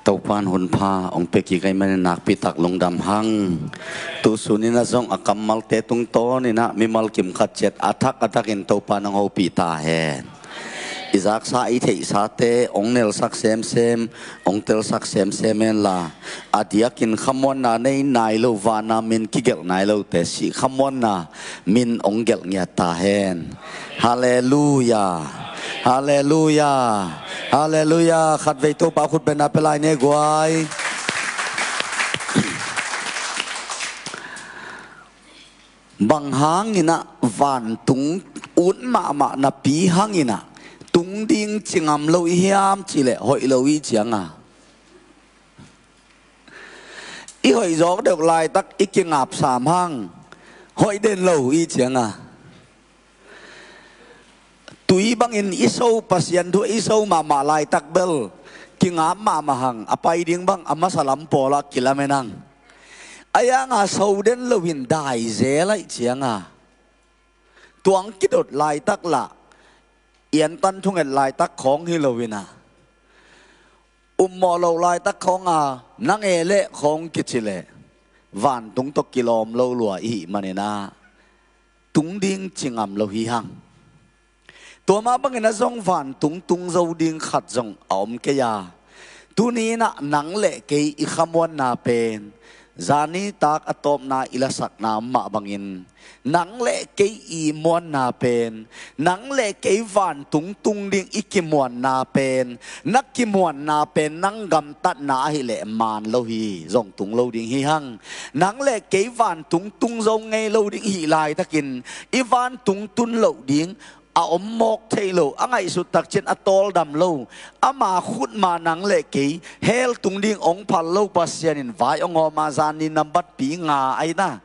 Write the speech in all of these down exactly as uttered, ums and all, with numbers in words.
Topan hun pha hong pia kik ahih manin nakpi tak lungdam hang. Tu sunin ah zong a kammalte tungtawnin ah mimal kim khat ciat a thak a thakin Topan hong hopih ta hen. I zaksa i theihsate hong nelsak semsem, hong telsak semsem henla, a diakin khamuanna nei nai lo, vana min kigelh nai lote sih khamuanna min hong gelh ngiat ta hen. Halleluia. Halleluia. Halleluia. Khatvei Topa khut bengna pia lai ni guai. Bang hangin ah vantung ut mahmah napi hangin ah tung ding ci ngam lo i hiam cih leh hoih lo i ciang a, i hoih zawk deuh laitak i kingap sam hang, hoih den lo i ciang a, tui bangin i so, Pasian thu i so mahmah laitak bel kingap mahmah hang, a pai ding bang a masa lam pawlah kilamen hang. A yang a so den loin dai zel ahih ciang a, tuang kidot laitak lah, iantan thunget laitak khawng hi loin a, ummawh loh laitak khawng a, nang e leh khawng kici leh vantung tawh kilawm lo lua i hih manin ah tung ding ci ngam lo hi hang. Tua mah bangin ah zong vantung tung zo ding khat zong a om kei a, tuni-in ah nang le kei i khamuanna pen, zani tak a tawpna i lasakna mah bangin, nang le kei i muanna pen, nang le kei vantung tung ding i kimuanna pen, na kimuanna pen nang gamtatna ahih leh man lo hi, zong tung lo ding hi hang. Nang le kei vantung tung zo ngei lo ding i hih laitakin, i vantung tun loh ding a om mawk thei lo, a ngaihsut takciang a tawldam lo, ama khutma nang le kei hell tung ding hong phal lo Pasian in vai hong hawm a, zani nambat pi nga ahi na,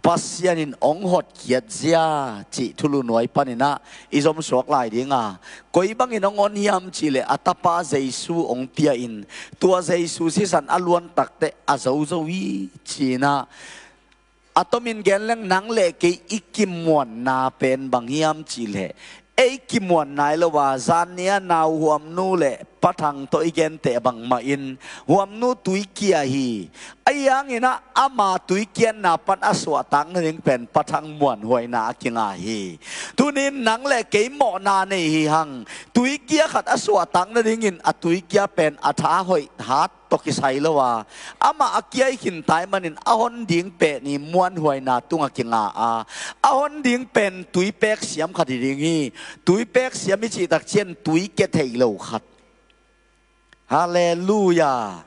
Pasian in hong hotkhiat zia cih thulu nuai panin ah i zom suak lai ding a, koi bangin hong hon hiam cih leh a tapa Jesu hong pia-in, tua Jesu sisan a luan takteh a zo zo hi ci-in ah, a tomin gen leng nang le kei i kimuanna pen bang hiam cih leh, ei kimuan nai lo a, zan ni a nauhuamnu le pathang tawh i genteh bangmah in huamnu tuikia hi. Ahi hangin ah ama tuikiatna pan a suahtak nading pen pathang muanhuaina a kinga hi. Tunin nang le kei mawhna nei hi hang. Tuikia khat a suahtak nadingin a tuikia pen a tha hoih hat tawh kisai lo a, amah a kia i khin tai manin a hon ding pen i muanhuaina tungah kinga a, a hon ding pen tuipek siam khat hi ding hi. Tuipek siam i cih takciang tuikia thei lo khat. Halleluia.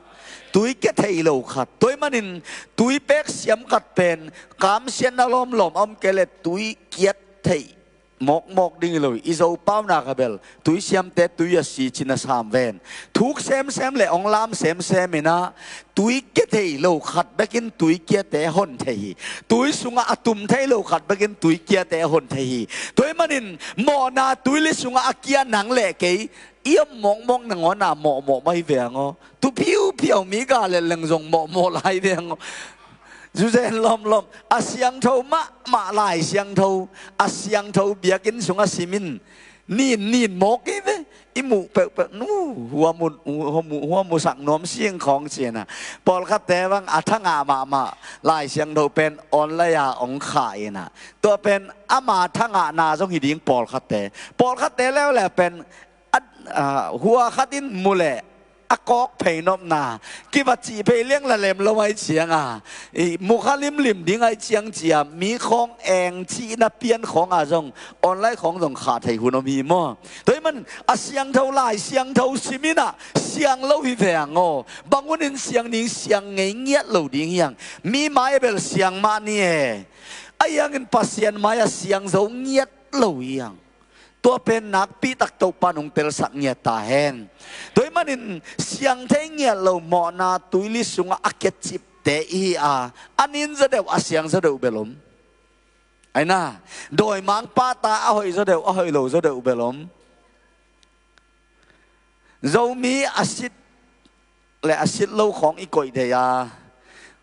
Tuikia thei lo khat. Tua ahih manin tuipek siam khat pen kamsiatna lawmlawm a om kei leh tuikiat thei mawkmawk ding hi lo hi. I Zopau nak a bel tuisiamte tui a si cin a sam ven. Thuk semsem le hong lam semsem in ah, tuikia thei lo khat bekin tuikiate hon thei hi. Tui sungah a tum thei lo khat bekin tuikiate hon thei hi. Tua ahih manin mawhna tuili sungah a kia nang le kei i om mawkmawk nangawn a mawhmawh mah hi veng aw. Tu phiuphiau mi ga let leng zong mawhmawh lai veng aw. Zuzen lawmlawm a siangtho mahmah Lai Siangtho, a siangtho biakinn sungah simin nin nin mawk hi ve. I muh peuhpeuh nu hua mu, hua mu, hua musak nuam sing khawng ci-in ah, pawlkhatte bang a thangah mahmah Lai Siangtho pen online a hong khah in ah, tua pen ama thangahna zong hi ding pawlkhatte. Pawlkhatte leuleu pen a, a, hua khat in mu leh a kawk phei nopna, kiva cih phei liang la lem lo ahih ciang a, i, mu kha limlim ding ahih ciang ci-a mi khawng eng cihna pian khawng a zong online khawng zong khah thei hun om hi maw. Tua ahih man a siangtho Lai Siangtho sim in ah siang lo hi veng aw. Bang hunin siang ding, siang ngei ngiat lo ding hi hang. Mi mai a bel siang mah ni e. Ahi hangin Pasian mai-ah siang zo ngiat lo hi hang. Tua pen nakpi tak Topa in hong telsak ngiat ta hen. Tua ahih manin siang thei ngiat lo mawhna tuili sungah a kiacipte i hi a, a nin zaw deuh a siang zaw deuh bel om. Ahi na, dawimangpa ta a hoih zaw deuh a hoih lo zaw deuh bel om. Zomi a sit le a sit lo khawng i koih thei a,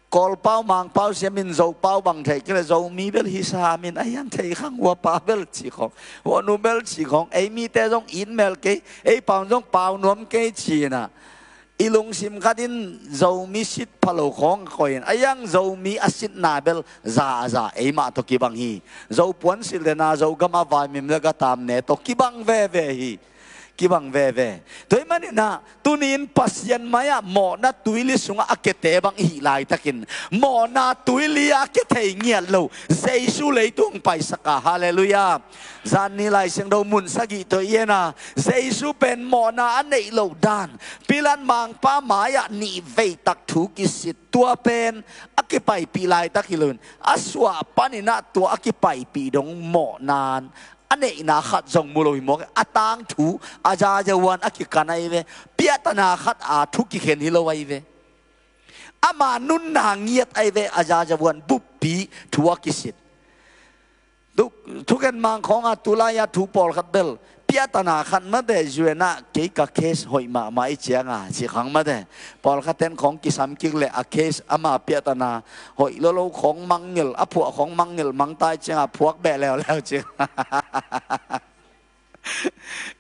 Kawlpau Mangpau siamin Zopau bang thei kei leh Zomi bel hi samin a hiang thei khang, huapa bel ci khawng, huanu bel ci khawng, ei mite zong it mel kei, ei pau zong pau nuam kei ci-in ah, I lungsim khat in Zomi sit phalo khawng a koih in, a iang Zomi a sitna bel za a za eimah tawh kibang hi. Zo puan silh dena Zogam a vaimim le gatam ne tawh kibang veve hi. Kibang veve. Tua ahih maninah tuni in Pasian mai-ah mawhna tuili sungah a kete bang i hih laitakin, mawhna tuili a kethei ngiat lo Jesu leitung paisak a. Halleluiah. Zanni Lai Siangtho mun sagih tawh i en a, Jesu pen mawhna a neih loh dan, Pilat mangpa mai-ah nih veitak thu kisit, tua pen a kipaipih laitak hi loin, a suah paninah tua a kipaipih dong mawhna a neihna khat zong mu lo hi mawk. A tangthu a zazavuan a kikan ahi ve. Piahtana khat a thu kikhen hi lo ahi ve. Ama nunna ngiat ahi ve, a zazavuan buppi thu a kisit. Thu, thukhen mang khawngah tulai-a thu pawlkhat bel piahtana khat mate zuenah kei ka case hoih mahmah i cianga ci khang mate. Pawlkhat ten khawng kisam kik le a case ama piahtana hoih lolo khawng mangngilh, a phuah khawng mangngilh mangtai cianga phuak beh leuleu ci.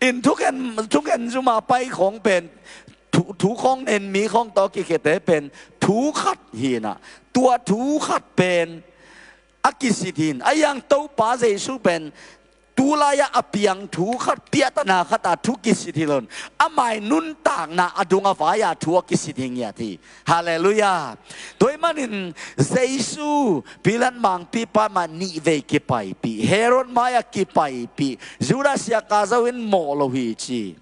In thukhen, thukhen zuma pai khawng pen thu, thu khawng nen mi khawng tawh kikhete pen thu khat hinah, tua thu khat pen a kisit hin. A iang Topa Jesu pen tulai-ah a piang thu khat, piahtana khat a thu kisit hi loin, amai nuntakna a dung a vai-a thu a kisit hi ngiat hi. Halleluiah. Tua ahih manin Jesu Pilat mangpipa mah nih vei kipaipih, Herod mai-ah kipaipih, Judas Iskariot in mawh lo hi ci.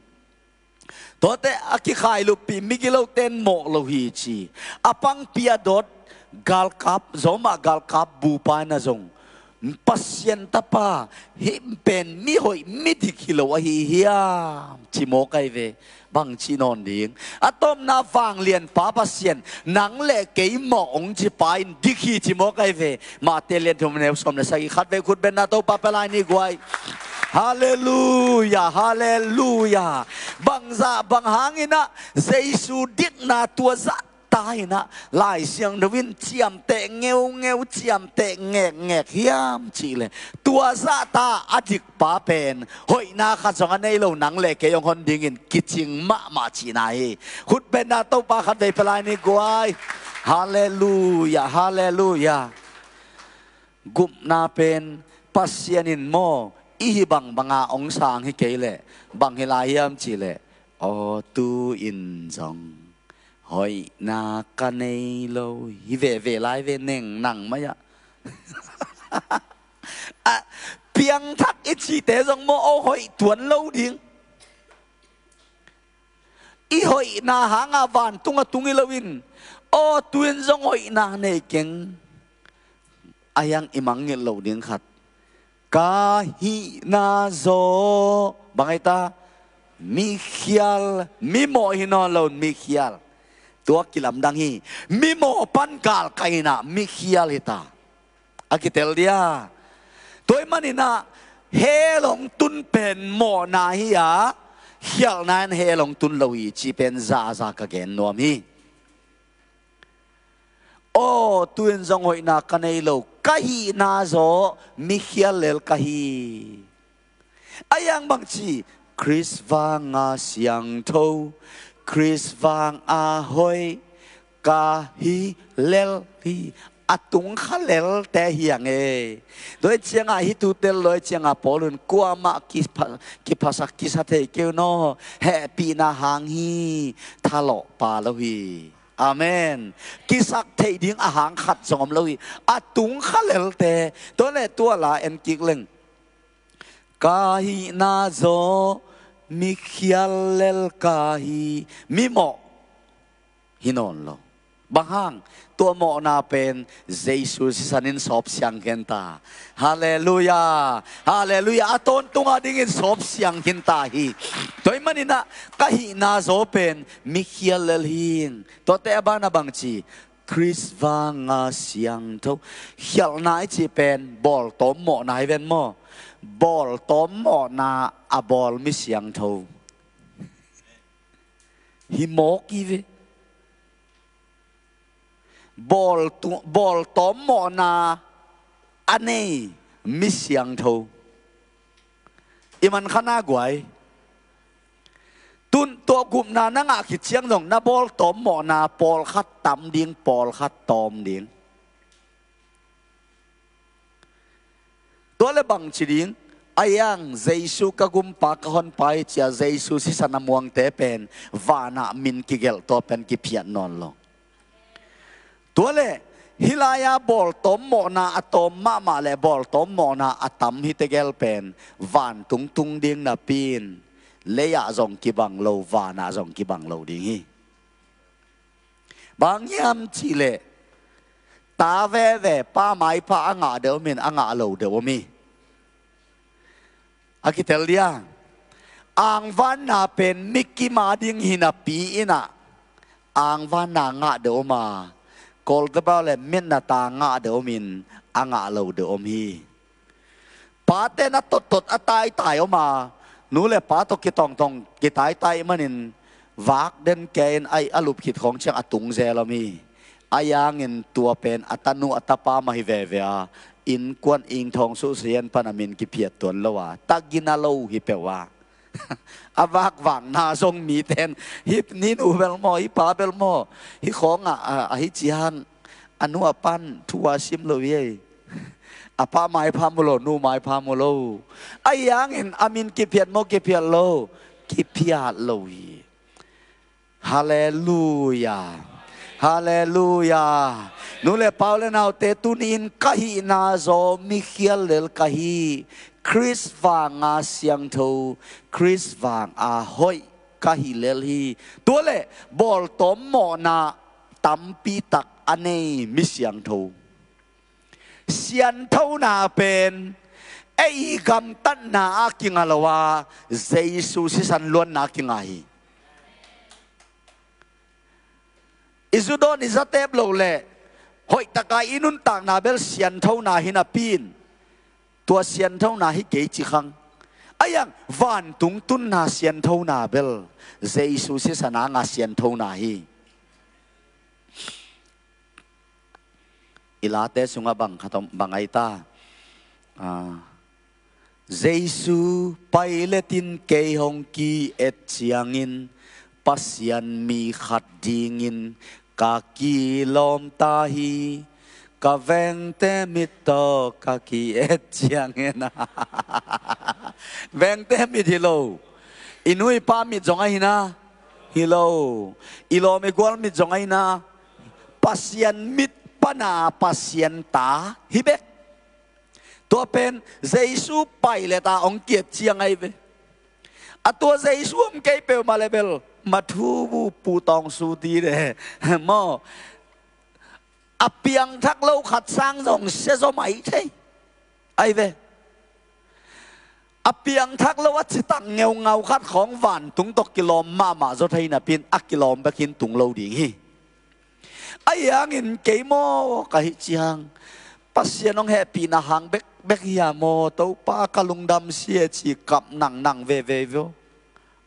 Tuate a kikhailuppi migilote in mawh lo hi ci. A pangpi a dot galkap, Roma galkap bupa in a zong, Pasian tapa, hih pen mihoih midik hi lo ahi hiam ci mawk ahi ve. Bang cih nawn ding? A tawpna vanglianpa Pasian, nang le kei mawh hong cipa in dik hi ci mawk ahi ve. Mate lian thum neu sawm le sagih, khatvei khutbetna Topa pia lai ni guai. Halleluiah, halleluiah. Bangzah bang hanginah Jesu dikna tua zah ta inah Lai Siangtho in ciamteh ngeungeu, ciamteh ngekngek hiam cihleh, tua zahta a dikpa pen hoihna khat zong a nei lo nang le kei hong hon dingin kicing mahmah cihna hi. Khutbetna Topa khatvei pia lai ni guai. Halleluiah, halleluiah. Gupna pen Pasian in maw i hih bangbanga hong sang hi kei leh bang hi lai hiam cihleh, aw tu-in zong hoihna ka nei lo hi veve lai ve neng nang mai-ah. A, piangthak i cihte zong maw aw hoih tuan lo ding. I hoihna hanga vantung a tung hi loin, aw tu-in zong hoihna nei keng. A hiang i mangngilh loh ding khat, ka hihna zaw bang hi ta, mikhial, mimawh hi nawn lo, mikhial. Tua kilamdang hi. Mimawh pan galkai inah mikhial hi ta. A kitel dia. Tua ahih maninah hell hong tun pen mawhna hi-a, khialhna in hell hong tun lo hi cih pen zaza ka gen nuam hi. Aw tu-in zong hoihna ka nei lo, ka hihna zaw mikhial lel ka hi. A hiang bangci, Khrist vanga siangtho, Khrist vanga hoih ka hi lel hi. A tungkha lelte hiang e. Tua hi ciangah hih thu tel lo hi ciangah Paul in kuamah kipha-, kiphasak kisa thei kei un aw, hehpihna hang hi, thalawhpa lo hi. Amen. Kisak theih ding a hang khat zong om lo hi. A tungkha lelte, tua le tua la en kik leng, ka hihna zaw mikhial lel ka hi, mimawh hi nawn lo. Bang hang? Tua mawhna pen Jesu sisan in sawp siang khin ta. Halleluiah. Halleluiah. A tawntung a dingin sawp siang khin ta hi. Tua ahih maninah ka hihna zaw pen mikhial lel hing. Tuate a banah bangci, Khrist vanga siangtho. Khialhna i cih pen bawltawm mawhna hi ven maw? Bawltawm mawhna a bawl mi siangtho hi mawk hi ve. Bawl tu-, bawltawm mawhna a nei mi siangtho i man kha na guai. Tun tua gupna na ngah khit ciang zong na bawltawm mawhna pawlkhat tam ding, pawlkhat tawm ding. Tua le bangci ding, a iang Jesu ka gumpa ka honpa hi cia Jesu sisan a muangte pen vanah min kigelh tua pen kiphiat nawn lo. Tua le hih lai-a bawltawm mawhna a tawm mahmah le bawltawm mawhna a tam hi tegel pen vantung tung ding napi in lei-ah zong kibang lo, vanah zong kibang lo ding hi. Bang hiam cihleh ta veve pa maipha a ngah deuh om in a ngah lo deuh om hi. A kitel dia, angvanna pen mikim a ding hi napi in ah angvanna ngah deuh om a, kawltabau le mitna ta ngah deuh om in a ngah lo deuh om hi. Pate na tottot a taitai om a, nu le pa tawh kitongtong kitaitai manin vak den kei in a, a lup khit khawng ciang a tung zel om hi. A iangin tua pen a tanu a tapa mah hi veve a, innkuan ingthawng suhsian pan a min kiphiat tuan lo a, tagina lo hi peuh a. A vakvakna zong miten hih ni nu bel maw, hih pa bel maw, hih khawngah a, a hih ciang a nu a pan thu a sim lo hi ei. A pa maipha mu lo, nu maipha mu lo. A iangin a min kiphiat maw, kiphiat lo? Kiphiat lo hi. Halleluia. Halleluia. Nu le pa u le naute, tuni-in ka hihna zaw mikhial lel ka hi. Khrist vanga siangtho, Khrist vanga hoih ka hi lel hi. Tua le bawltawm mawhna tampi tak a nei mi siangtho. Sianthona pen ei gamtatna a kinga lo a, Jesu sisan luanna a kinga hi. I zu dawn i za tep lo le hoihtaka i nuntakna bel sianthona hi napi in, tua sianthona hi kei ci khang. A iang vantung tunna sianthona bel Jesu sisan a nga sianthona hi. I late sungah bang khat om, bang ai ta? Ah, Jesu Pilate in kei hong ki-et ciangin Pasian mi khat dingin ka kilawm ta hi. Ka vengte mit tawh ka ki-et ciangin vengte mit hi lo. I nu i pa mit zong ahi na, hi lo. I lawm i gual mit zong ahi na. Pasian mit pana Pasian ta hi bek. Tua pen Jesu Pilate a hong ki-et ciang ahi ve. A tua Jesu om kei peuhmah le bel mathu bu pu tawng su ti de maw? A piangthak lo khat sang zong sia zaw mai thei ahi ve. A piangthak lo a citak ngeungau khat khawng vantung tawh kilawm mahmah zaw thei napi in a kilawm bek hi in tung lo ding hi. Ahi hangin kei maw ka hih ciang Pasian hong hehpihna hang bekbek hi a maw, Topa ka lungdam si e ci kap nangnang veve vio.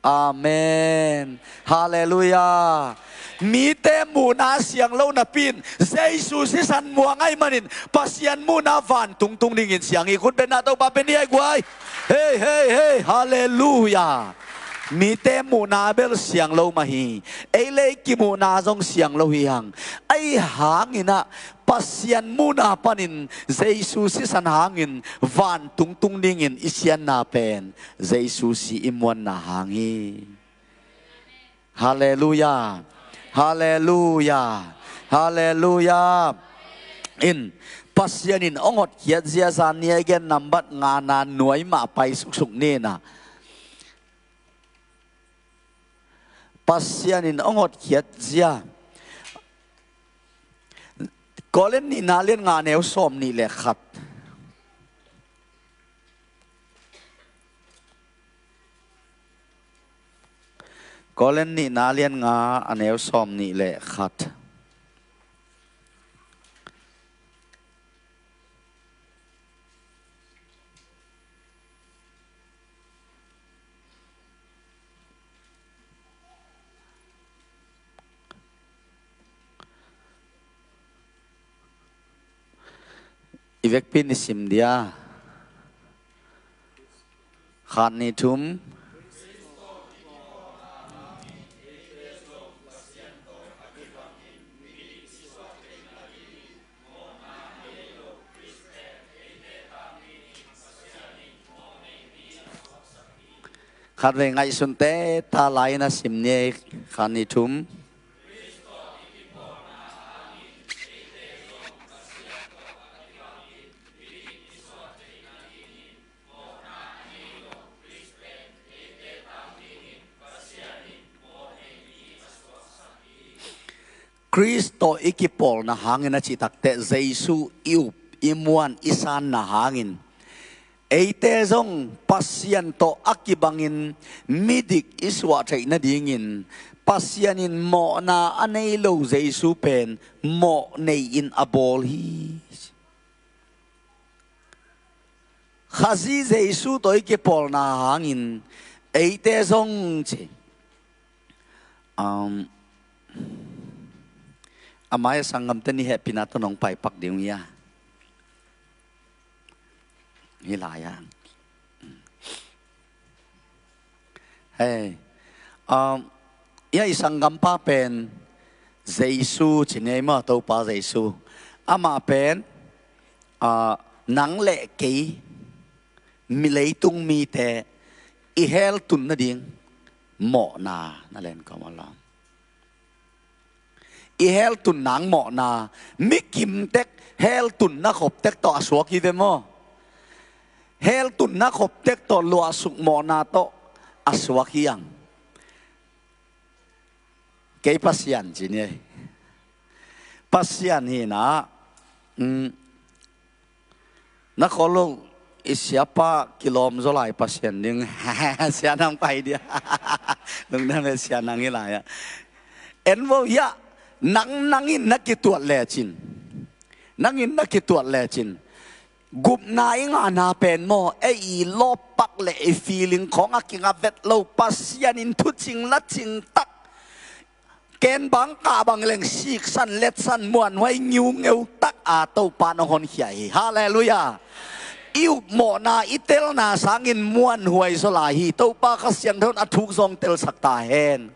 Amen. Halleluia. Mite muhna siang lo napi in Jesu sisan muang ahi manin Pasian muhna vantung tung dingin siang hi. Khut benna Topa pen hi ai guai. Hei, hei, hei. Halleluia. Mite muhna bel siang lo mah hi. Ei le ei kimuhna zong siang lo hi hang. Ahi hangin ah Pasian muhna panin Jesu sisan hangin vantung tung dingin i sianna pen Jesu si i muanna hang hi. Halleluia. Halleluia. Halleluia. In Pasian in hong hotkhiat zia zan ni a i gen nambat ngana nuai mah pai suksuk ni na. Pasian in hong hotkhiat zia. Korin nihna lian nga a neu sawm nih le khat. Korin nihna lian nga a neu sawm nih le khat. I vekpi in i sim dia. Khat, nih, thum. Khatvei ngaihsunte ta lai-in a sim ni ei, khan ni thum. Khrist tawh i kipawlna hangin a cih takteh Jesu i up, i muan, i sanna hangin eite zong Pasian tawh a kibangin midik i suah theih nadingin Pasian in mawhna a nei lo Jesu pen mawh nei-in a bawl hi. Khazih Jesu tawh i kipawlna hangin eite zong ci. Um, a mai-a sanggamte ni hehpihna tawh nong paipak ding uh hia? Hih lai-ah. Hei, um, ia i sanggampa pen Jesu ci ni ei maw, Topa Jesu. Amah pen, uh, nang le kei, mi leitung mite, i hell tun nading mawhna na len kawm a lam. I hell tun nang mawhna, mi kimtek hell tunna khoptek tawh a suak hi ve maw? Hell tunna khoptek tawh luahsuk mawhna tawh a suak hi ang. Kei Pasian ci ni ei. Pasian hi na, um, na khawl lo, i siapa kilawm zaw lai Pasian ding. Sianang pai dia. Lungdam e, sianang hi lai-ah. En vo hia, nang, nangin na kituat lecin. Nangin na kituat lecin. Gupna i ngahna pen maw, ei i lawppak le i feeling khawng a kinga vet lo, Pasian in thucing lacing tak. Ken bang kah bang leng siksan letsan muanhuai ngiungeu tak a Topa nong honkhia hi. Halleluiah. I upmawhna i telna sangin muanhuai zaw lai hi. Topa Kha Siangtho in a thuk zong telsak ta hen.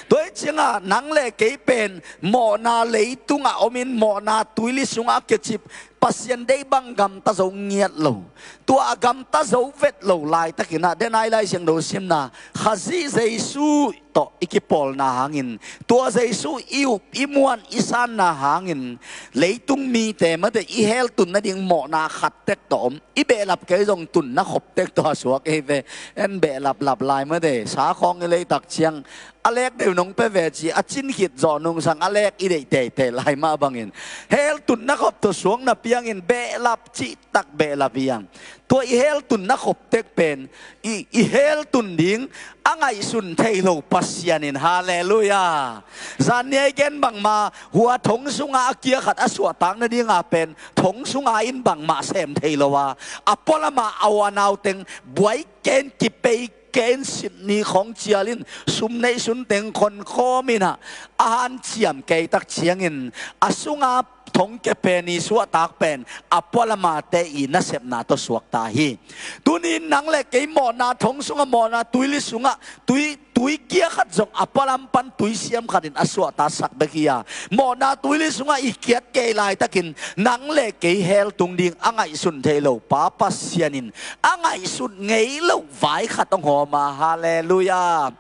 Tua hi cianga nang le kei pen mawhna leitungah omin mawhna tuili sungah a kicip Pasian deih bang gamta zo ngiat lo. Tua a gamta zo vet lo laitakinah, denai Lai Siangtho simna, Khazih Jesu tawh i kipawlna hangin, tua Jesu i up, i muan, i sanna hangin, leitung mite mate i hell tun nading mawhna khat tek tawh om. I behlap kei zong tunna khop tek tawh a suak ei ve. En behlap lap lai mate, sa khawng i leitak ciang a lek deuh nong pe ve ci, a cin khit zawh nungsang a lek i deih teitei lai mah bangin hell tunna khop tawh suakna piangin behlap cihtak behlap hi ang. Tua i hell tunna khop tek pen i, i hell tun ding a ngaihsun thei lo Pasian in, halleluiah. Zan ni a i gen bangma hua thong sunga a kia khat a suahtak nadinga pen thong sunga in bangmah sem thei lo a, a pualama a uanauteng buai ken kipei ken sitni khawng cialin sum neih sunteng khonkhawm inah a hanciam keitak ciangin a sunga thong kepe ni suahtak pen a pualamate i nasepna tawh suakta hi. Tunin nang le kei mawhna thong sunga mawhna tuili sungah tui, tui kia khat zong a pualam pan tui siam khatin a suahta sak bek hi a, mawhna tuili sungah i kiat kei laitakin nang le kei hell tung ding a ngaihsun thei lo Pa Pasian in a ngaihsut ngei lo vai khat hong hawm a, halleluiah.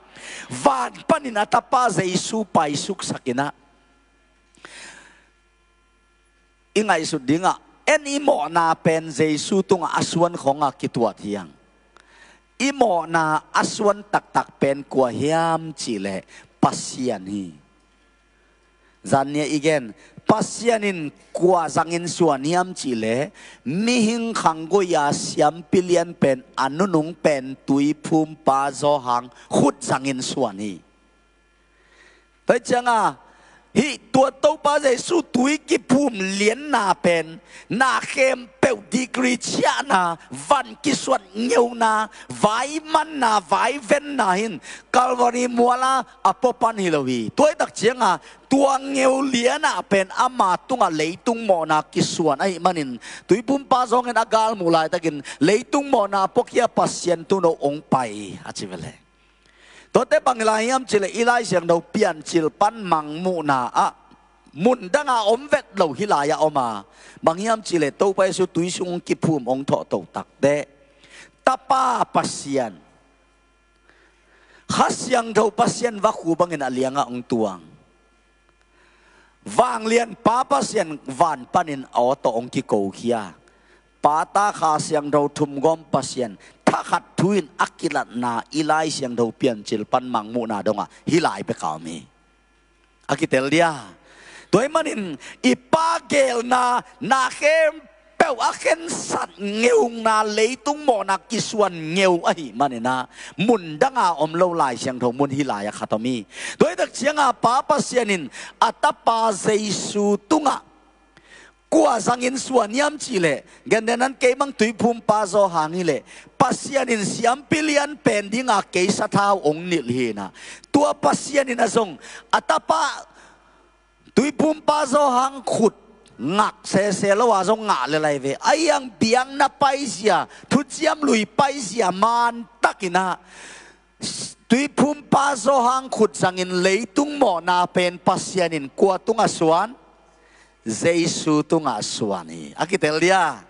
Van panin a tapa Jesu paisuk sakinah i ngaihsut dingah en i mawhna pen Jesu tungah a suan khawnga kituat hi ang. I mawhna a suan taktak pen kua hiam cihleh Pasian hi. Zan ni a i gen, Pasian in kua zangin suan hiam cihleh mihing khanggoia siampi lian pen a nunung pen tuiphumpa Johan khut zangin suan hi. Tua hi cianga hih tua Topa Jesu tui kiphum lianna pen na khempeuh degree ciahna, van kisuat ngeuna, vai manna, vai venna hin Calvary muala a puapan hi lo hi. Tua hi tak cianga tua ngeu lianah pen ama tungah leitung mawhna kisuan ahih manin tuiphumpa Johan in a galmuh laitakin leitung mawhna puakhia Pasian tuuno hong pai a ci ve le. Tuate bang hi lai hiam cihleh i Lai Siangtho Piancil pan Mangmuhna ah mun danga om vet lo hih lai-ah om a, bang hiam cihleh Topa Jesu tui sung hong kiphum hong thawhto takteh Tapa Pasian, Kha Siangtho Pasian vakhu bangin a liangah hong tuang. Vanglian Pa Pasian van panin aw tawh hong kikokhia. Pa, Ta, Kha Siangtho thumgawm Pasian thakhat thu in a kilatna i Lai Siangtho Piancil pan Mangmuhna dongah hih lai bek a om hi. A kitel dia. Tua ahih manin i Pa geelna, na khempeuh a khensat ngeungna, leitung mawhna kisuan ngeu ahih manin ah, mun danga om lo Lai Siangtho mun hih lai-ah khat om hi. Tua ahih tak cianga Pa Pasian in a Tapa Jesu tungah kua zangin suan hiam cih leh, gentehnan kei bang Tuiphumpa Johan hi leh, Pasian in siampi lian pen dinga kei sathau hong nilh hi in ah, tua Pasian in ah zong a Tapa Tuiphumpa Johan khut ngak sese lo a zong ngah lel lai ve. A hiang biakna paizia, thuciam lui paizia man takin ah, Tuiphumpa Johan khut zangin leitung mawhna pen Pasian in kua tungah suan? Jesu tungah suan hi. A kitel dia.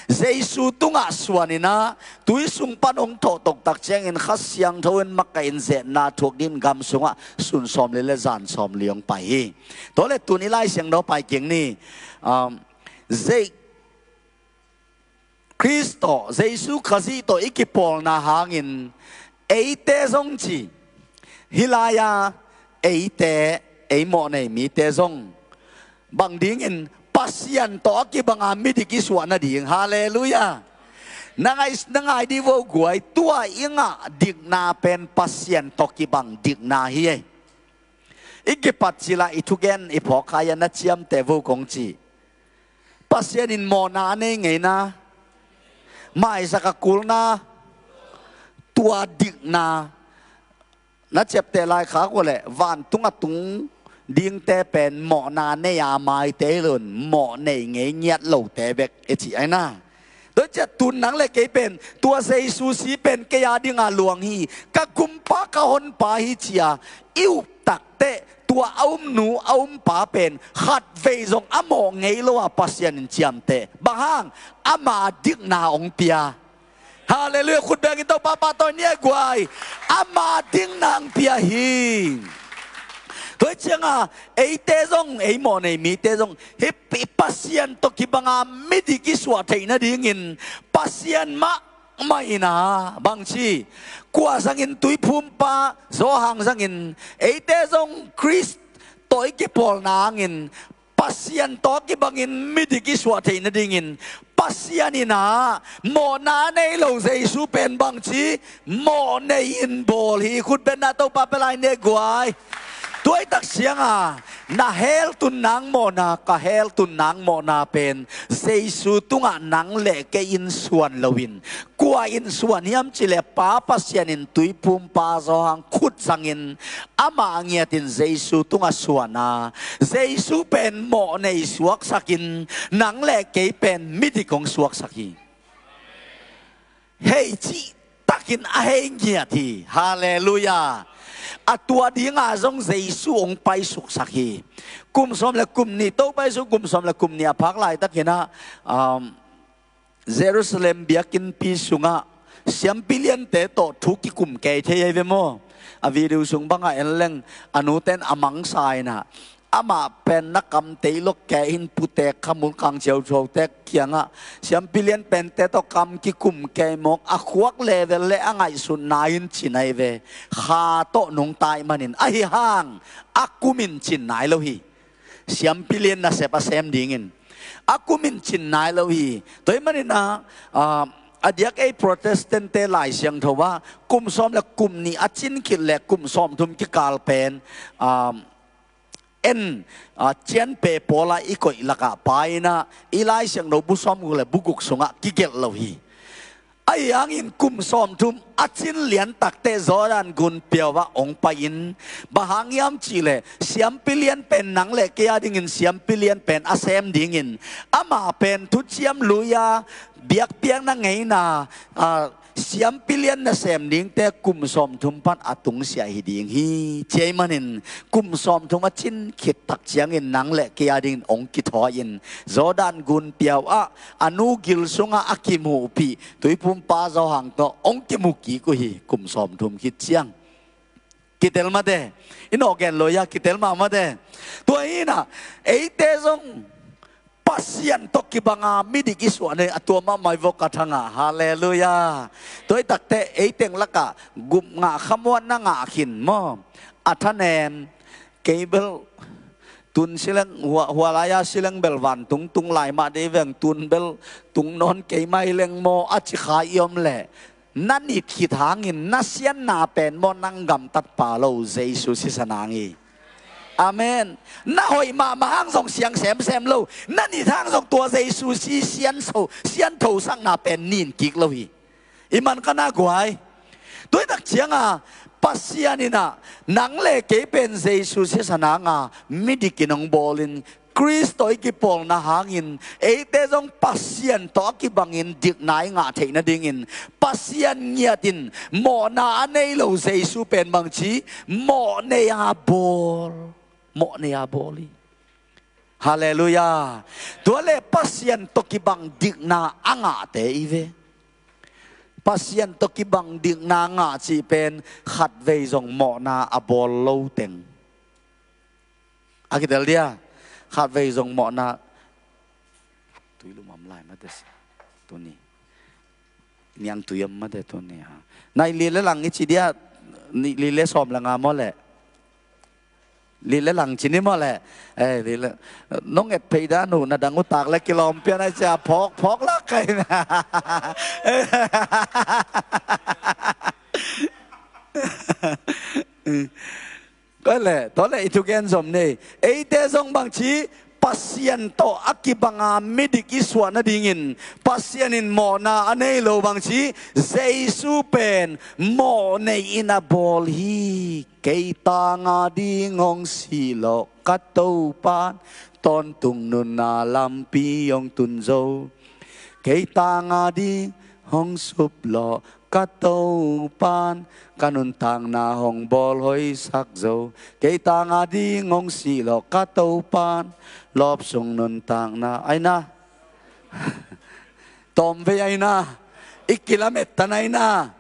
Jesu tungah suan in ah, tui sung pan hong thawh toktak ciangin Kha Siangtho in makaih in zetna thuak dingin gam sungah sun sawmli le zan sawmli hong pai hi. Tua leh tuni Lai Siangtho pai keng ni. Um, Zei Khrist tawh, Jesu Khazih tawh i kipawlna hangin eite zong ci, hih lai-a eite, ei mawhnei mite zong bang dingin Pasian tawh a kibanga midik i suah nading. Halleluiah. Na ngai, na ngai dih vo guai, tua i ngah dikna pen Pasian tawh kibang dikna hi ei. I kipat cil ah i thugen i phawk kha-in na ciamteh vo kong ci. Pasian in mawhna a nei ngeina, maisak a kulna, tua dikna, na ciapteh lai khak uh leh vantung a tung dingte pen mawhna nei a maite hi lo in, mawh nei ngei ngiat lote bek e ci aina. Tua ciah tun nang le kei pen tua Jesu si pen kei a dinga luang hi, ka kumpa ka honpa hi cia i up takteh tua a umnu a umpa pen khatvei zong a mawh ngei lo a Pasian in ciamteh. Bang hang? Ama dikna hong pia. Halleluiah. Khut bengin Topa pahtawi ni e guai. Ama dikna hong pia hi. Tua hi cianga eite zong, ei mawhnei mite zong hih Pasian tawh kibanga midik i suah theih nadingin Pasian mah mah in a, bangci, kua zangin Tuiphumpa Johan zangin eite zong Khrist tawh i kipawlna hangin Pasian tawh kibangin midik i suah theih nadingin Pasian in a, mawhna nei lo Jesu pen bangci, mawhnei in bawl hi. Khut bengin Topa pia lai ni e guai. Tua hi tak cianga na hell tun nang mawhna, ka hell tun nang mawhna pen Jesu tungah nang le kei in suan loin, kua in suan hiam cih leh Pa Pasian in Tuiphumpa Johan khut zangin ama ngiatin Jesu tungah suan a, Jesu pen mawhnei suaksakin nang le kei pen midik hong suaksak hi. Hei cihtakin a hei ngiat hi. Halleluiah. A tua dinga zong Jesu hong paisuksak hi. Kum sawm le kum nih, Topa Jesu kum sawm le kum nih a phak laitakin a, um, Jerusalem biakinnpi sungah siampi liante tawh thu kikum kei thei hi ve maw? A video sung bangah en leng, a nute in a mangsa in a, amah pen na kam tei lok kei hin, putek khamul kang ciauciau tek kiangah siampi lian pente tawh kam kikum kei mawk, a khuak level le a ngaihsutna in cina hi ve. Kha tawh nungta ahih manin, ahi hang a kum in cin nai lo hi. Siampi lian nasep a sem dingin a kum in cin nai lo hi. Tua ahih manin a, a, a diak ei Protestant-te Lai Siangtho ah kum sawm le kum nih a cin khit le kum sawmthum kikal pen, a, en, a, cianpe pawl ah i koih lakah pai in a, i Lai Siangtho bu sawmguk le bu guk sungah kigelh lo hi. Ahi hangin kum sawmthum a cin lian takteh Jordan gun piau ah hong pai-in, bang hang hiam cih leh siampi lian pen nang le kei a dingin siampi lian pen a sem dingin, amah pen thuciam lui-a biakpiakna ngeina, a, siampi lian nasem dingte kum sawmthum pan a tungsiah hi ding hi. Tua ahih manin kum sawmthum a cin khit tak ciangin nang le kei a dingin hong kithawi-in Jordan gun piau ah a nu gil sungah a kimuhpih Tuiphumpa Johan tawh hong kimu kik uh hi, kum sawmthum khit ciang. Kitel mate. I nawh gen lo ia kitel mahmate. Tua hi inah eite zong Pasian tawh kibanga midik i suah nei a tua mahmah i vok a thangah. Halleluia. Tua i takte eiteng lakah gupngah khamuanna ngah khin maw? A thanem kei bel tun sileng hua, hua laia sileng bel vantungtung lai mah dei veng tun bel tung nawn kei mai leng maw a ci kha i om leh na nit khit hangin na sianna pen maw nang gamtat pa lo Jesu sisan hang hi. Amen. Na hoih mahmah hang zong siang semsem lo na nit hang zong tua Jesu si sian so sian thosakna pen nin kik lo hi. I man ka na guai. Tuitak cianga Pasian inah nang le kei pen Jesu sisan hanga midikin hong bawlin Khrist tawh i kipawlna hangin eite zong Pasian tawh a kibangin dikna i ngah theih nadingin Pasian ngiatin mawhna a nei lo Jesu pen bangci mawh nei a bawl. Mawh nei a bawl hi. Halleluia. Tua le Pasian tawh kibang dikna a ngahte i ve. Pasian tawh kibang dikna ngah cih pen khatvei zong mawhna a bawl lo teng. A kitel dia khatvei zong mawhna tui lumam lai mate tuni. Niang tui om mate tuni ha. Nai li le lang i ci dia ni li le sawm le nga maw le. Li le lang ci ni maw le. Eh, li le nong et phei dan uh na dang utak le kilawm pian ai cia phawk phawk lak kai na. Koi le tawh le i thugen zom nei eite zong bangci Pasian tawh a kibanga midik i suah nadingin Pasian in mawhna a nei lo bangci Jesu pen mawh nei in a bawl hi. Kei tanga ding hong sihlawh ka Topan tawntung nunna lampi hong tun zo. Kei tanga ding hong suplawh ka Topan ka nuntakna hong bawl hoihsak zo. Kei tanga ding hong sihlawh ka Topan lawpsung nuntakna aina. Tawmvei aina i kilamettan aina.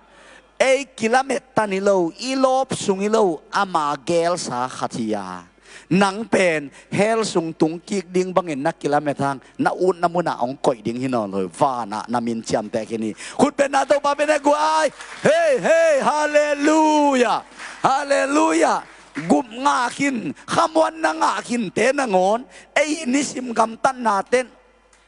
Ei kilamettan i lo i lawpsung i lo ama gelsa khat hi a. Nang pen hell sung tung kik ding bangin na kilamet hang na utna munah hong koih ding hi nawn lo hi. Vanah na min ciamteh khin hi. Khutbetna Topa pen e guai. Hei hei halleluia. Halleluia. Gup ngah khin khamuanna ngah khinte nangawn ei nisim gamtatna ten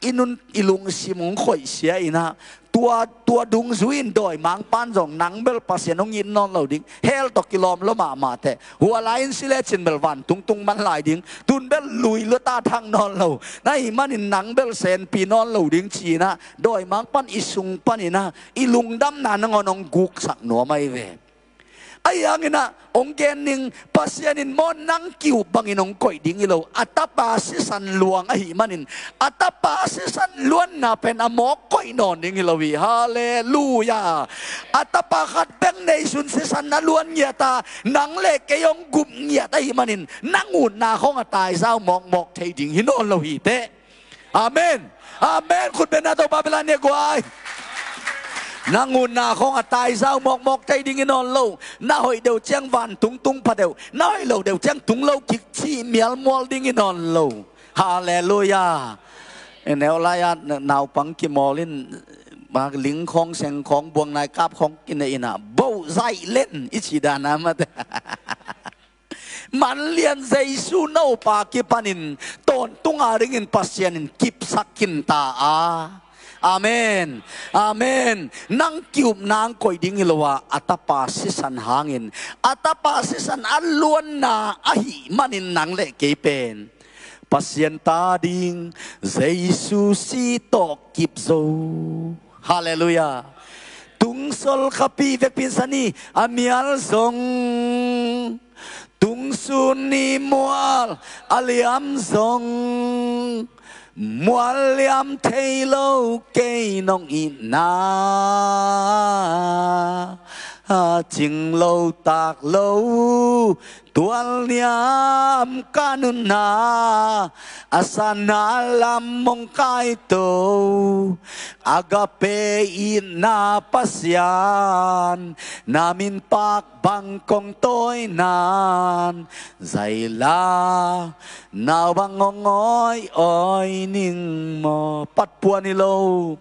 i nun i lungsim hong khoihsia inah tua tua dungzui in dawimangpan zong nang bel Pasian hong it nawn lo ding hell tawh kilawm lo mahmah teh hua lai in si lecin bel vantungtung man lai ding tun bel lui luata thang nawn lo na hi manin nang bel senpi nawn lo ding ci inah dawimangpan i sung pan inah i lungdamna nangawn hong guksak nuam ahi ve. Ahi hanginah hong gen ning Pasian in maw nang kiup bangin hong koih ding hi lo a tapa sisan luang ahi manin a tapa sisan luanna pen a mawk koih nawn ding hi lo hi. Halleluia. A tapa khat beng neisun sisan na luan ngiata nang le kei hong gup ngiat ahi manin nang utna khong a taizau mawkmawk thei ding hi nawn lo hi teh. Amen. Amen. Khutbetna Topa bela nia guai. Nang utna khong a taizau mawkmawk thei ding i nawn lo. Na hoih deuh ciang vantungtung pha deuh na hoih lo deuh ciang tung lo kik cih mialmual ding i nawn lo. Halleluia. Neu lai-at naupang kimawl in ling khong seng khong buang nai kap khong kinei inah boh zaih len i ci dana mate. Manlian Jesu nopa kipanin tawntunga dingin Pasian in kipsak kinta a. Amen. Amen. Nang kiup nang koih ding hi lo a a tapa sisan hangin a tapa sisan a luanna ahi manin nang le kei pen Pasian ta ding Jesu si tawh kip zo. Halleluia. Tungsol khapi vekpin sani a mial zong tungsun ni mual a liam zong mual liam thei lo kei nong itna A cing lo tak lo tual niam ka nunna, a sana lam mong kai to. Agape itna Pasian, na min pak bang kong tawi nan, zai la nau bang hong awi awi ning maw. Pat puan hi lo,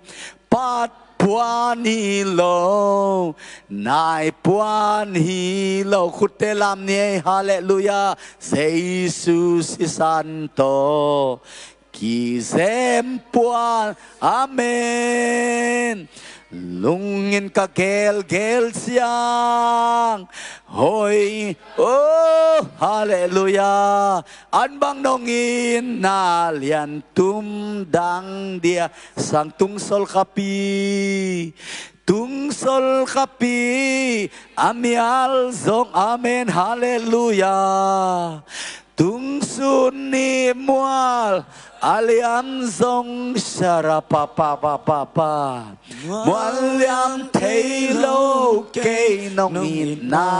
pat puan hi lo, nai puan hi lo. Khutte lam ni ei, halleluiah. Jesu sisan tawh kizem puan, amen. Lungin ka gelgel ciang, hoi, oh, halleluiah. An bang nong itna lian tum dang dia sang, tung sol ka pi, tung sol ka pi, a mial zong, amen, halleluiah. Tung sun ni mual a liam zong, sara pa pa pa pa pa. Mual liam thei lo kei nong itna.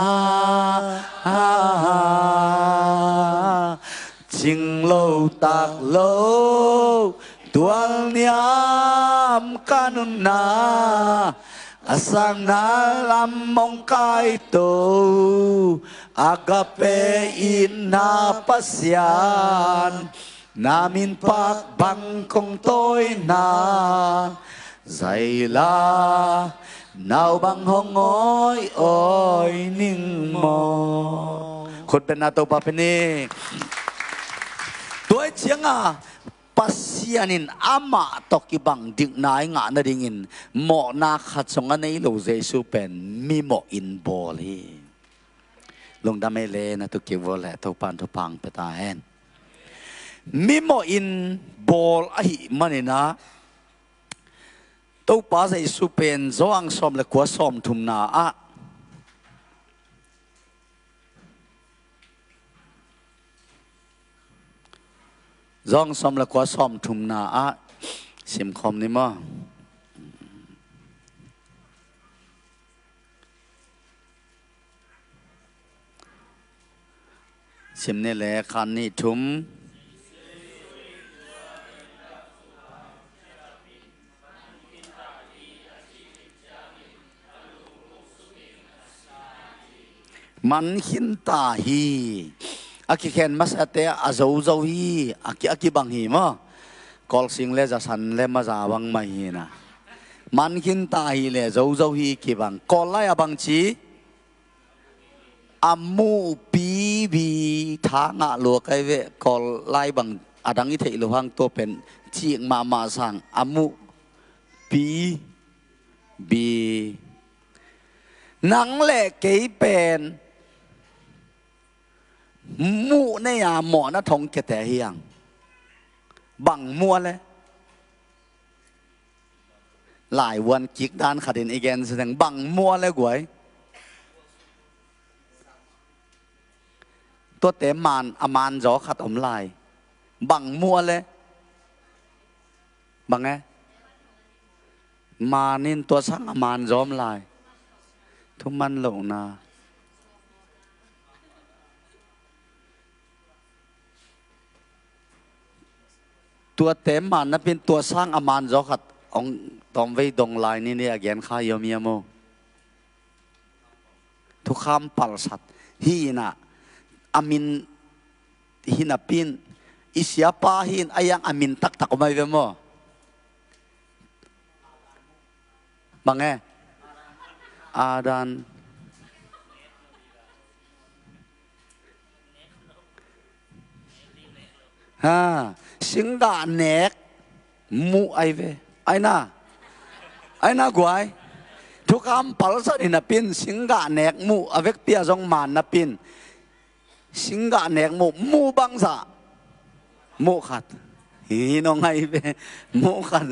Cing lo tak lo tual niam ka nunna, a sana lam mong kai to. Agape itna Pasian, na min pak bang kong tawi nan, zai la nau bang hong awi awi ning maw. Khut beng na, Topa pen hi. Tua hi ciangah Pasian in amah tawh kibang dikna i ngah nadingin mawhna khat zong a nei lo Jesu pen mimawh in bawl hi. Lungdam ei le, na tu kik vua le, Topa in thupha pia ta hen. Mimawh in bawl ahih manin ah, Topa Jesu pen Johan sawm le kua sawm thumna ah, Johan sawm le kua sawm thumna ah simkhawm ni maw. Sim ni le, khat, nih, thum. Man khin ta hi. A kikhen masate a zozo hi, a ki, a kibang hi maw. Kawlsing le zasan le maza bang mah hi na. Man khin ta hi le zozo hi kibang. Kawl lai a bang ci? A muh pi bi, tha ngah lua kai ve. Kawl lai bang a dang i theih lo hang, tua pen cik mahmah sang. A muh pi bi. Nang le kei pen muh nei a mawhna thong kiate hi hang. Bang muh a le? Laivuan kik dan khatin i gen siteng, bang muh a le guai? Tuate man, a man zaw khat om lai. Bang muh a le? Bang e? Man in tua sang a man zaw om lai. Thuman lohna. Tuate man napin tua sang a man zaw khat hong tawmvei dong lai ni, ni a gen kha i om hiam aw? Thukham palsat hi na, a min hi napin, i siapa hi in a yang a min taktak om ai ve maw? Bang e? Adan. Ha, singgah nek muh ai ve. Ai na. Ai na guai. Thukham palsat hi napin singgah nek muh, a vekpi a zong man napin. Singgah nek muh, muh bangzah? Muh khat. Hi nong ai ve. Muh khat.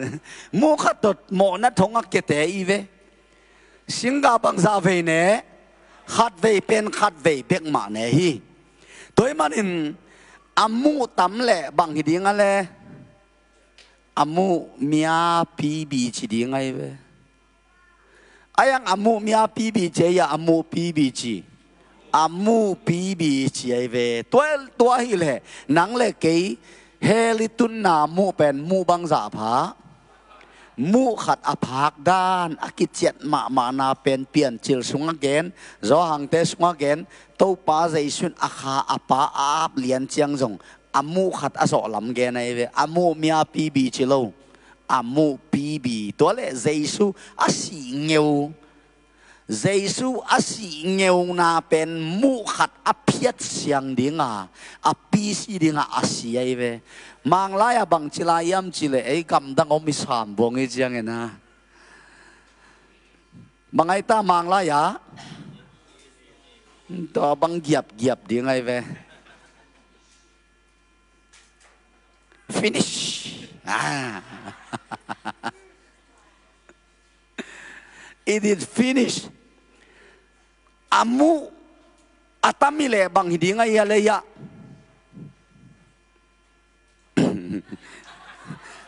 Muh khat tawh mawhna thong a kiate i ve. Singgah bangzah vei ne? Khat vei pen khat vei bek mah ne hi. Tua ahih manin a muh tam le bang hi ding a le? A muh mia pi bi ci ding ai ve. Ai ang a muh mi a pibi ci, ai a muh pibi ci. A muh pibi ci ai ve. Tua, tua hi leh nang le kei hell i tunna muh pen muh bangzah pha. Muh khat a phak dan a kiciat mahmahna pen Piancil sungah gen, Johan te sungah gen, Topa Jesu in a kha a Pa a ap lian ciang zong a muh khat a zawh lam gen ai ve. A muh mi a pibi ci lo. A muh pibi. Tua leh Jesu a sih ngeu. Jesu a sih ngeuna pen muh khat a phiat siang dinga, a pisi dinga a si ai ve. Manglai a bangci lai hiam ci leh ei gamdang om i sam buang i ciangin a. Bang ai ta Manglai a. Tua bang giapgiap ding ai ve. Finish. Ah. It is finished. A muh a tam i leh bang hi ding ai a lei ah.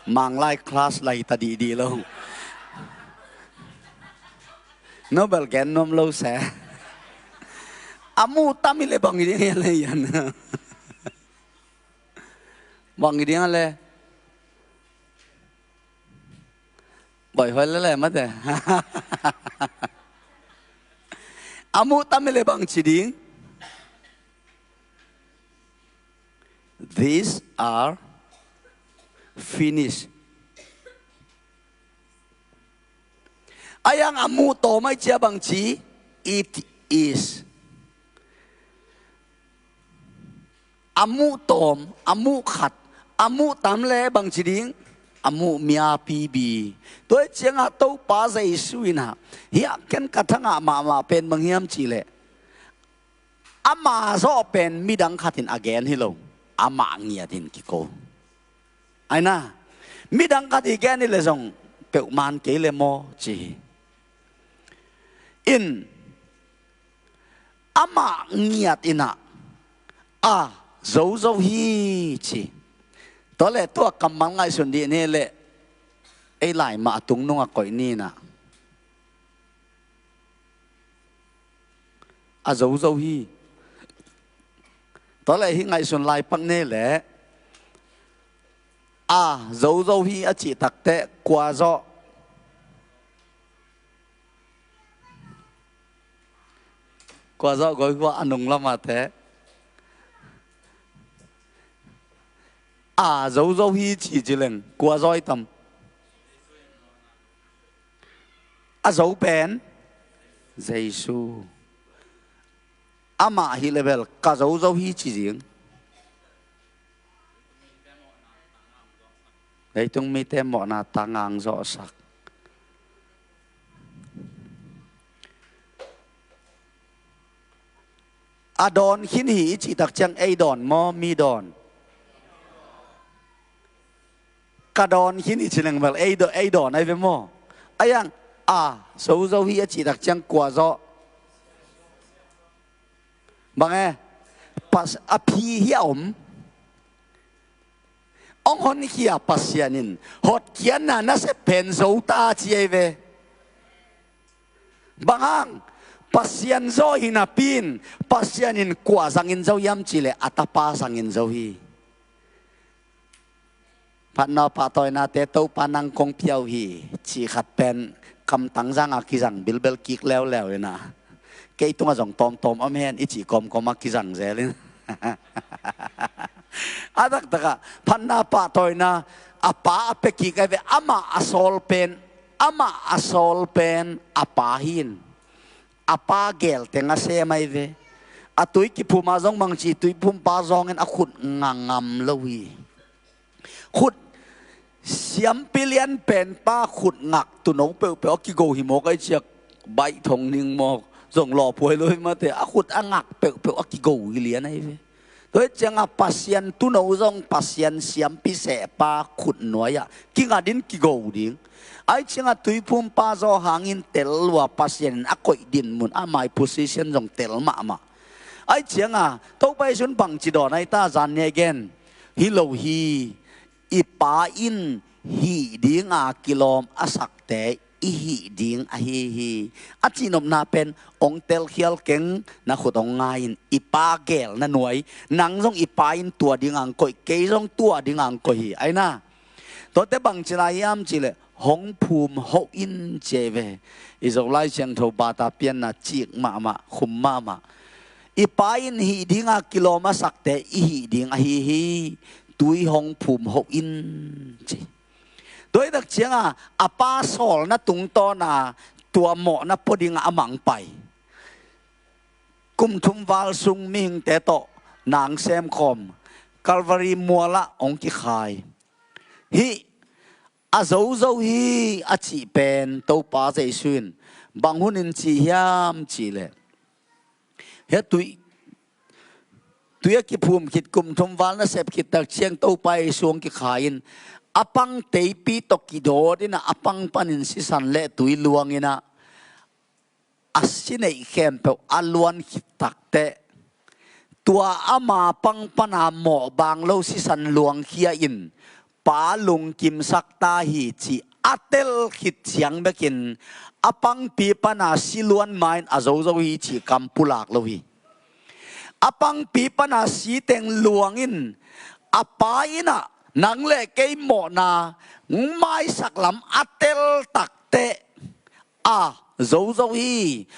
Manglai class lai ta dihdih lo. Nobel gen nuam lo se. A muh tam i leh bang hi ding ai a lei ah. Bang hi ding a le. Boih hoih lele mate. A muh tam i le bang ci ding. These are finished. Ai ang a muh tawm ai cia bang ci. It is. A muh tawm, a muh khat, a muh tam le bang ci ding. A muh mi a pibi. Tua hi ciangah Topa Jesu in ah hiah ken ka thangah mahmah pen bang hiam cih leh, ama zawh pen midang khat in a gen hi lo. Amah ngiat in kiko. Aina, midang khat i gen hi le zong peuhman kei le maw ci hi. In amah ngiat in ah a zozo hi ci. Tua leh tua kammal ngaihsun dih ni leh ei lai mah a tung nung a koih ni in ah a zozo hi. Tua leh hih ngaihsun lai pak ni leh a zozo hi a cih takteh kua zawh. Kua zawh goi kua a nung lamah te. A zozo hi ci ci leng kua zawh i tam. A zo pen Jesu. Amah hi le bel ka zozo hi ci zing. Leitung mite mawhna tangang zawhsak. A dawn khin hi i cih tak ciang ei dawn maw mi dawn? Ka dawn khin i ci leng bel ei dawn, ei dawn ai ve maw? Ai ang a zozo hi a cih tak ciang kua zawh? Bang e, a phi hi a om. Ong honkhia Pasian in hotkhiatna nasep pen zo ta ci ai ve. Bang hang? Pasian zo hi napi in Pasian in kua zangin zo hiam cih leh a tapa zangin zo hi. Phatna pahtawinate Topa nang kong pia uh hi cih khat pen kamtang zanga kizang bilbel kik leuleu in ah kei tungah zong tawmtawm om hen i cih kawmkawm a kizang zel in. A taktakah phatna pahtawina a pa a pia kik ai ve. Amah a sawl pen, amah a sawl pen a pa hi in a pa gelteng a sem ai ve. A tui kiphuma zong bangci tuiphumpa zawngin a khut ngangam lo hi. Khut siampi lian penpa khut ngak tuno peuhpeuh a kigo hi mawk ai ciak baih thong ning mawk zong lawphuai lo hi mate a khut a ngak peuhpeuh a kigo hi lian ai ve. Tua hi cianga Pasian tuno zong Pasian siampi sehpa khut nuai-ah kinga din kigo ding. Ai cianga tuiphumpa zaw hangin tel lua Pasian in a koih din mun a mai position zong tel mahmah. Ai cianga Topa Jesu in bangci dawn ai ta zan ni a gen hi lo hi. I pa in hih dinga kilawm a sakte i hih ding ahi hi. A cihnopna pen hong telkhial keng, na khut hong ngai in, i Pa geel na nuai, nang zong i Pa in tua ding ang koih, kei zong tua ding ang koih hi. Aina, tuate bang ci lai hiam cih leh hong phum hoh in ci ei ve. I Zolai Siangtho bata pianna cik mahmah, khum mahmah. I Pa in hih dinga kilawm a sakte i hih ding ahi hi. Tui hong phum hoh in ci. Tua hi tak cianga a Pa sawlna tungtawna tua mawhna pua dinga a mang pai. Kum thum val sung mihingte tawh nang semkhawm Calvary mualah hong kikhai. Hih a zozo hi a cih pen Topa Jesu in bang hunin ci hiam cih leh, hia tui, tui a kiphum khit kum thum val na sep khit tak ciang Topa Jesu hong kikhai in, a pang teipi tawh kidawt in a, a pang panin sisan le tui luang in a, a si neih khempeuh a luan khit takteh, tua ama pang pana mawhbang lo sisan luangkhia in Pa lungkimsak ta hi cih a tel khit ciang bekin, a pangpi pana si luan ma in a zozo hi cih kam pulak lo hi. A pangpi pana si teng luang in, a Pa in a nang le kei mawhna maisak lam a tel takteh, a zozo hi.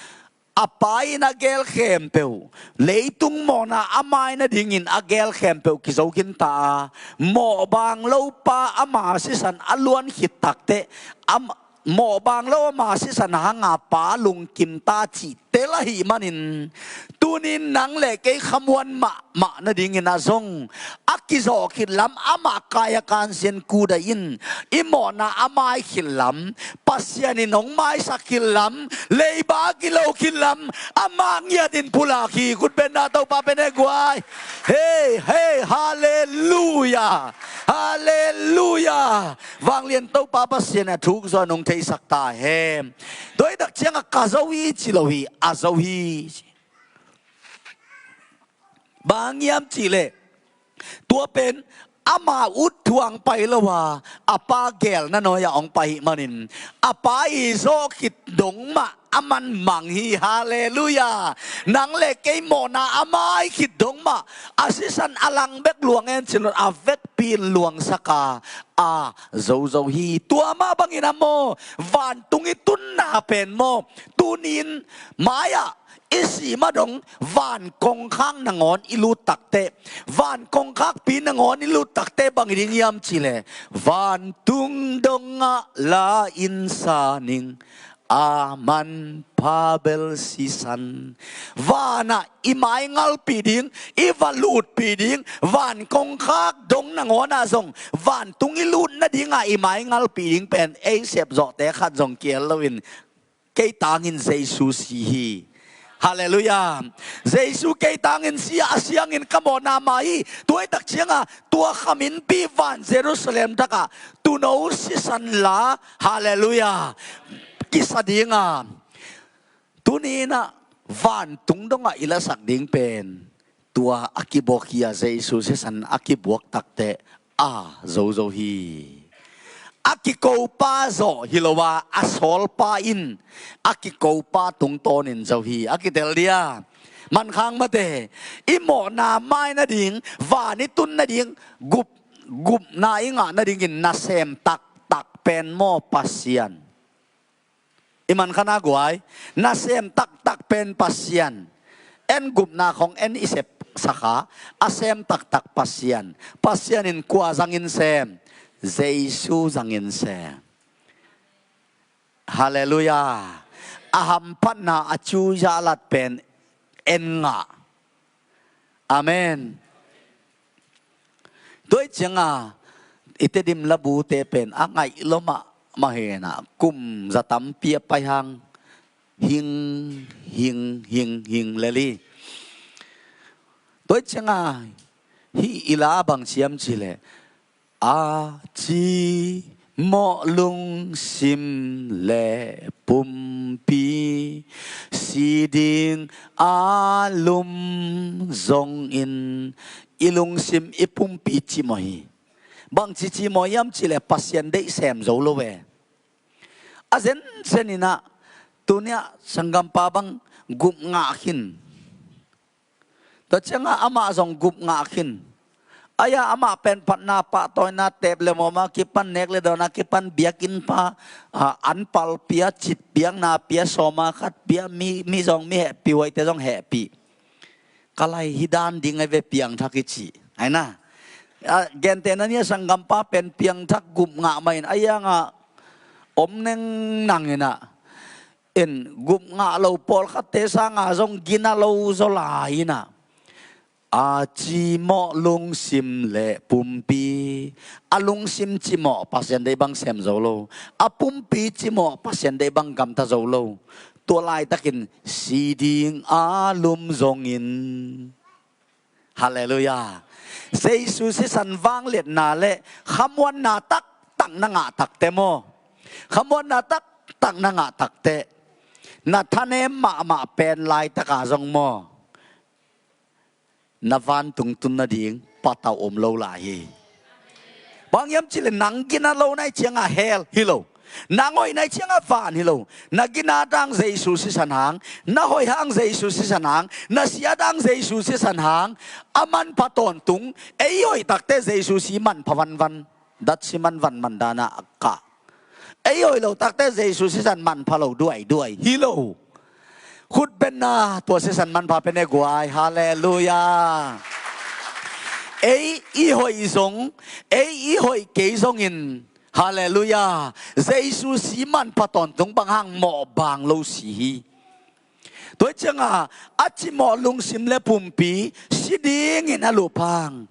A Pa in a geel khempeuh, leitung mawhna a mai nadingin a geel khempeuh kizo khin ta a, mawhbang lo pa ama sisan a luan khit takteh, a mawhbang lo ama sisan hanga Pa lungkim ta cih tel ahih manin, tunin nang le kei khamuan mahmah nadingin a zong, a kizawh khit lam amah kai a kansian kudai in, i mawhna a mai khit lam, Pasian in hong maisak khit lam, leiba kilo khit lam, amah ngiatin pulak hi. Khut beng na, Topa pen e guai. Hei, hei, halleluia. Halleluia. Vanglian Topa Pasian a thuk zaw nong theisak ta hen. Tua hi tak cianga ka zo hi ci lo hi, a zo hi. Bang hiam cih leh, tua pen ama ut thuang pai lo a, a Pa geelna nuai-ah hong pai hih manin, a Pa i zawh khit dong mah a man mang hi. Halleluia. Nang le kei mawhna a mai khit dong mah, a sisan a lang bek luang en cih lo, a vekpi in luangsak a, a zozo hi. Tua mah bangin a maw, vantung i tunna pen maw, tunin mai-ah i si mah dong van kongkhak nangawn i lut takteh, van kongkhakpi nangawn i lut takteh bang hi ding hiam cih leh, vantung dongah la in sa ning, a manpha bel sisan. Vanah i mai ngalpih ding, i va lutpih ding, van kongkhak dong nangawnah zong vantung i lut nadinga i mai ngalpih ding pen ei sepzawhte khat zong kihel loin, kei tangin Jesu si hi. Halleluia. Jesu kei tangin si a, a siangin ka mawhna mai hi. Tua hi tak cianga tua khaminpi van Jerusalem takah tuuno sisan la, halleluia, kisa dinga, tuninah vantung dongah i lasak ding pen tua a kibuak hi a, Jesu sisan a kibuak takteh a zozo hi. A kikopa zawh hi lo a, a sawlpa in a kikopa tungtawnin zo hi. A kitel dia, mankhang mate, i mawhna mai nading, van i tun nading, gup, gupna i ngah nadingin nasem taktak pen maw, Pasian. I mankhan a guai, nasem taktak pen Pasian. En gupna khong en i sepsak a, a sem taktak Pasian. Pasian in kua zangin sem? Jesu zangin sem. Halleluia. A hamphatna a cu zalat pen en ngah. Amen. Tua hi cianga i Tedim labute pen a ngaih lua mahmah hi a, kum za tampi a pai hang hing, hing, hing, hing lel hi. Tua hi cianga hih i la bang ci hiam cih leh, a cimawh lungsim le pumpi, si ding a lum zongin i lungsim i pumpi cimawh hi. Bangci cimawh hiam cih leh Pasian deih sem zo lo ve. A zenzen inah, tuniah sanggampa bang gup ngah khin. Tua ciangah amah zong gup ngah khin. Aia amah pen phatna pahtawina tep le mawma kipan nek le dawna kipan biakinnpa, a, anpal pia, cit piakna pia, sawma khat pia, mi, mi zong mi hehpih, huaite zong hehpih. Ka lai hi dan ding ai ve piangthak i cih. Aina. A, gentehna nia sanggampa pen piangthak gup ngah mahin a iangah om neng nang inah. In gup ngah lo pawlkhatte sangah zong gina lo zaw lai inah. A cimawh lungsim le pumpi. A lungsim cimawh Pasian deih bang sem zo lo. A pumpi cimawh Pasian deih bang gamta zo lo. Tua laitakin si ding a lum zongin. Halleluiah. Jesu sisan vangliatna le khamuanna taktak na ngah takte maw? Khamuanna taktak na ngah takte na thanem mahmah pen laitaka zong maw? Na vantung tun nading patauh om lo lai hi. Bang hiam cih leh nang gina lo nai ciangah hell hi lo. Nang hoih nai ciangah van hi lo. Na gina dang Jesu sisan hang, na hoih hang Jesu sisan hang, na sia dang Jesu sisan hang, a manpha tawntung, ei hoih takte Jesu si manpha vanvan. Dat si man van man dana a kah. Ei hoih lo takte Jesu sisan manpha lo duaiduai hi lo. Khutbenna tua sisan manpha pen e guai. Halleluiah. Ei i hoih zong, ei i hoih kei zongin, halleluiah, Jesu si manpha tawntung bang hang mawhbang lo si hi. Tua ciangah a cimawh lungsim le pumpi si dingin a lup hang.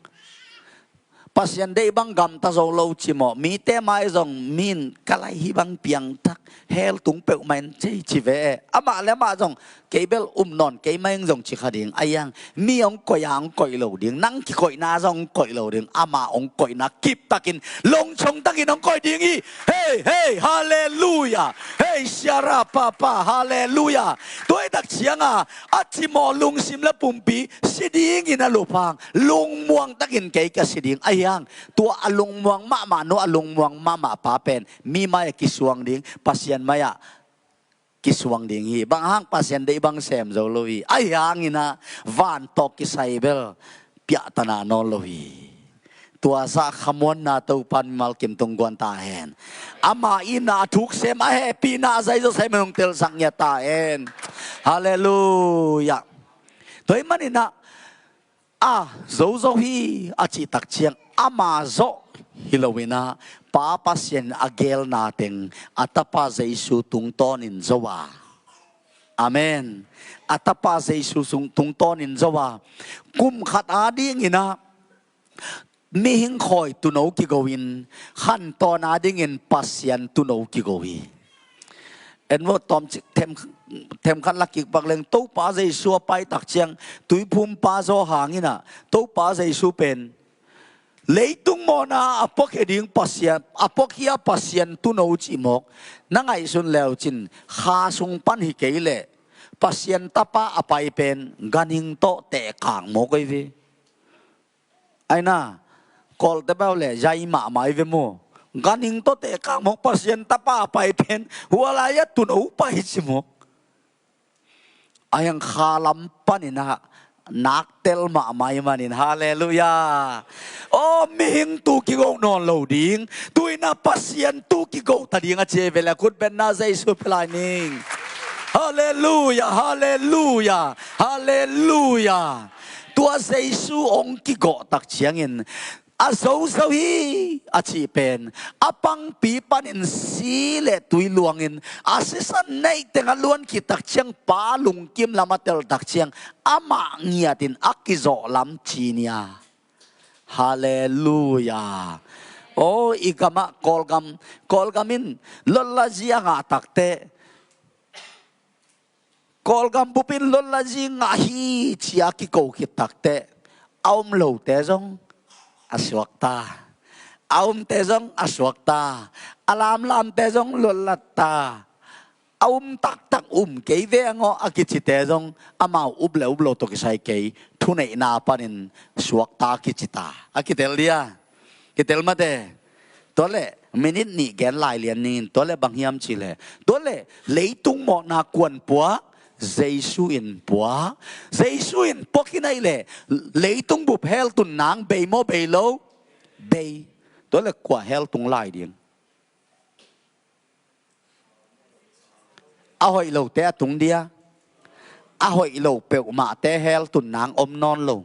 Pasian deih bang gamta zo lo cimawh mite mai zong min ka lai hi bang piangthak hell tung peuhmah in cei ci ve. Amah le amah zong kei bel um nawn kei mai zong ci kha ding. A iang mi hong koih a hong koih lo ding. Nang kikoihna zong hong koih lo ding. Amah hong koihna kiptakin longchong takin hong koih ding hi. Hei, hei, halleluiah. Hei, siara papa, halleluiah. Tuaitak cianga a cimawh lungsim le pumpi si dingin a lup hang. Lungmuang takin kei ka si ding. A hiang tua a lungmuang mahmah nu, a lungmuang mahmah pa pen mi mai a kisuang ding, Pasian mai ah kisuang ding hi. Bang hang Pasian deih bang sem zo lo hi. A hiangin a van tawh kisai bel piahtana nawn lo hi. Tua sa khamuanna Topa mimal kim tung guan ta hen. Amah i na a thuksem, a hehpihna a zai zawsai man hong telsak ngiat ta hen. Halleluiah. Tua hi maninah a zozo hi a cihtak ciang ama zawh hi loinah Pa Pasian a gelna teng a Tapa Jesu tungtawnin zo a. Amen. A Tapa Jesu sung tungtawnin zo a. Kum khat a dinginah mihing khawi tuuno kigo in khantawn a dingin Pasian tuuno kigo hi. En maw, tawm cik them, them khat la kik pak leng Topa Jesu a paitak ciang tuiphumpa zaw hanginah Topa Jesu pen leitung mawhna a puakhia ding Pasian, a puakhia Pasian tuuno cih mawk na ngaihsun leucin kha sung pan hi kei leh Pasian Tapa a pai pen ganhing tawh tehkang mawk oi ve. Aina, Kawlte bau le zai mahmah i ve maw? Ganhing tawh tehkang mawk Pasian Tapa a pai pen hua lai-ah tuuno pai ci mawk. A hiang kha lam paninah naktel mahmah i manin, halleluiah. Aw, mihing tu kigo nawn lo ding, tuinah Pasian tu kigo ta ding a ci ei ve le khutbenna Jesu pia lai ning. Halleluiah, halleluiah, halleluiah. Tua Jesu hong kigawh tak ciangin a zozo hi a cih pen a pangpi panin si le tui luangin a sisan neih teng a luan khit tak ciang Pa lungkim lam a telh tak ciang amah ngiatin a kizawh lam ci nia. Halleluiah. Aw, i gamah Kawlgam, Kawlgam in lotlazi a ngah takte Kawlgam bupin lotlazi ngah hi cia kiko khit takteh a um lote zong a suakta, a umte zong a suakta, a lamlamte zong lotlatta, a um taktak um kei vengawh a kicite zong amau up le up lo tawh kisai kei thuneihna panin suakta kicita a kitel dia. Kitel mate. Tualeh Minit nih gen lai lian ning in, tua le bang hiam cih leh, tua le leitung mawhna kuan puak, Jesu in puak. Jesu in puak hi nai leh leitung bup hell tun nang bei maw bei lo? Bei. Tua le kua hell tung lai ding? A hoih lote a tung dia. A hoih lo peuhmahte hell tun nang om nawn lo.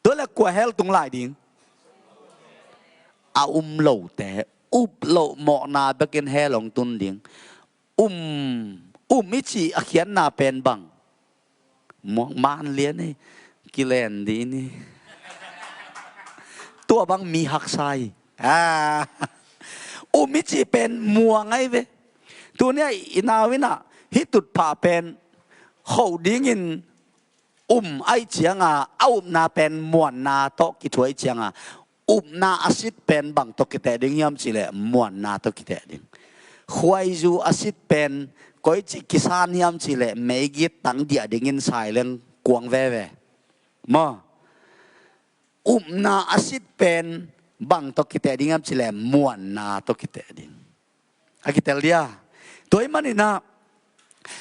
Tua le kua hell tung lai ding? A um lote, up loh mawhna bekin hell hong tun ding. Um, um i cih a khiatna pen bang? Muang man lian hi, kilen dih ni. Tua bang mi haksa hi. Ah. Um i cih pen muang ai ve. Tuni a i nau in ah hih tutphah pen khoh dingin um ai cianga, a upna pen muanna tawh kithuai cianga, upna a sit pen bang tawh kiteh ding hiam cih leh muanna tawh kiteh ding. Khuaizu a sit pen koici kisan hiam cih leh meigit tang diah dingin saileng kuang veve. Maw? Upna a sit pen bang tawh kiteh ding hiam cih leh muanna tawh kiteh ding. A kitel dia. Tua ahih manin ah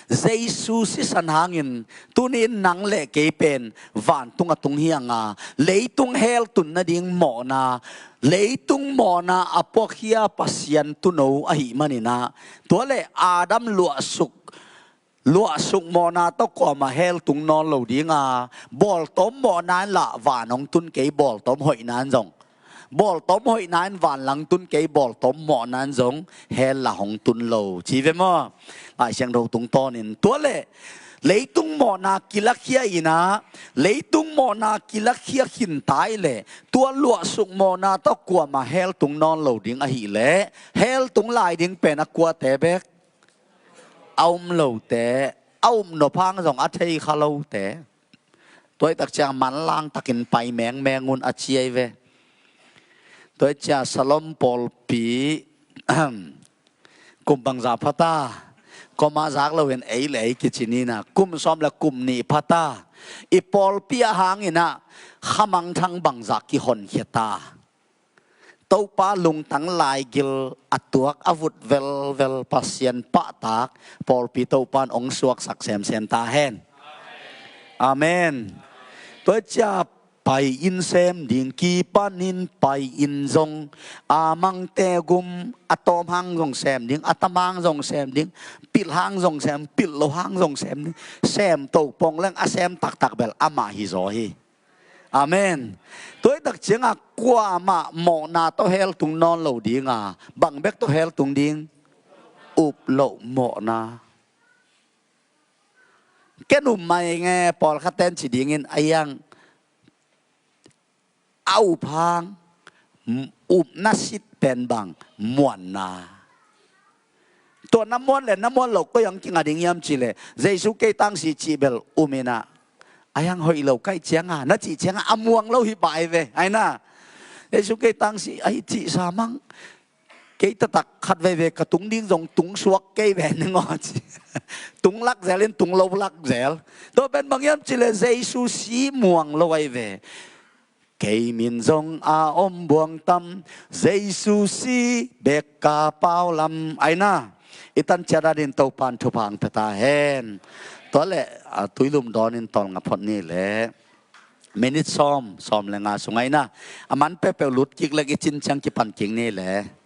Jesu sisan hangin tuni in nang le kei pen vantung a tung hi anga, leitung hell tun nading mawhna, leitung mawhna a puakhia Pasian tuuno ahih manin ah, tua le Adam luahsuk, luahsuk mawhna tawh kuamah hell tung nawn lo dinga, bawltawm mawhna in lah van hong tun kei, bawltawm hoihna in zong, bawltawm hoihna in vanlang tun kei, bawltawm mawhna in zong hell lah hong tun lo ci ve maw? Lai Siangtho tungtawnin tua le leitung mawhna kilakhia in ah, leitung mawhna kilakhia khinta i leh tua luahsuk mawhna tawh kuamah hell tung nawn lo ding ahih leh, hell tung lai ding pen a kuate bek? A um lote, a um nop hang zong a thei kha lote. Tua i tak ciang manlang takin pai mengmeng un a ci ai ve. Tua i cia Salom pawlpi kum bangzah phata, koma zak loin ei le ei kici ni na, kum sawm le kum nih phata, i pawlpi a hangin ah khamangthang bangzah kihonkhia ta. Topa lungtang laigil a tuak a vut velvel Pasian pahtak pawlpi Topa in hong suaksak semsem ta hen. Amen. Tua cia pai in sem ding, kipanin pai in zong, a mangte gum, a tawm hang zong sem ding, a tam hang zong sem ding, pilh hang zong sem, pilh lo hang zong sem ding, sem to pong leng a sem taktak bel amah hi zaw hi. Amen. Tua i tak ciangah kuamah mawhna tawh hell tung nawn lo dinga, bang bek tawh hell tung ding? Up loh mawhna. Ken um mai nge, pawlkhat ten ci dingin a iang a up hang, upna sit pen bang? Muanna. Tua na muan le na muan lo koi ang kinga ding hiam cih leh, Jesu kei tangsi cih bel um in ah, a iang hoih lo kaih cianga na cih cianga a muang lo hi bai ve, ai na. Jesu kei tangsi ahi cih sa mang. Kei taktak khat veve ka tung ding zong tung suak kei ve ning aw ci. Tung lak zel in tung lo lak zel. Tua pen bang hiam cih leh Jesu si muang lo ai ve. Kei min zong a om buang tam, Jesu si bek ka pau lam, ai na. I tan ciat adin Topan thupha ang pia ta hen. Tua le, a, tuilum dawnin tawlnga phot ni le. Minit sawm, sawm le nga sung ai na. A man peuhpeuh lut kik lek i cin ciang kipan kik ni le.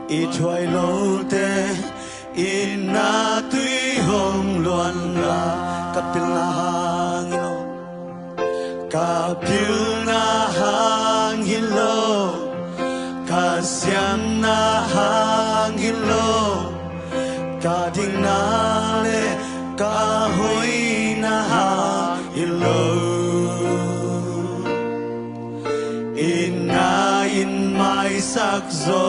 I thuai lote i na tui hong luan la. Ka pilna hang hi lo. Ka pilna hang hi lo. Ka siamna hang hi lo. Ka dikna le ka hoihna hang hi lo. I na in maisak zo,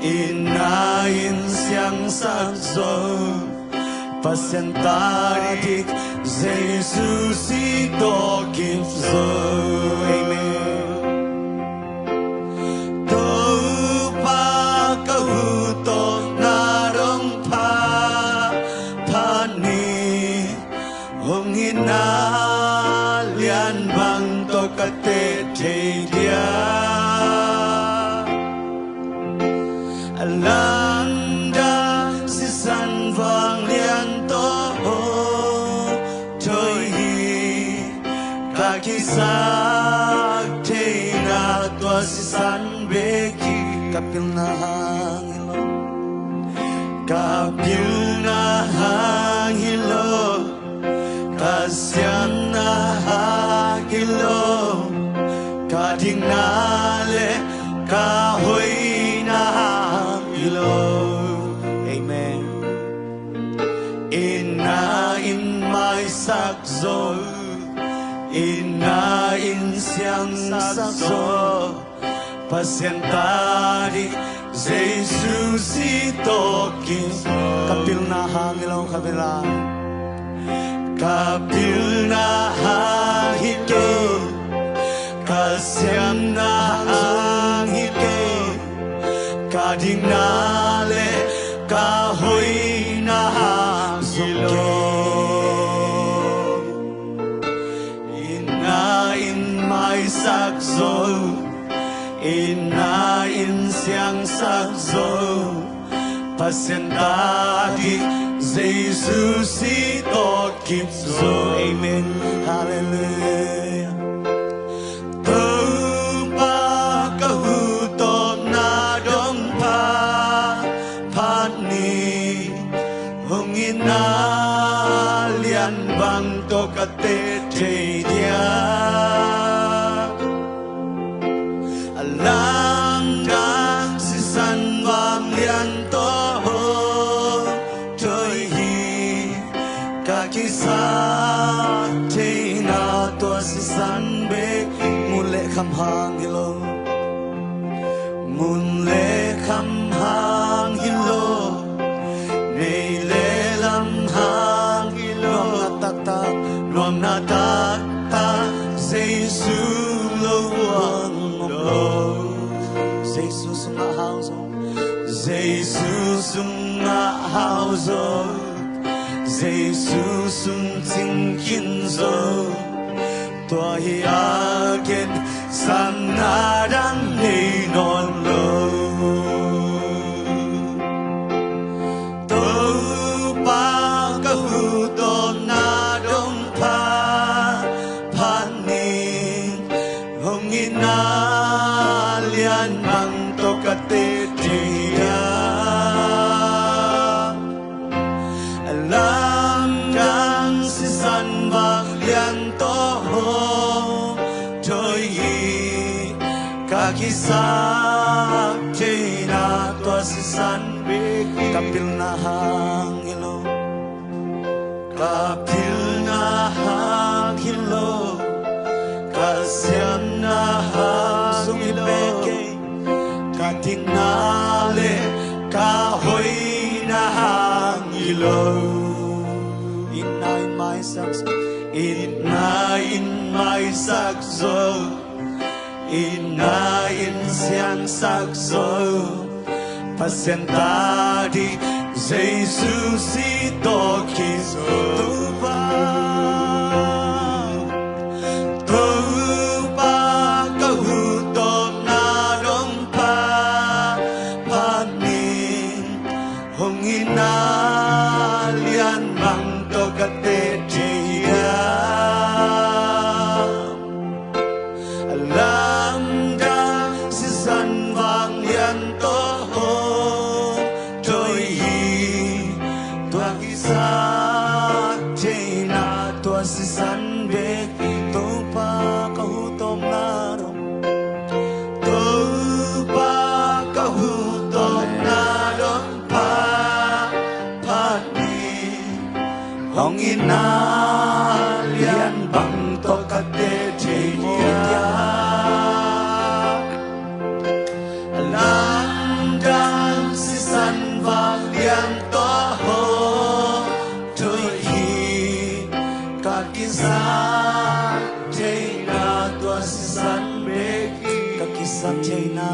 i na in siangsak zo, Pasian ta dik Jesu si tawh kip zo. Amen. Topa ka huh tawh na dong pha, pha ni. Hong itna lian bang tawh ka teh thei dia. A lamdang sisan vanglian tawh hong thoih hi. Ka kisap theihna tua sisan bek hi. Ka pilna hang hi lo. Ka pilna hang hi lo. Ka siamna hang hi lo. Ka dikna le ka hoihna hang hi lo. Amen. I na in maisak zo, i na in siangsak zo, Pasian ta dik Jesu si tawh kip zo. Ka pilna hang hi lo ka vela. Ka pilna hang hi kei, ka siamna hang hi kei, ka dikna le ka hoihna hang hi lo. I na in maisak zo, i na in siangsak zo, Pasian ta dik Jesu si tawh kip zo. Amen. Halleluiah. Topa ka huh tawh na dong pha, pha ni. Hong itna lian bang tawh ka teh thei dia. A lamdang sisan vanglian tawh hong thoih hi. Ka kisap theihna tua sisan bek hi. Mun le kham hang hi lo. Mun le kham hang hi lo. Mei le lam hang hi lo. Nuamna taktak, nuamna taktak Jesu lo uang om lo. Jesu sungah hau zo. Jesu sungah hau zo. Jesu sung cingkin zo. Tua hi a ken sanna dang nei nawn lo. Topa ka huh tawh na dong pha, pha ni. Hong itna lian bang tawh ka teh thei dia. A lamdang sisan vanglian tawh hong thoih hi. Ka kisap theihna tua sisan bek hi. Ka pilna hang hi lo. Ka pilna hang hi lo. Ka siamna hang hi lo. Ka dikna le ka hoihna hang hi lo. I na in maisak zo. I na in maisak zo. I na in siangsak zo. Pasian ta dik Jesu si tawh kip zo. Topa, Topa ka huh tawh na dong pha, pha ni. Hong itna lian bang tawh ka teh thei dia. A lamdang sisan vanglian tawh Hong itna lian bang tawh ka teh thei dia, lamdang sisan vanglian tawh hong thoih hi. Ka kizak theihna tua sisan bek hi. Ka kizak theihna,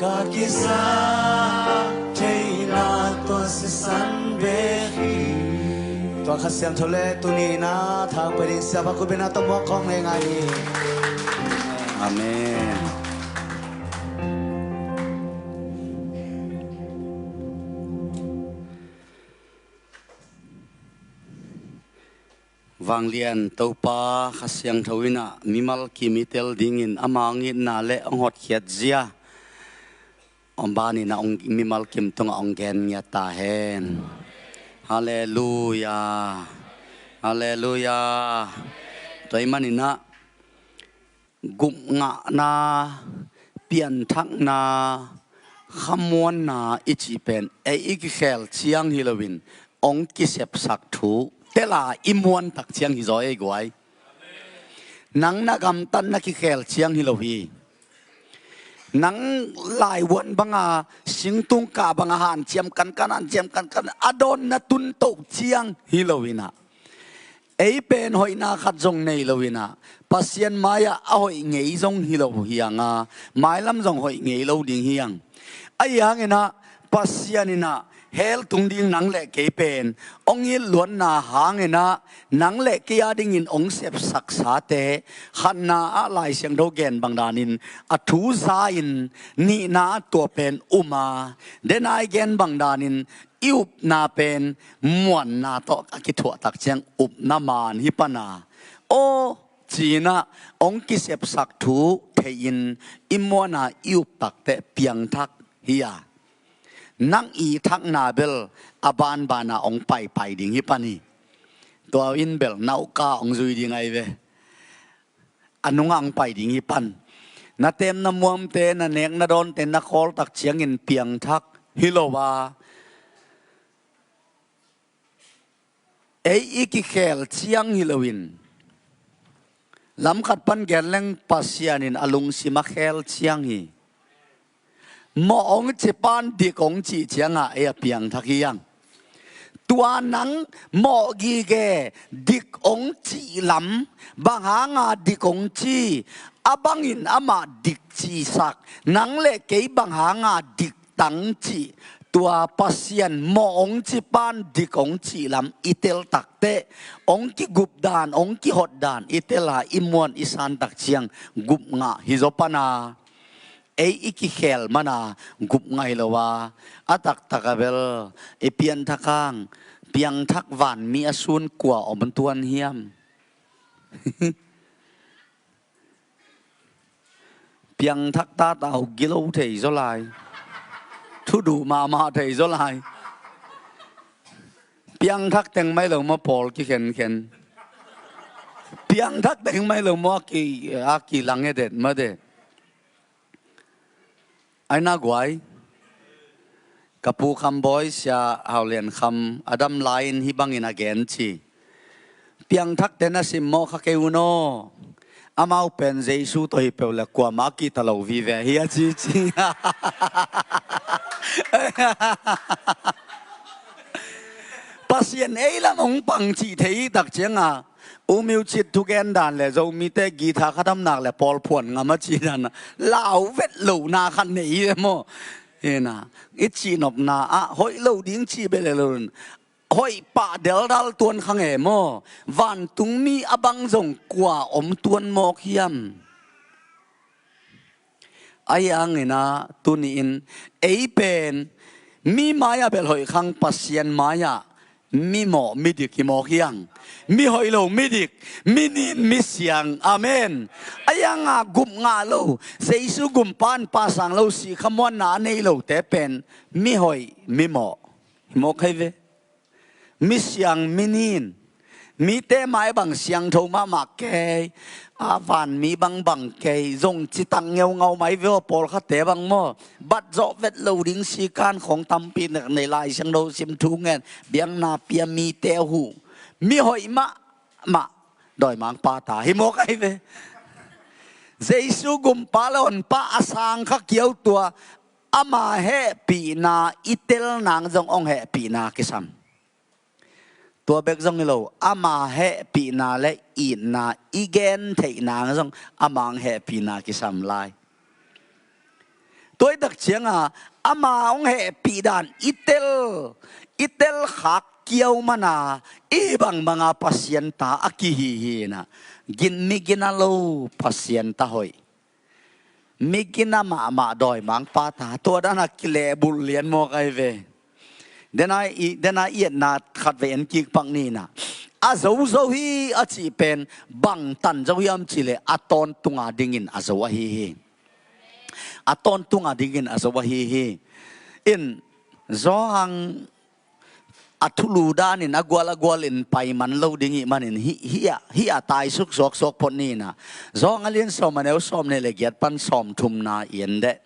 ka kizak theihna tua sisan bek hi. Tua Kha Siangtho le tuni-in a thang pai ding siapa khut bengna tawh muak khawng le ngai hi. Amen. Vanglian Topa Kha Siangtho in a mimal kim i tel dingin ama hong itna le hong hotkhiat zia hong banin a hong, mimal kim tungah hong gen ngiat ta hen. Halleluia. Halleluia. Tua ahih manin a gupngahna, pianthakna, khamuanna i cih pen ei i kikhel ciang hi loin hong kisepsak thu tel a i muan tak ciang hi zaw ei guai. Nang na gamtatna kikhel ciang hi lo hi. Nang laivuan banga singtung kah banga hanciam kankan, hanciam kankan a dawnna tun toh ciang hi lo in a, ei pen hoihna khat zong nei lo in a, Pasian mai-ah a hoih ngei zong hi lo hi hang a, mailam zong hoih ngei lo ding hi hang. Ahi hangin a, Pasian in a hell tung ding nang le kei pen hong it luatna hangin a, nang le kei a dingin hong sepsaksate, khatna ah Lai Siangtho gen bang danin a thu za-in, nihna ah tua pen um a, denai gen bang danin i upna pen muanna tawh a kithuah tak ciang upna man hi pan a, aw ci-in a hong kisepsak thu theihin i muan a i up tak teh piangthak hi a, nang i thakna bel a banban a hong paipai ding hi pan hi. Tua in bel nauka hong zui ding ahi ve. A nungah hong pai ding hi pan. Na tem na muamte, na nek na dawnte na khawl tak ciangin piangthak hi lo a, ei i kikhel ciang hi loin, lamkhat pan gen leng Pasian in a lungsim a khel ciang hi. Mawh hong ci pan dik hong cih ciangah ei a piangthak hi hang. Tua nang mawh gige dik hong cih lam, bang hanga dik hong ci, a bangin amah dik cisak, nang le kei bang hanga dik tang cih, tua Pasian mawh hong ci pan dik hong cih lam i tel tak teh, hong kigup dan, hong kihot dan i tel a, i muan i san tak ciang gupngah hi zaw pan a, ei i kikhel man a gupngah hi lo a, a taktak a bel i pianthak hang, piangthak vanmi a sun kua om tuan hiam? Piangthak tatau gilo thei zaw lai. Thuduh mahmah thei zaw lai. Piangthak teng mai lo maw pawl kikhenkhen. Piangthak teng mai lo maw a ki, a kilang edet mah de. Ai na guai. Ka pu Kham Bawi, Sia Hau Lian Kham a dam lai-in hih bangin a gen ci. Piangthakte na simmawh kha kei un aw. Amau pen Jesu tawh hi peuh le kuamah a kihta lo vive hi a ci ci. Pasian ei lam hong pang cih thei tak cianga, U Miu Cit thugen dan le Zomite guitar kha dam nak le pawl phuan ngam a ci dan a, lau vet lohna khat nei hi ve maw? Hi na, i cihnopna ah hoih lo ding cih bel hi lo in, hoih pah deldal tuan kha nge maw? Vantungmi a bang zong kua om tuan mawk hiam? Ahi hangin a, tuni-in ei pen mi mai-ah bel hoih khang, Pasian mai-ah mimawh midik hi mawk hi hang. Mihoih lo midik, minin misiang. Amen. Ahi hanga gupngah lo, Jesu gumpa in pasang lo, sih khamuanna a nei lote pen mihoih mimawh hi mawk hi ve. Misiang minin, Mite mai bang siangtho mahmah kei, a vanmi bangbang kei, zong citak ngeungau mai veo pawlkhatte bang maw. Bat zawh vet lo ding sikan khawng tampi nek nei, Lai Siangtho sim, thu ngen, biakna pia, mite huh. Mi hoih mahmah dawimangpa ta hi mawk ahi ve. Jesu gumpa le honpa a sang kha kiautua, ama hehpihna i tel nang zong hong hehpihna kisam. Tua bek zong hi lo, ama hehpihna le itna i gen theih nang zong ama hong hehpihna kisam lai. Tua i tak cianga ama hong hehpih dan i tel, i tel khak kiau mana, i bangbanga Pasian ta a kihi hi na, gin, mi gina lo Pasian ta hoih. Mi gina mahmah dawimangpa ta, tua dana kilehbulh lian mawk ahi ve. Dena i, dena i etna khatvei en kik pak ni na. A zo zo hi a cih pen bang tan zo hiam cih leh a tawntunga dingin a zo ahi hi. A tawntunga dingin a zo ahi hi. In, Zawhang a thulu danin a gual a gualin pai man lo ding ih manin hih, hih a, hih a taisuk suaksuak phot ni na. Zawhang a lian sawm a neu sawmnih le giat pan sawmthumna i en deh.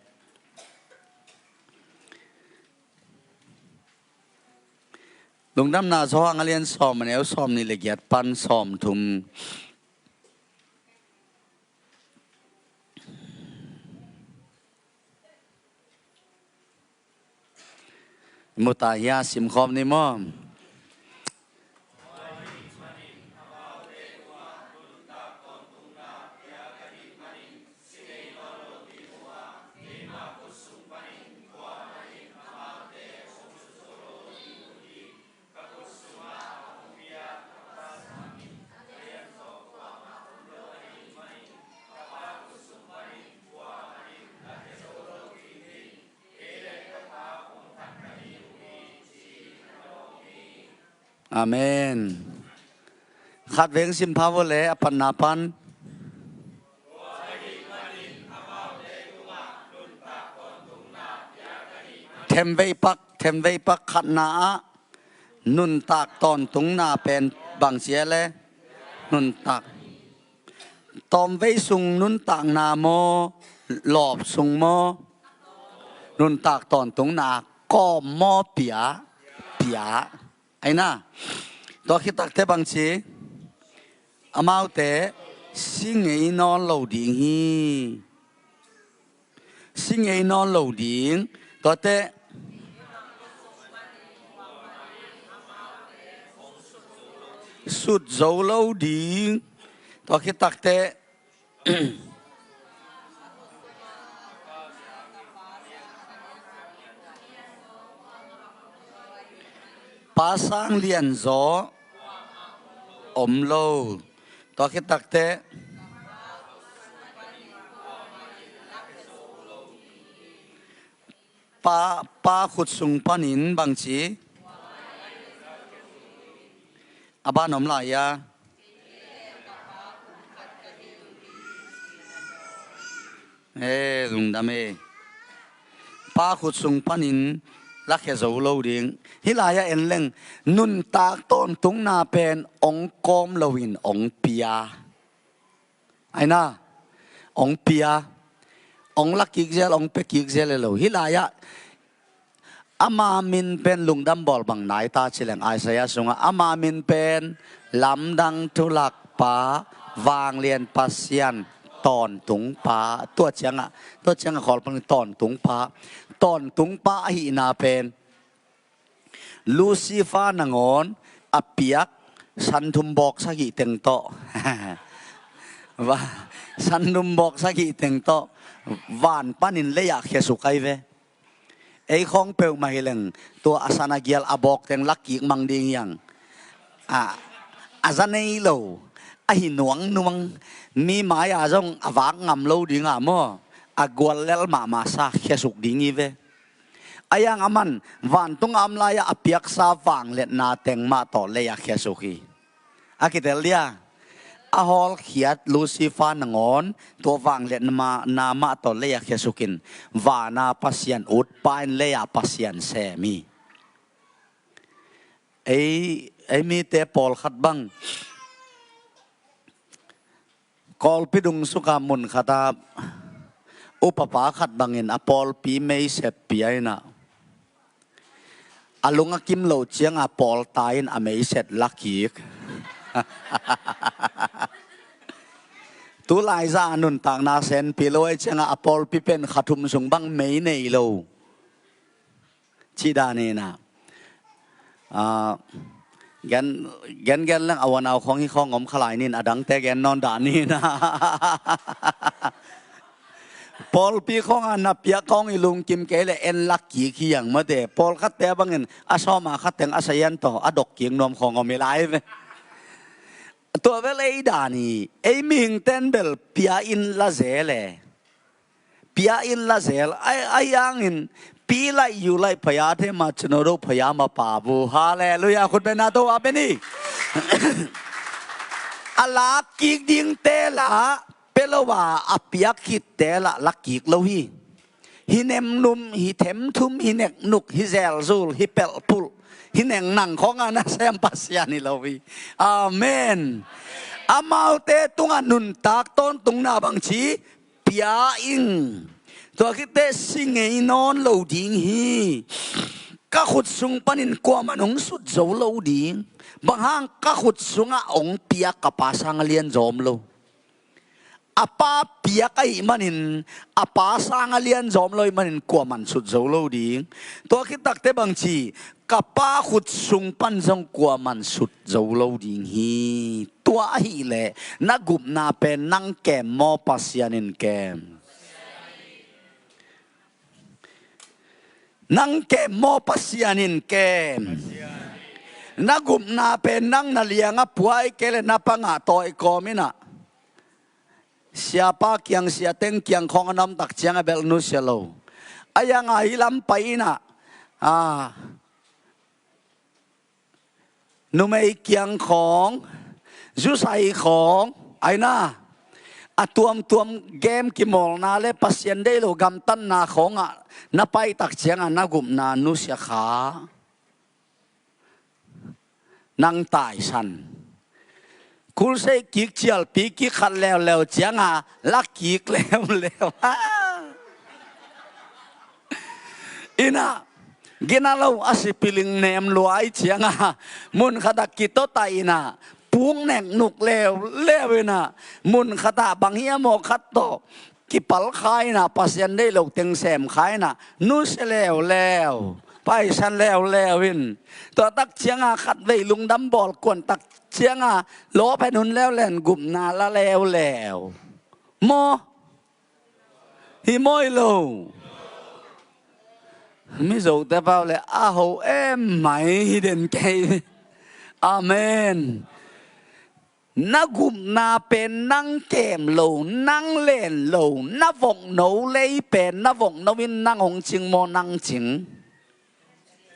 Lungdamna Zawhang a lian sawm a neu sawmnih le giat pan sawmthum. Muta hia, simkhawm ni maw? Amen. Khat veng sim pha vo le, a panna pan. Themvei pak, themvei pak, khatna ah nuntak tawntungna pen bang cia le? Nuntak. Tawmvei sung nuntakna maw, lawp sung maw? Nuntak tawntungna, kawm maw, pia? Pia. Aina, tua khit takte bang ci? Amaute si ngei nawn lo ding hi. Si ngei nawn lo ding. Tuate sut zo lo ding. Tua khit takte pa sang lian zaw om lo. Tua khit takte pa, pa khut sung panin bang ci? A ban om lai a. E, lungdam e. Pa khut sung panin lakhia zo lo ding. Hih lai-ah en leng, nuntak tawntungna pen ong kawm loin ong pia. Aina, ong pia. Ong lakik zel, ong pekik zel e lo. Hih lai-ah ama min pen lungdam bawl bang nai ta ci leng, Isaiah sungah ama min pen Lamdang Thulakpa, Vanglian Pasian, Tawntungpa. Tua ciangah, tua ciangah khawl pan Tawntungpa. Tawntungpa ahihna pen Lucifer nangawn a piak santhum bawk sagih teng tawh. Santhum bawk sagih teng tawh van panin lei-ah khiasuk ai ve. Ei khawng peuhmah hi leng, tua a san a gial a bawk teng lakkik mang ding hiang. A, a za nei lo, a hi nuangnuang, mi mai-a zong a vak ngam lo dinga maw, a guallel mahmah sa khiasuk ding hi ve. A hiang aman, vantung a om lai-ah a piaksa vangliatna teng mah tawh lei-ah khiasuk hi. A kitel dia, a hawlkhiat Lucifer nangawn, tua vangliatna mah tawh lei-ah khiasukin, vana Pasian utpa in lei-ah Pasian sem hi. Ei ei mite pawlkhat bang Kawlpi dung suka mun khata upapa khat bangin a pawlpi meiset pia inah, a lung a kim loh cianga pawlta in a meiset lakik. Tulaiza a nuntakna senpi lo ei cianga a pawlpi pen kha thum sung bang mei nei lo. Cih dan inah, ah, gen, gen, gen leng a uanau khawng hi khawng om khalai nin a dangte gen nawn dah ninah. Pawlpi khawnga na piak khawng i lungkim kei le en lak kik hi ang mate. Pawlkhatte a bangin a sawma khat teng a sayan tawh a dok kik nuam khawng om i lai ve. Tua vel ei dan hi, ei mihingten bel pia in la zel e. Pia in la zel, ai, ai angin, pi laih yu laih phaya the ma cino do phaya ma pa bu. Halleluia, khut bena to a beni. A lak kik dingte lah, pia lo a, a piak khitte lah, lak kik lo hi. Hi nemnum, hi themthum, hi neknuk, hi zelzul, hi pelhpulh, hi nengnang khawnga na sem Pasian hi lo hi. Amen. Amaute tungah nuntak tawntungna bangci, pia ing. Tua khite si ngei nawn lo ding hi. Ka khut sung panin kuaman hong sut zo lo ding. Bang hang ka khut sungah hong piak ka pa sang a lian zawm lo. A pa piak ahih manin, a pa sang a lian zawm lo ahih manin kuaman sut zo lo ding. Tua khit takte bangci, ka pa khut sung pan zong kuaman sut zo lo ding hi. Tua ahih leh na gupna pen nang kem maw, Pasian in kem? Nang kem maw, Pasian in kem? Na gupna pen nang na lianga puai kei le na pangah tawi kawm inah, siapa kiang, siateng kiang khawng a na om tak cianga bel nusia lo. A ianga hi lam pai inah, a, numei kiang khawng, zusai khawng, aina, a tuamtuam game kimawlna le Pasian deih lo gamtatna khawngah na pai tak cianga na gupna nusia kha. Nang taisan. Kulsei kik cialpi kik khat leuleu cianga lak kik leuleu. Inah, gina lo a sipiling nem luai cianga mun khatah kitota inah, puk neknuk leuleu inah, mun khatah bang hiam aw khat tawh kipal kha inah, Pasian deih lo teng sem kha inah, nusia leuleu, paisan leuleu in. Tua tak cianga khatvei lungdam bawl kuan tak cianga lawphen hun leuleu in gupna la leuleu. Maw? Hi maw hi lo? Mizote pau le a ho em mai hi den kei. Amen. Na gupna pen nang kem lo, nang len lo, na vokno lei pen na vokno in nang hong cing maw, nang cing?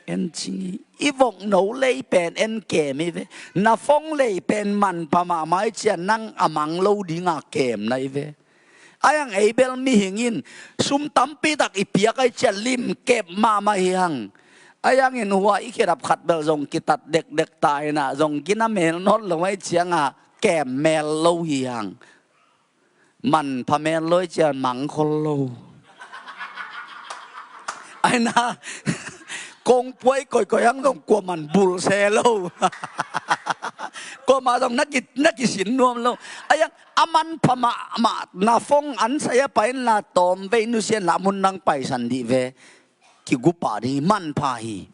En cing hi. I vokno lei pen en kem hi ve. Na phone lei pen manpha mahmah hi cian nang a mang lo dinga kem na hi ve. Ai ang ei bel mihing in sum tampi tak i piak ai cian lim kep mahmah hi hang. Ai ang in hua i khedap khat bel zong kitat dekdek ta inah zong gina mel nawn lo ai cianga kem mel lo hi hang. Manpha mel lo ai cian mang khol lo. Aina kong puai koikoi ang zong kuaman bulh se lo. Kuama zong na ki, na kisin nuam lo. Ai ang a manpha mahmah na phone an sai a pai inla tawm vei nusia inla mun nang paisan dih ve. Kigupa ding hi, manpha hi.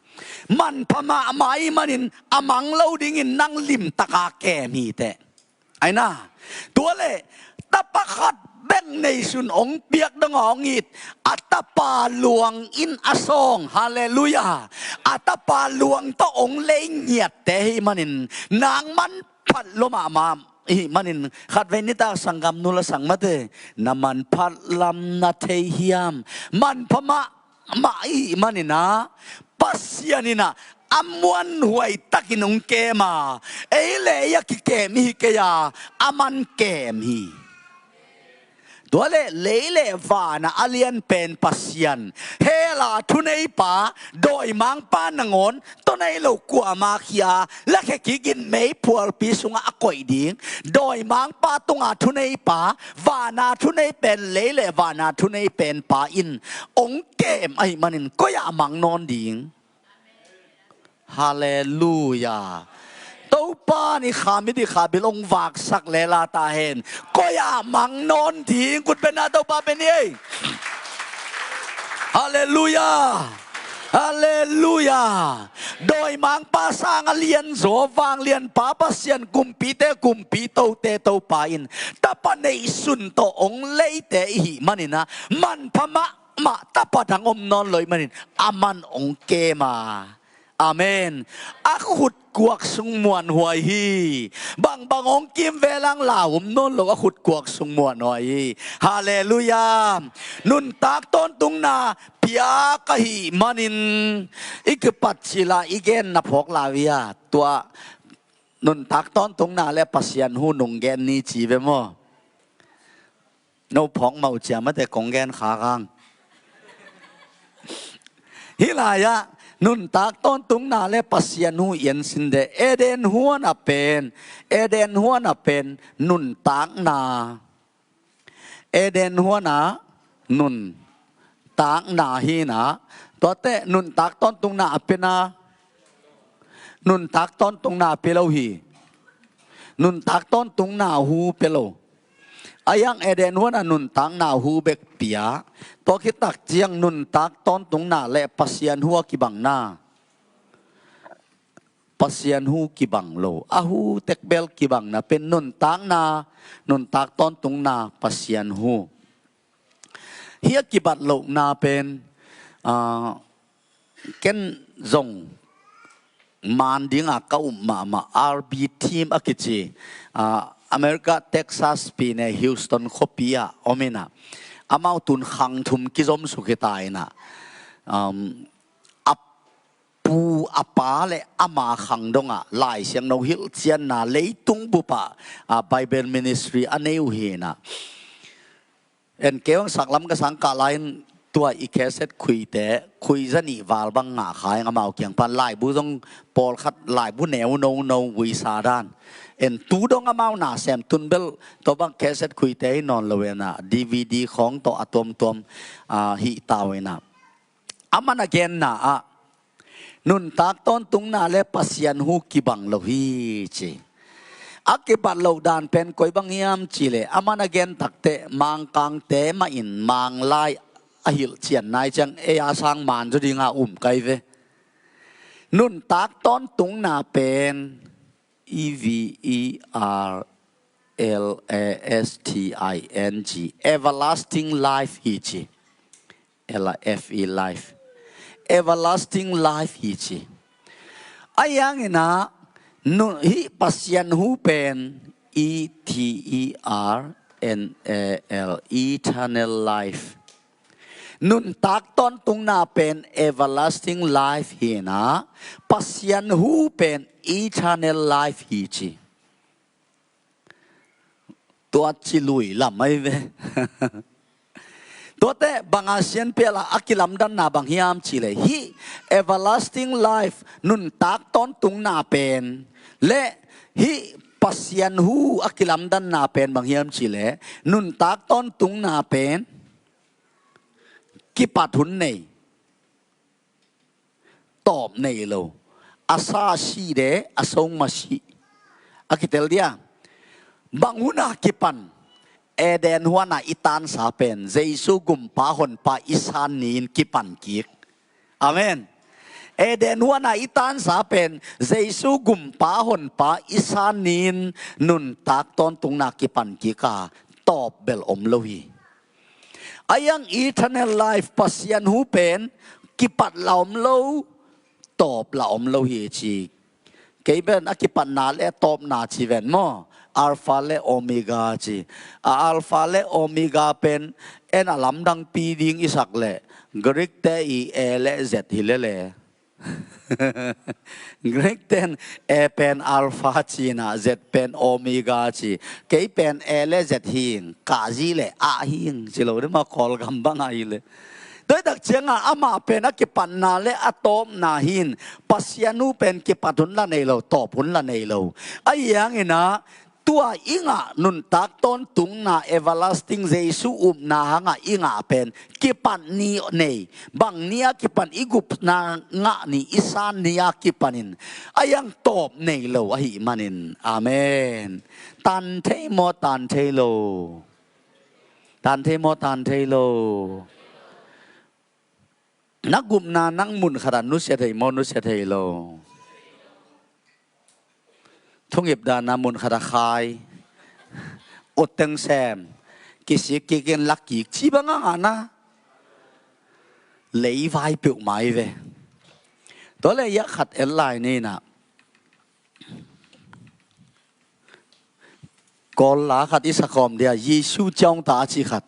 Manpha mahmah ahih manin a mang lo dingin nang limtaka kem hi teh. Aina, tua leh tapa khat bek neisun hong piak donga hong it, a tapa luang in a sawng, halleluiah, a tapa luang tawh hong lei ngiatte ahih manin nang manphat lua mahmah ahih manin khatvei nitak sanggam nu le sanggamte, na manphat lam na thei hiam? Manpha mahmah ahih manin ah Pasian in ah a muanhuai takin hong kem a, ei le ei a kikem i hi kei a, aman kem hi. Tua leh lei le vana a lianpen Pasian, hela thuneipa, dawimangpa nangawn tawh nei lo kuama khia, lakhia kikin meiphualpi sungah a koih ding dawimangpa tunga thuneipa, vana thuneipen, lei le vana thuneipenpa in ong kem ahih manin koi-ah mang nawn ding? Halleluia. Topa nih kha mi dikha bil ong vaksak lela ta hen. Koi-ah mang nawn ding? Kut beng na, Topa beng ni ei. Halleluia. Halleluia. Dawimangpa sang a lianzaw, vanglianpa Pasian, kumpite kumpi, tote Topa in tapa neihsun tawh ong leite ihih manin ah, manpha mah mah tapa dang om nawn lo ahih manin aman ong kem a. Amen. A khutkuak sung muanhuai hi. Bangbang ong kimvel ang lau om nawn lo, a khutkuak sung muanhuai hi. Halleluia. Nuntak tawntungna piak ahih manin i kipat cil a i genna phawk lau hi a. Tua nuntak tawntungna le Pasian hu nung gen ni ci ve maw? No phawk mah uh cia, mate kong gen kha kang. Hih lai-ah nuntak tawntungna le Pasian hu i en sin de. Eden huan a pen, Eden huan a pen nuntakna, Eden huan a nuntakna hi na. Tuate nuntak tawntungna a pia na, nuntak tawntungna a pia lo hi. Nuntak tawntungna hu pia lo. A iang Eden huan a nuntakna hu bek pia. Tua khit tak ciang nuntak tawntungna le Pasian hu a kibangna, Pasian hu kibang lo. A hu tekbel kibangna pen nuntakna, nuntak tawntungna, Pasian hu. Hih a kibat lohna pen, ah, ken zong man dinga ka um mahmah R B team a kici, ah, America Texas pi ne Houston khuapi ah om in ah, amau tun khang thum kizom suk hi ta in ah, um, a pu, a pa le ama khang dongah Lai Siangtho hilhcianna leitung bupah, ah, Bible ministry a nei uh hi in ah. En kei hong saklam ka sang kah lai-in tua i cassette khuite, khui zanih val bang ngah kha ing, amau kiang pan laibu zong pawlkhat laibu neu nono vuisa dan. En tu dong amau na sem tun bel tua bang cassette khuite hi nawn lo in ah, D V D khawng tawh a tuamtuam, ah, hih tau in ah. Aman a genna ah nuntak tawntungna le Pasian hu kibang lo hi ci. A kibat loh dan pen koi bang hiam cih leh, aman a gen takteh Mangkangte mah in Manglai a hilhcian nai ciang ei a sang man zaw dinga um kai ve. Nuntak tawntungna pen E V E R L A S T I N G, everlasting life hi ci. L I F E, life. Everlasting life hi ci. A iang in ah, nu, hih Pasian hu pen E T E R N A L, eternal life. Nuntak tawntungna pen everlasting life hi in ah, Pasian hu pen eternal life hi ci. Tua ci lui lam ahi ve. Tuate banga sianpi a la a kilamdanna bang hiam cih leh, hih everlasting life, nuntak tawntungna pen le hih Pasian hu a kilamdanna pen bang hiam cih leh, nuntak tawntungna pen kipat hun nei, tawp nei lo. A sa si de, a song ma si. A kitel dia. Bang hun a kipan? Eden huan a i tansa pen Jesu gumpa honpa i san ni-in kipan kik. Amen. Eden huan a i tansa pen Jesu gumpa honpa i san ni-in nuntak tawntungna kipan kik a, tawp bel om lo hi. A iang eternal life, Pasian hu pen kipat la om lo, tawp la om lo hi ci. Kei pen a kipatna le tawpna ci ven maw, Alpha le Omega ci. A Alpha le Omega pen en a lamdangpi ding i sak leh Greek te i A le Z hi lele. Greek ten A pen Alpha ci-in ah, Z pen Omega ci. Kei pen A le Z hi ing, ka zi le a hi ing ci lo ding maw, Kawlgam bang ahi le. Tua hi tak ciangah amah pen a kipatna le a tawpna hi in, Pasian uh pen kipat hun la nei lo, tawp hun la nei lo. Ahi hangin ah, tua i ngah nuntak tawntungna, everlasting Jesu upna hangah i ngah pen kipat ni nei, bang ni a kipan, i gupna ngah ni, i san ni a kipanin a iang tawp nei lo ahih manin. Amen. Tan thei maw, tan thei lo? Tan thei maw, tan thei lo? Na gupna nang mun khatah nusia thei maw, nusia thei lo? Thungip dana mun khatah khai, utteng sem, kisik kikin lak kik ci bang a ngah na, leivai peuhmah hi ve. Tua le iah khat en lai ni na. Kawl la khat i sakhawm dia, Jesu ciang ta a ci khat.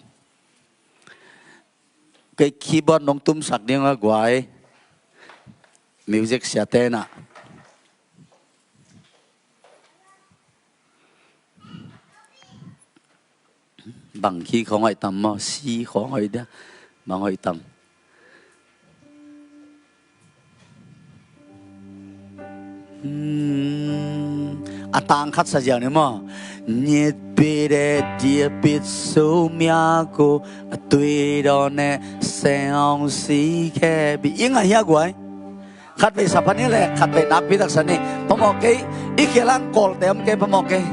Kei keyboard nong tumsak ding a guai. Music siate na. Bang khi khong hoih tam maw, si khong hoih dia. Bang hoih tam. Hmm, a tang khat sa ziau ni maw? Nyit pit e, dia pit su mya ko, a tui don e, seong si ke bi. Ing a hia guai. Khat vei sa pan ni le, khat vei nakpi tak sa ni. Pamawh kei, i kilang Kawlte om kei, pamawh kei.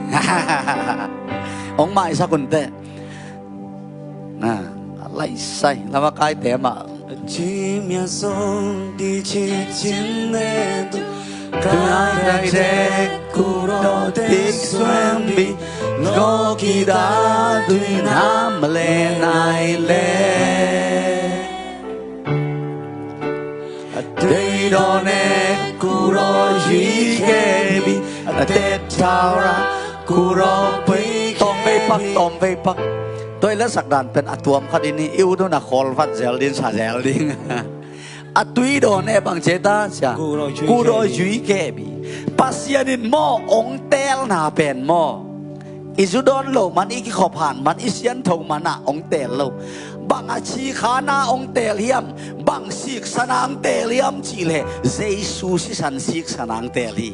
Ong mai sa kunte. Na, lai sai, lama kai te ma. Ci mya song di ci cin ne tu. Kai dai te kuro te suem bi. Lo ki da dui nam le nai le. A dei do ne kuro yi ke bi. A te tau ra kuro pui ke bi. Tawm vei pak, tawm vei pak. Tua i la sak dan pen a tuam khat in i ut un a khawl vat zel ding, sa zel ding. A tui dawn e bang ci ta sia. Kuraw zui keh bi. Pasian in maw ong teelna pen maw, i zu dawn loh man, i kikhop han man, i siantho man ah ong teel lo. Bang a cikhana ong teel hiam? Bang siksana ong teel hiam cih leh Jesu sisan siksana ong teel hi.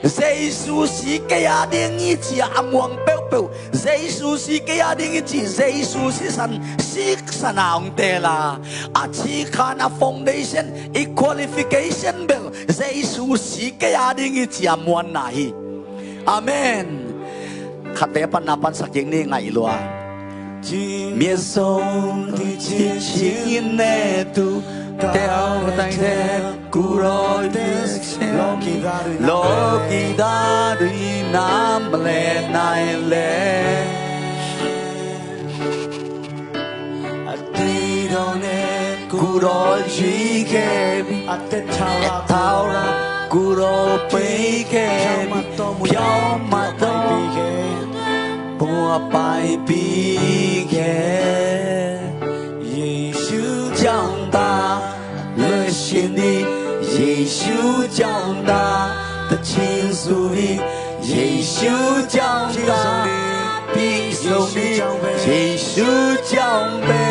Jesu si kei a ding hi ci-a a muang peuhpeuh, Jesu si kei a ding hi ci, Jesu sisan siksana ong teel a, a cikhana foundation, i qualification bel Jesu si kei a ding hi ci-a muanna hi. Amen. Khatvei a panna pansak kik ni, ngaih lua. Ci mya song di ci ci ne tu teo tai te. Kuraw te lo ki da dui nam le nai le. A dui do ne kuraw zui keh bi. A te tau ra kuraw pui keh bi. Piau ma to pua pai pi keh. Yesu ciang ta. လွတ်ရှင်သည်ယေရှုကြောင့်သာ သခင်ဆိုသည်ယေရှုကြောင့်သာ ပြီးဆုံးသည်ယေရှုကြောင့်ပဲ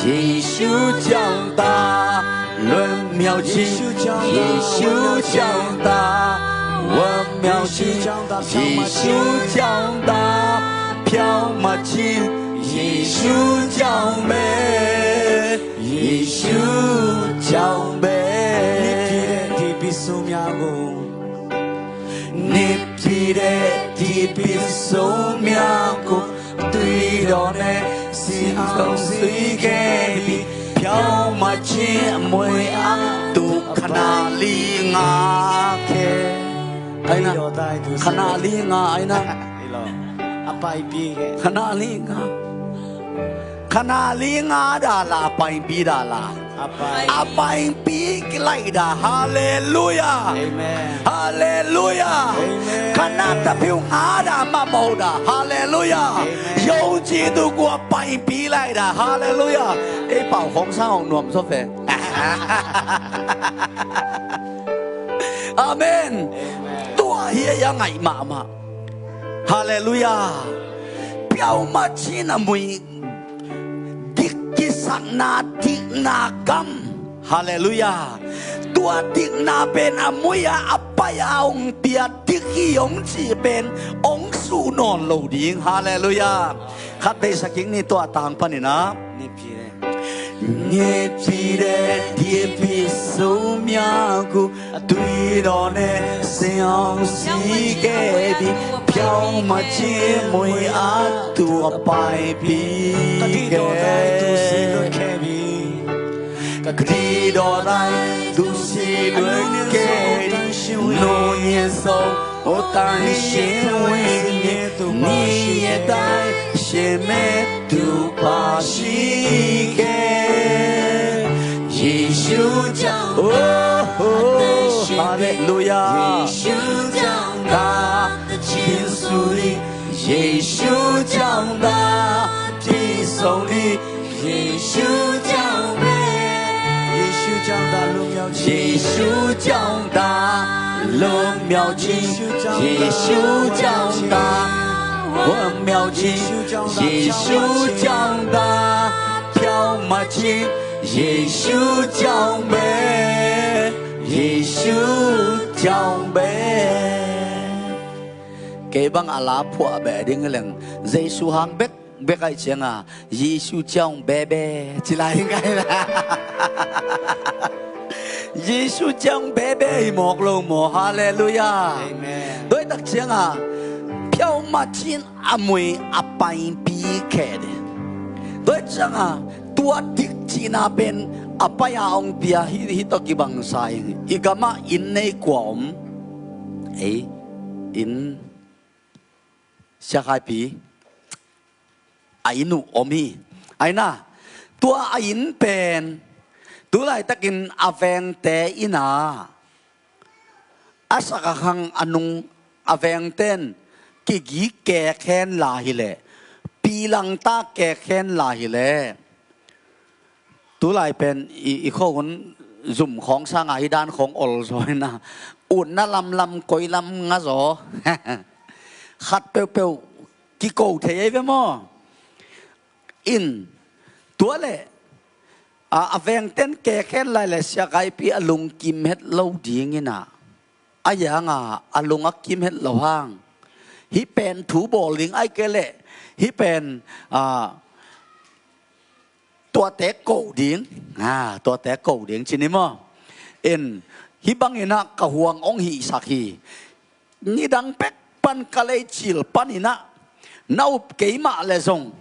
ယေရှုကြောင့်သာလွတ်မြောက်ခြင်း ယေရှုကြောင့်သာလွတ်မြောက်ခြင်း ယေရှုကြောင့်သာလွတ်မြောက်ခြင်း ယေရှုကြောင့်သာဖြောင့်မတ်ခြင်း ယေရှုကြောင့်ပဲ ယေရှုကြောင့်ပဲ နှစ်ပြည့်တဲ့ဒီပစ်ဆုံးများကို နှစ်ပြည့်တဲ့ဒီပစ်ဆုံးများကို သွေးတော်နဲ့စီအောင်စေခဲ့ပြီး ဖြောင့်မတ်ခြင်းအမွေအပ်သူ ခဏလေးငါခဲ အဲ့နော် ခဏလေးငါ အဲ့နော် အပိုင်ပြေးခဲ့ ခဏလေးငါ ခဏလေးငါဒါလား အပိုင်ပြေးဒါလား အပိုင် အပိုင်ပြေးလိုက်တာ ဟာလေလုယာ အာမင် ဟာလေလုယာ အာမင် ခဏတစ်ဖြုတ်ငါးဒါမှမဟုတ်တာ ဟာလေလုယာ အာမင် ယုံကြည်သူကို အပိုင်ပြေးလိုက်တာ ဟာလေလုယာ အေး ပေါင်ခုံးစောင့်အောင် နွမ်စောဖဲ Amen. Tua hi a ngaih mahmah. Halleluiah. Piauma cin a mui dik kisakna dikna gam. Halleluiah. Tua dikna pen a mui a a pai a hong pia dik hi hong cih pen hong suh nawn lo ding. Halleluiah. Khat beisak ing ni tua tang panin ah. 你必得的必受命苦，对到那相信的比，飘马之尾啊，都拜比个。Kadi dawdai dusi lun kebi. Kadi dawdai dusi lun kebi. No nyeso. O tai she wei ne tu pa shi ke. Ni ye tai she me tu pa shi ke. Yesu jang. Oh, oh, hallelujah. Yesu jang da chin suli. Yesu jang da chin suli. 耶稣降临，耶稣降临，荣耀进，耶稣降临，荣耀进，荣耀进，飘马进，耶稣降临，耶稣降临。Kei bang a la phuah beh ding leng, Jesu hang bek bek ai cianga, Yesu ciang bebe ci lai ngai la. Yesu ciang bebe hi mawk lo maw. Halleluiah. Amen. Doi tak cianga, piauma cin a mui a paipi khe de. Doi cianga, tua dik cina pen a pai a hong pia hi, hi tawh kibang sa ing. I gama inn nei kua om. Ei, inn. Sia Khaipi, a inn uh om hi. Aina, tua a inn pen, tu laitakin a vengte inn a, a sak a khang a nung a vengten kigi kek hen la hileh, pilangta kek hen la hileh. Tulai pen i, i kho hun zum khawng sanga hi dan khawng ol zaw hi na. Utna lamlam koi lam nga zaw. Khat peuhpeuh kiko thei ei ve maw? In tua le a, a vengten kek hen lai le Sia Khaipi a lungkim het lo ding ina. A yanga a lung a kim het lo hang. Hi pen thu bawl ding ai ke le hi pen a, tuate ko ding, a, tuate ko ding ci ni maw? In, hi bangin ah ka huang ong hihsak hi. Nidang pek pan ka lei cil panin ah na up keimah le zong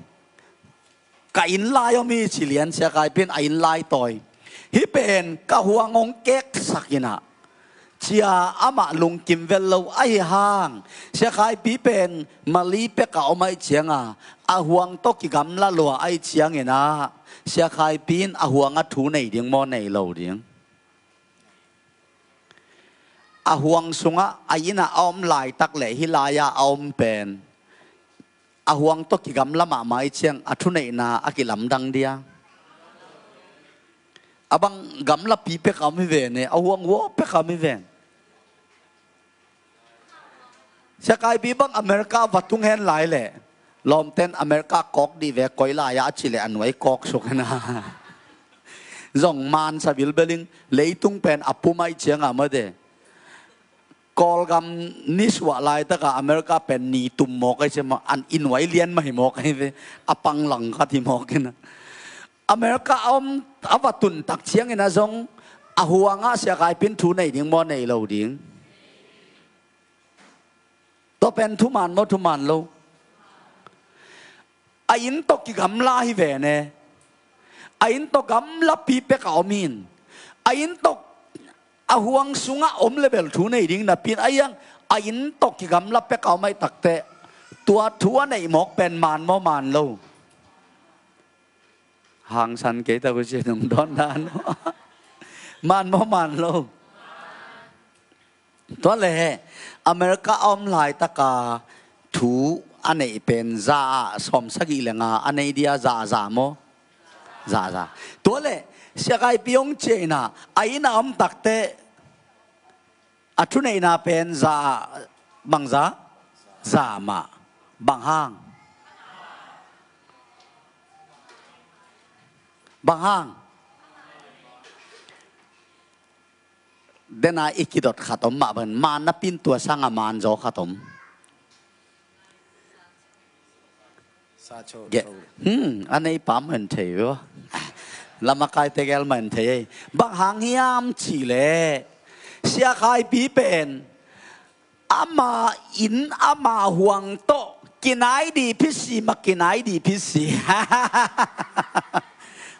ka inn lai om hi ci lian Sia Khaipi in a inn lai tawi. Hi pen ka huang ong keksak in ah. Cia amah lungkim vel lo ahi hang. Sia Khaipi pen Mali peka om ahi cianga a huang tawh kigamla lua ahi ciangin ah Sia Khaipi in a huang a thu nei ding maw nei lo ding? A huang sungah a inn ah a om laitak le hi lai-ah a om pen a huang tawh kigamla mahmah ahi ciang a thuneihna a kilamdang dia. A bang gamlapi peka om hi ve ne, a huang huah peka om hi ve. Sia Khaipi bang America va tung hen lai le lawmten America kawk dih ve koi lai-ah a ci le a nuai kawk suk hen a. Zong mansa bilbeling leitung pen a pum ahi cianga mawte. Kawlgam ni suah laitaka America pen ni tum mawk ahi ciang maw, an i nuai lian mah hi mawk ahi ve, a panglang khat hi mawk in a. America a om a va tun tak ciangin a zong a huangah Sia Khaipi in thu nei ding maw nei lo ding? Tua pen thuman maw thuman lo? A inn tawh kigamla hi ve ne. A inn tawh gamlapi peka om in. A inn tawh a huang sungah om le bel thu nei ding napi in a iang a inn tawh kigamla peka om ahi takte tua thu a neih mawk pen man maw man lo? Hangsan kei tak uh ci nung dawn dan. Man maw man lo? Tua le America a om laitaka thu a neih pen za ah sawm sagih le nga a nei dia za a za maw? Za a za. Tua le Sia Kaipi hong ciah in ah, a inn a om takteh a thuneihna pen za, bang za? Za mah. Bang hang? Bang hang? Dena i kidot khat om mah bangin, man na pintua sanga man zaw khat om. Sa cho, cho. Hmm, a neipa man thei uh. Lama kaite gel man thei ei. Bang hang hiam cih leh, Sia Kaipi pen ama inn, ama huang tawh kinai dih phisi mah, kinai dih phisi.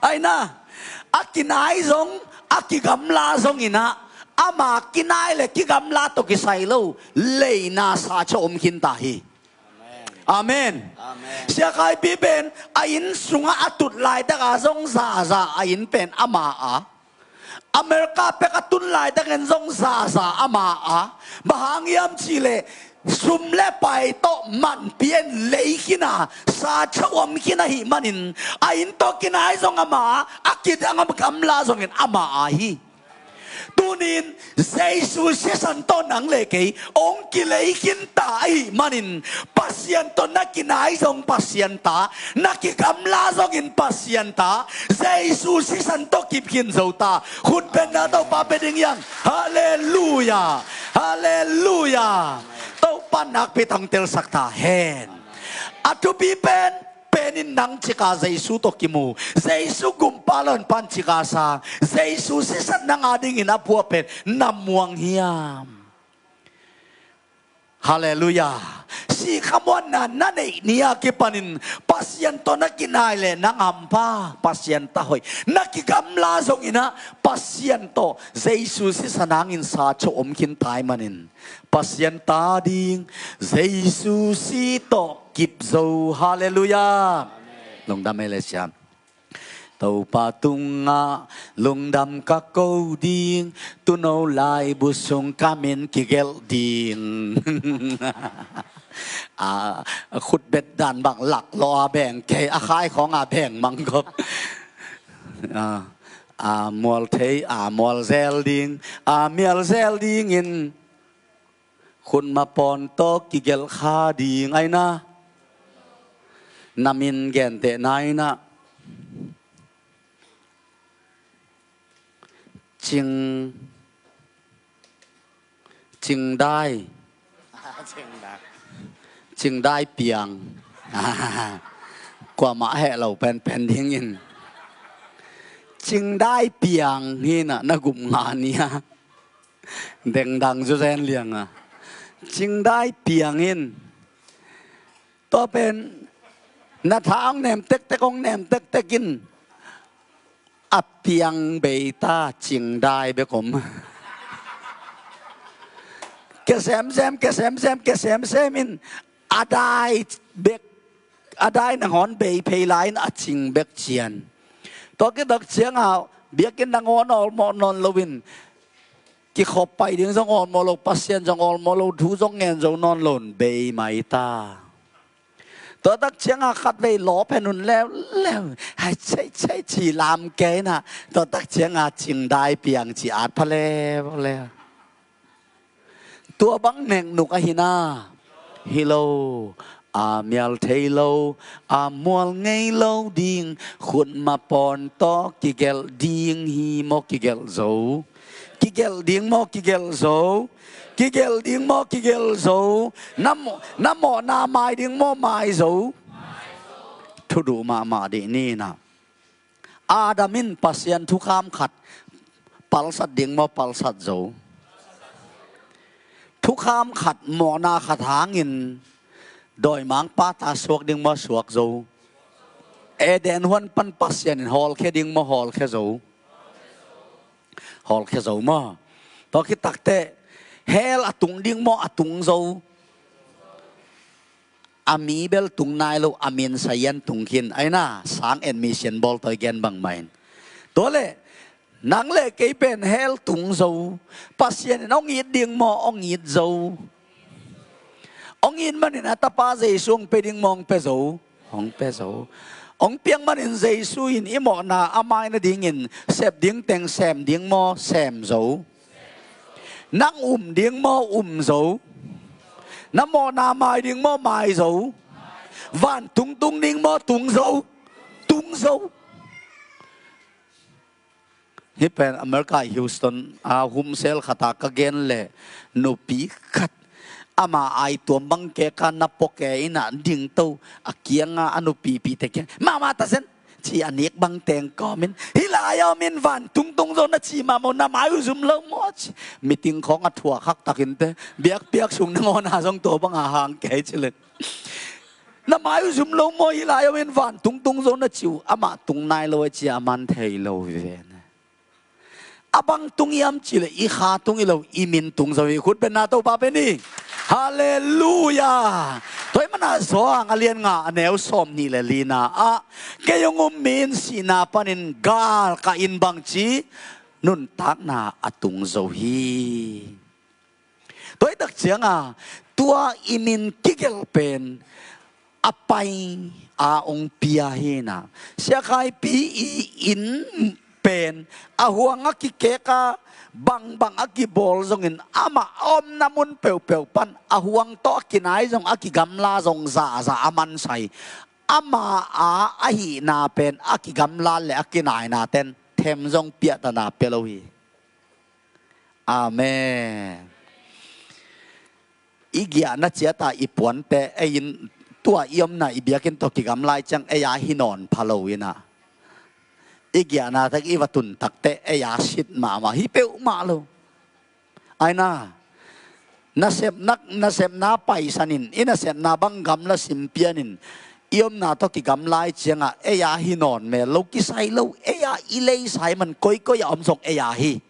Aina, a kinai zong, a kigamla zong in ah, ama kinai le kigamla tawh kisai lo leina sa cho om khin ta hi. Amen. Amen. Sia Kaipi pen a inn sungah a tut laitaka zong zaza, a inn pen ama a. America pek a tun laitakin zong zaza ama a. Bang hang hiam cih leh, sum le pai tawh manpih in lei khin a, sa cho om khin ahih manin, a inn tawh kinai zong ama a, a kidang a gamla zongin ama a hi. Tunin Jesu sisan tawh nang le kei hong kilei khin ta ahih manin, Pasian tawh na kinai zong Pasian ta, na kigamla zongin Pasian ta, Jesu sisan tawh kip khin zo ta. Khut beng na Topa pia ding hiam? Halleluia. Halleluia. Topa nakpi tawh hong telsak ta hen. A thupi pen, pen in nang cika Jesu tawh kimu, Jesu gumpa le honpa in cika sang, Jesu sisan nang a dingin a pua pen na muang hiam? Halleluia. Sikha muanna na neih ni a kipanin Pasian tawh na kinai le nang hampha, Pasian ta hoih, na kigamla zongin ah Pasian tawh Jesu sisan hangin sa cho om khin ta ahih manin, Pasian ta ding Jesu si tawh kip zo. Halleluia. Lungdam ei le siam. Topa tungah lungdam ka ko ding, tuuno laibu sung ka min kigelh ding. A, khutbet dan bang laklawh a beng kei, a khaikhawng a beng mangkok. A, a mual thei, a mual zel ding, a mial zel dingin khutma pawn tawh kigelh kha ding. Aina, na min gentehna in ah, Cing, Cingdai. Cingdai. Cingdai Piang. Kuamah heh lo penpen dingin. Cingdai Piang hi in ah, na gupna ni a. Dengdang zu zen liang a. Cingdai Piang in. Tua pen na tha hong nem tektek, hong nem tektek in, a piang bei ta, Cingdai bek om. Kia semsem, kia semsem, kia semsem in, a dai bek, a dai nangawn bei phei lai in a cing bek cian. Tua kitak ciangah biakinn nangawn awlmawh nawn loin, kikhop pai ding zong awlmawh lo, Pasian zong awlmawh lo, thu zong ngen zo nawn lo in bei mai ta. Tua tak ciangah khatvei lawp hen un leuleu, hai cei cei ci lam kei in ah, tua tak ciangah Cingdai Piang ci at pha leuleu. Tua bang neknuk ahi na, hi lo, a mial thei lo, a mual ngei lo ding, khutma pawn tawh kigelh ding hi maw, kigelh zo? Kigelh ding maw, kigelh zo? Kigelh ding maw, kigelh zo? Na maw, na mawhna mai ding maw, mai zo? Thuduh mahmah dih ni in ah. Adam in Pasian thukham khat palsat ding maw, palsat zo? Thukham khat, mawhna khat hangin dawimangpa ta suak ding maw, suak zo? Eden huan pan Pasian in hawlkhia ding maw, hawlkhia zo? Hawlkhia zo maw? Tua khit takteh hell a tung ding maw, a tung zo? A mi bel tung nai lo, a min sayan tung khin. Aina, sang admission bawl tawi gen bangmah in. Tua leh nang le kei pen hell tung zo. Pasian in hong it ding maw, hong it zo? Hong it manin a tapa Jesu hong pia ding maw, hong pia zo? Hong pia zo. Hong piak manin Jesu in i mawhna a mai nadingin sep ding teng sem ding maw, sem zo? Nang um ding maw, um zo? Na mawhna mai ding maw, mai zo? Vantung tung ding maw, tung zo? Tung zo. Hih pen America Houston a humsel khat a ka gen leh nupi khat ama ai tuam bang keka na pawke in a dingto a kianga a nupipi te kiang mama ta sen ci a nik bang teng kawmin hih lai a omin vantung tung zo na ci mahmah na mai uh zum lo maw ci. Meeting khawng a thuak hak takin te biakpiak sung nangawn a zong tua banga hang kei ci leng. Na mai uh zum lo maw, hih lai a omin vantung tung zo na ci uh, amah tung nai lo a ci a man thei lo hi ve. A bang tung hiam ci le i kha tung hi lo, i min tung zo hi. Khut beng na Topa beng ni. Halleluia. Tua hi mana Johan a lian nga a neu sawm nih le lina ah kei hong um mi in sihna panin gal ka in bangci nuntakna a tung zo hi. Tua hi tak cianga tua i min kigelh pen a pai a hong pia hi na. Siakaipi i inn pen a huang a kikeka bangbang a kibawl zongin amah a omna mun peuhpeuh pan a huang tawh a kinai zong a kigamla zong zahzah a mansai. Ama a ahihna pen a kigamla le a kinaina ten them zong piahtana pia lo hi. Amen. I giahna ciata i puante ei in tua i omna i biakinn tawh kigamlai ciang ei a hi nawn pha lo ina i giahna tak i va tun takte ei a sit mahmah hi peuhmah lo. Aina nasepna nasepna paisanin i nasepna bang gamla simpianin i omna tawh kigamlai cianga ei a hi nawn mel lo kisai lo ei a i leisai man koikoi a om zong ei a hi.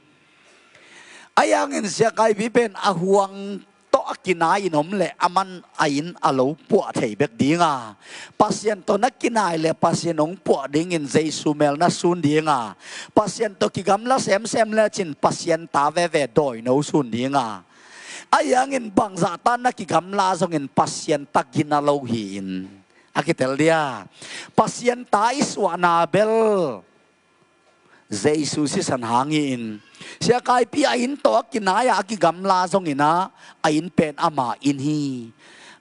Ahi hangin siakaipi pen a huang tawh a kinai in om le a man a in a lo puah thei bek dinga Pasian tawh na kinai le Pasian hong puah dingin Jesu mel na sun dinga Pasian tawh kigamla semsem lecin Pasian ta veve dawino sun dinga ahi hangin bangzah ta na kigamla zongin Pasian ta gina lo hi in a kitel dia Pasian ta i suahna bel Jesu sisan hang hi in siakaipi a inn tawh a kinai a a kigamla zongin a a inn pen ama inn hi.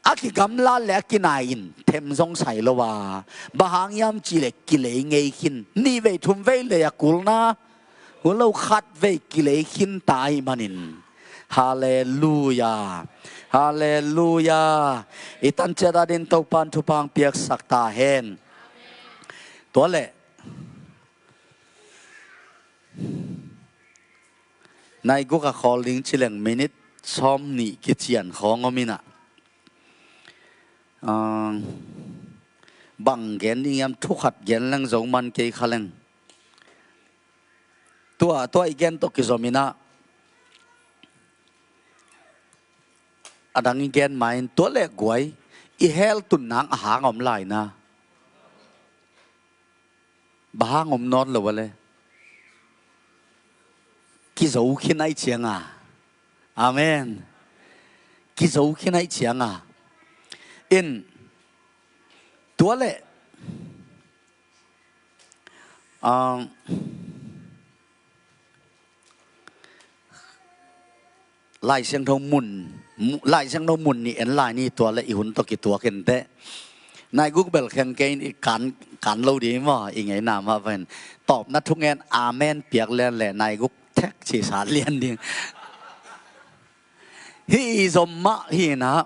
A kigamla le a kinai in them zong sai lo a bang hang hiam ci le kilei ngei khin ni vei thum vei lei a kulna hun lo khat vei kilei khin ta hi manin. Halleluia. Halleluia. I tan ciat a din Topan thupha piaksak ta hen. Tua le Naiguk a khawl ding ci leng minit sawm nih kician khawng om ina. Bang gen ding hiam thukhat gen leng zo man kei kha leng. Tua tua i gen tawh kizom ina. A dang i gen ma in tua le guai i hell tun nang a hang om lai na. Bang hang om nawn lo a le kizo khin ai cianga. Amen. Kizo khin ai cianga in tua le um, Lai Siangtho mun Lai Siangtho mun nih en lai ni tua le i hun tawh kituak inteh. Naiguk bel kheng kei in i kan kan lo ding maw i ngeina mah ven tawpna thungen amen piak lian le naiguk thek cisa lian ding. Hi i zom mah hi na.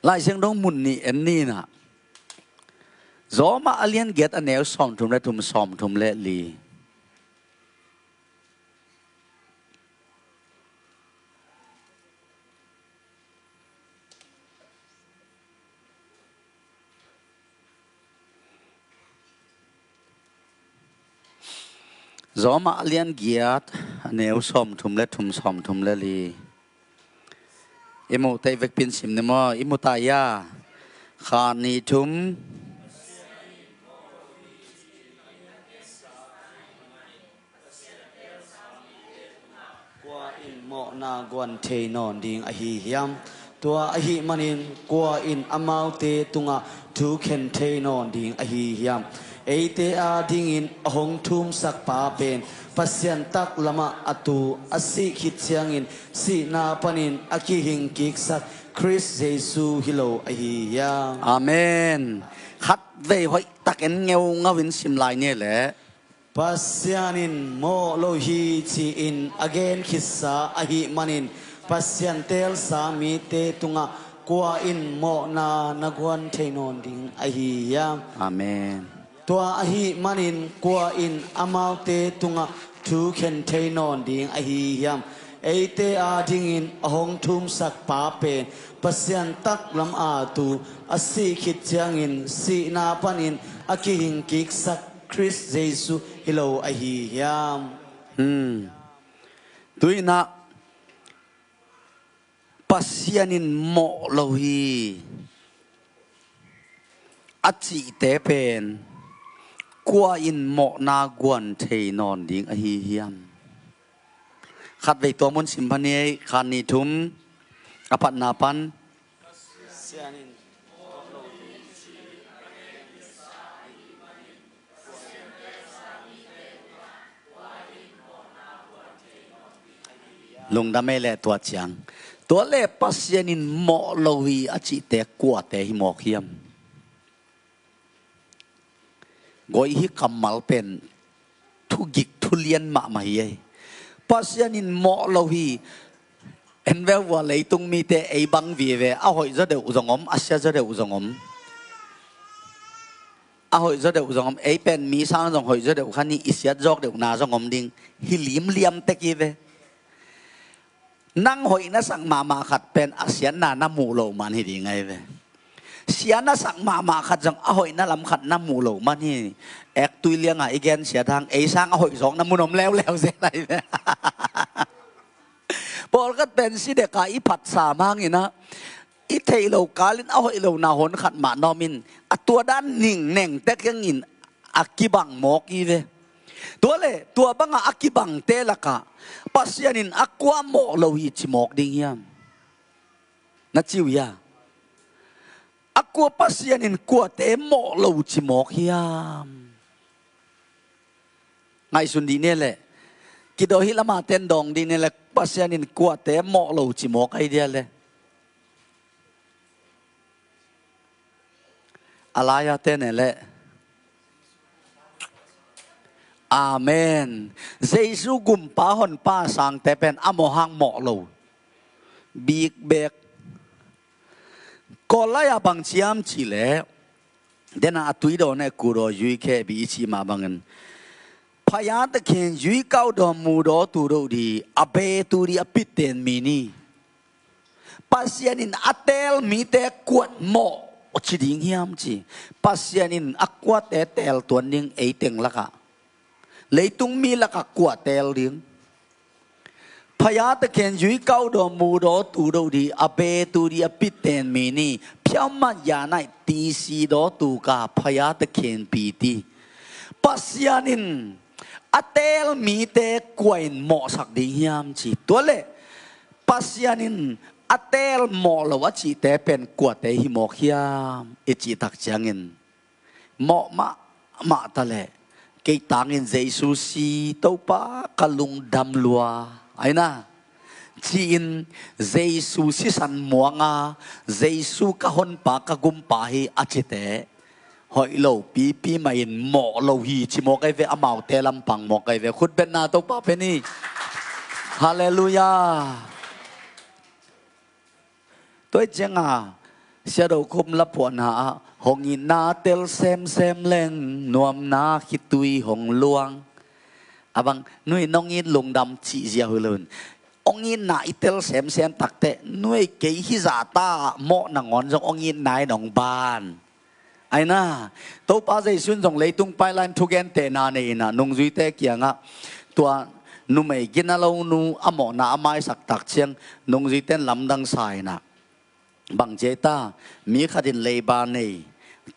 Lai Siangtho mun nih en ni na. Zawmah a lian giat a neu sawmthum le thum sawmthum le li. Zawmah a lian giat a neu sawmthum le thum sawmthum le li. I muh tei vekpin sim ni maw i mu ta ia kha ni thum. Kua in mawhna guan thei nawn ding ahi hiam? Tua ahih manin kua in amaute tungah thu khen thei nawn ding ahi hiam? Eite adingin a hong thumsakpa pen Pasian taklamah a tu, a sih khit ciangin sihna panin a kihing kiksak Khrist Jesu hi lo ahi hiam? Amen. Khat vei hoih takin ngeungau in sim lai ni leh. Pasian in mawh lo hi ci-in a gen khitsa ahih manin Pasian teelsa mite tungah kua in mawhna na guan thei nawn ding ahi hiam? Amen. Tua ahih manin kua in amaute tungah thu khen thei nawn ding ahi hiam? Eite adingin a hong thumsakpa pen Pasian taklam a tu, a sih khit ciangin sihna panin a kihing kiksak Khrist Jesu hi lo ahi hiam? Hmm. Tuinah Pasian in mawh lo hi a cihte pen kua in mawhna guan thei nawn ding ahi hiam? Khat vei tua mun sim pha ni ei, khat, nih, thum, a patna pan. Lungdam ei leh tua ciang. Tua leh Pasian in mawh lo hi a cihte kuate hi mawk hiam? Goi hi kammal pen thugik thulian mahmah hi ei. Pasian in mawh lo hi. En ve ua, leitung mite ei bang vive, a hoih zaw deuh zong om, a sia zaw deuh zong om. A hoih zaw deuh zong om, ei pen mi sang zong hoih zaw deuh kha ni, i siat zawk deuhna zong om ding. Hi limliam tek hi ve. Nang hoih na sak mahmah khat pen a siatna na muh loh man hi ding ahi ve. Sia na sak mahmah khat zong a hoihna lam khat na muh loh man hi. Ek tui lianga i gen siat hang ei sang a hoih zawkna mun om leuleu zel ahi ve. Pawlkhat pen si deka i phatsam hangin ah i theih loh kalin a hoih lohna hun khat mah na om in a tua dan ning neng tek hangin a kibang mawk hi ve. Tua leh tua banga a kibangte lakah Pasian in a kua mawh lo hi ci mawk ding hiam? Na ci uh hia? A kua Pasian in kuate mawh lo ci mawk hiam? Ngaihsun dih ni leh. Kido hi lama ten dawng dih ni leh, Pasian in kuate mawh lo ci mawk ahi dia leh. A laia te ne leh. Amen. Jesu gumpa honpa sangte pen a mawh hang mawh lo. Bik bek. Kawl lai-ah bang ciam cih leh, dena a tui daw ne ku daw yui khe bi i cih mah bangin, phaya takhin yui kau daw mu daw tu daw di a be tu di a pit ten mi ni. Pasian in a teel mite kuat mawh ci ding hiam ci. Pasian in a kuate teel tuan ding ei teng lakah. Leitung mi lakah kua teel ding. Phaya takhin yui kau daw mu daw tu daw di a be tu di a pit ten mi ni. Phiau mat ya nai ti si daw tu ka phaya takhin pi ti. Pasian in a teel mite kua in mawhsak ding hiam ci. Tua leh Pasian in a teel mawh lo a cihte pen kuate hi mawk hiam i cih tak ciangin mawh mahmah ta leh kei tangin Jesu si Topa ka lungdam lua aina ci-in Jesu sisan muanga Jesu ka honpa ka gumpa hi a cite hoih lo pipi mah in mawh lo hi ci mawk ahi ve, amaute lampang mawk ahi ve. Khutbetna Topa pe ni. Halleluiah. Tua hi cianga Sia Do Khum laphuahna ah hong itna tel semsem leng nuamna khitui hong luang. A bang nui nong it lungdam cih zia hui lo in hong itna i tel semsem takteh nui kei hi zahta mawh nangawn zong hong itna in hong ban. Aina, Topa Jesu in zong leitung pailain thugentehna nei inah nungzuite kiangah tua numei gina lo nu a mawhna a maisak tak ciang nungzuite in lamdang sa inah bang cia ta, mi khat in leiba nei,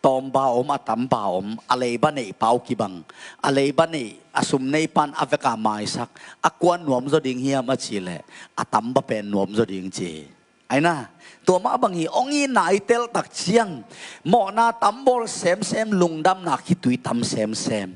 tawmba om, a tamba om, a leiba nei pau kibang, a leiba nei, a sum nei pan a veka maisak, a kua nuam zaw ding hiam a cih leh a tamba pen nuam zaw ding ci hi. Aina, tua mah bang hi, hong itna i tel tak ciang mawhna tambawl semsem, lungdamna khitui tam semsem.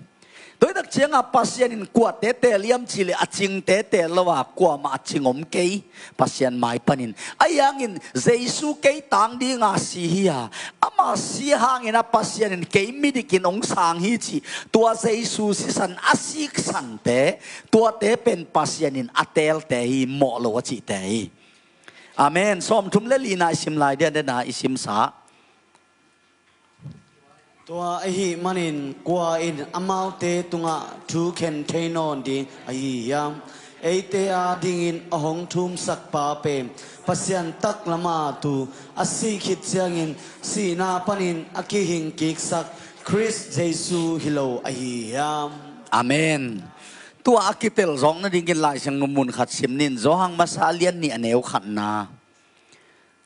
Tua hi tak cianga Pasian in kuate teel hiam cihleh a cingte teel lo a, kuamah a cing om kei Pasian mai panin. Ahi hangin Jesu kei tang dinga si hi a, ama si hangin a Pasian in kei midikin hong sang hi cih tua Jesu sisan a siksante, tuate pen Pasian in a teelte hi, mawh lo a cihte hi. Amen. Sawmthum le lina i sim lai dian dena i simsa. Tua ahih manin kua in amaute tungah thu khen thei nawn ding ahi hiam? Eite adingin a hong thumsakpa pen Pasian taklama tu a sih khit ciangin sihna panin a kihing kiksak Khrist Jesu hi lo ahi hiam? Amen. Tua a kitel zawk nadingin Lai Siangtho mun khat sim ning. Johan masa lian nih a neu khatna.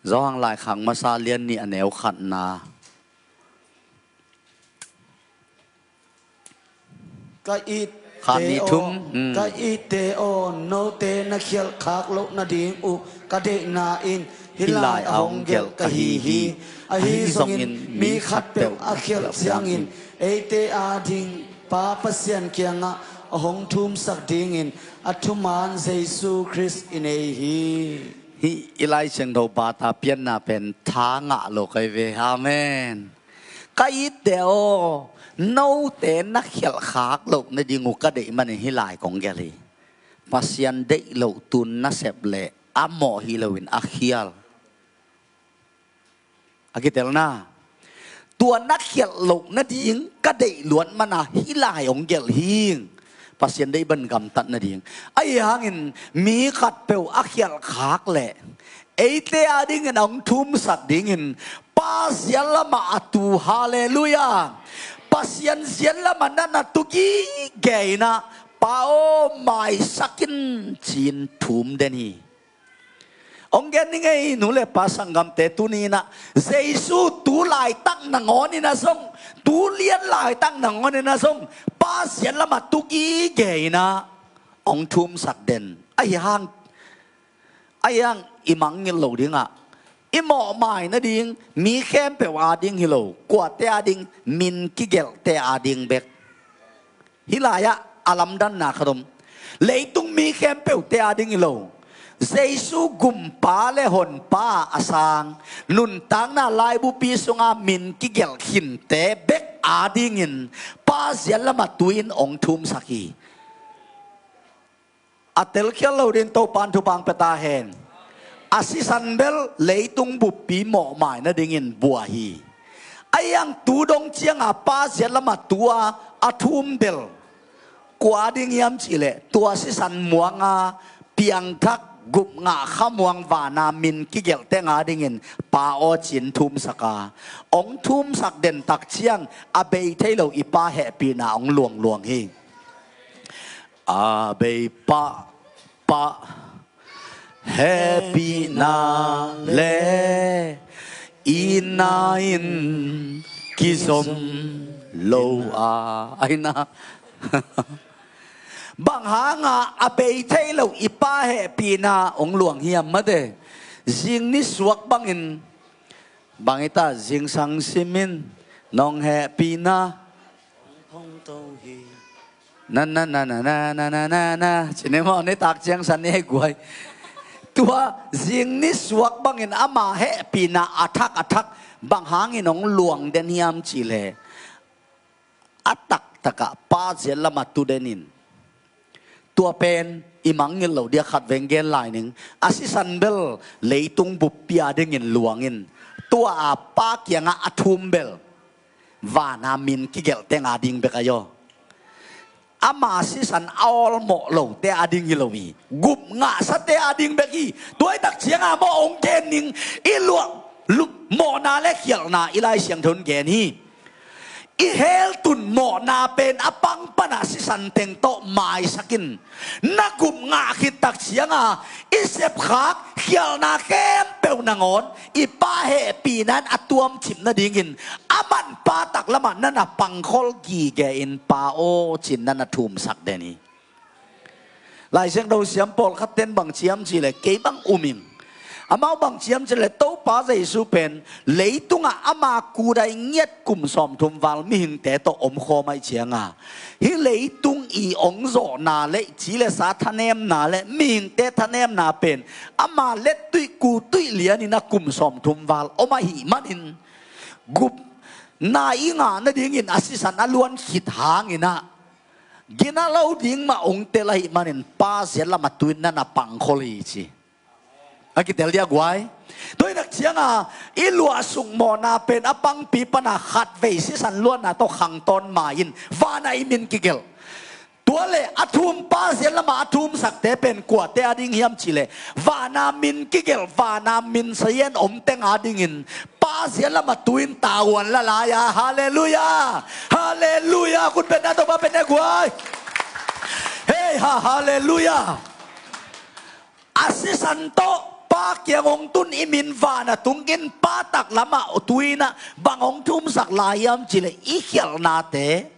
Johan laikhak masa lian nih a neu khatna. Ka it khat nih thum. Ka itte aw, note na khialh khak loh nading uh ka deihna in hih lai a hong gelh ka hi hi. Ahi zongin mi khatpeuh a khialh ciangin eite ading Pa Pasian kiangah a hong thumsak dingin a thuman Jesu Khrist i nei hi. Hih i Lai Siangtho bata pianna pen tha ngah lo kai ve. Amen. Ka itte aw, note na khialh khak loh nading uh ka deih manin hih lai kong gelh hi. Pasian deih loh tun nasep le a mawh hi loin a khial. A kitelna, tua na khialh loh nading ka deih luat mana hih lai hong gelh hing. Pasian deih ban gamtat nading. Ahi hangin mi khatpeuh a khialh khak leh eite adingin a hong thumsak dingin Pa ziat lamah a tu, halleluiah. Pasian ziat lamah na na tu gige inah, Pa aw, maisak in, ci-in thum den hi. Hong gen ning ei, nu le pa sanggamte, tuni inah Jesu tu laitak nangawnin a zong, tu lian laitak nangawnin a zong, Pa ziat lamah tu gige inah hong thumsak den. Ahi hang, ahi hang i mangngilh loh dingah, i mawhmai nading mi khempeuh ading hi lo, kuate ading, min kigelhte ading bek. Hih lai-ah a lamdanna khat om. Leitung mi khempeuhte ading hi lo, Jesu gumpa le honpa a sang, nuntakna laibupi sunga min kigelh khinte bek adingin Pa ziat lamah tu-in hong thumsak hi. A telkhial lo dingin Topa'n thupha hong pia ta hen. A sisan bel leitung buppi mawhmai nadingin bua hi. Ahi hang tu dong cianga Pa ziat lamah tu-a a thum bel kua ding hiam cihleh, tua sisan muanga piangthak gupngah khamuang vana min kigelhte adingin Pa aw ci-in thumsak a, hong thumsak den tak ciang a bei thei lo i Pa hehpihna hong luangluang hi. A bei pahpah hehpihna le itna in kizom lo a, aina. Bang hanga a bei thei lo i Pa hehpihna hong luang hiam mate? Zing nisuak bangin, bang i ta, zingsang simin nong hehpihna hong to hi. Na na na na na na na na na. Cinema ni tak ciang san ni hei guai. Tua zing nisuak bangin ama hehpihna a thak a thak bang hangin hong luang den hiam cihleh, a taktakah Pa ziat lamah tu denin. Tua pen i mangngilh loh dia khat veng gen lai ning. A sisan bel leitung buppi adingin luangin, tua a Pa kiangah a thum bel vana min kigelhte ading bek ahi aw. Ama sisan a awlmawh lote ading hi lo hi. Gupngahsate ading bek hi. Tua hi tak cianga maw hong gen ning, i luah, lu-, mawhna le khialhna i Lai Siangtho in gen hi. I heltun mawhna pen a pang pana sisan teng tawh maisakin, na gupngah khit tak cianga i sepkhak khialhna khempeuh nangawn i Pa hehpihna in a tuamcip nadingin, a manpa taklamah na na pangkhol gige in, Pa aw ci-in na na thumsak den hi. Lai Siangtho siam pawlkhat ten bang ci hiam cihleh, kei bang um ing. Amau bang ci hiam cih leh Topa Jesu pen leitungah ama kudai ngiat kum sawmthum val mihingte tawh omkhawm ahih cianga, hih leitung i ong zawhna le ci le sa thanemna le mihingte thanemna pen ama lettuih kutuih lianin a kum sawmthum val om ahih manin, gupna i ngah nadingin a sisan a luan khit hangin ah, gina lo ding mah ong tel ahih manin Pa ziat lamah tu-in na na pangkhol hi ci. A kitel dia guai. Tua hi nak cianga i luahsuk mawhna pen a pangpi pana khatvei sisan luanna tawh khangtawn ma-in vana i min kigelh. Tua le a thum, Pa ziat lamah a thumsakte pen kuate a ding hiam cih leh, vana min kigelh, vana min sayen om teng a dingin Pa ziat lamah tu-in tavuan la lai-a. Halleluiah. Halleluiah. Khut beng na, Topa beng na guai. Hei ha, halleluiah. A sisan tawh Pa kiang ong tun i min vana tungin Pa taklamah tu-in ah bang ong thumsak lai hiam cih leh, i khialhnate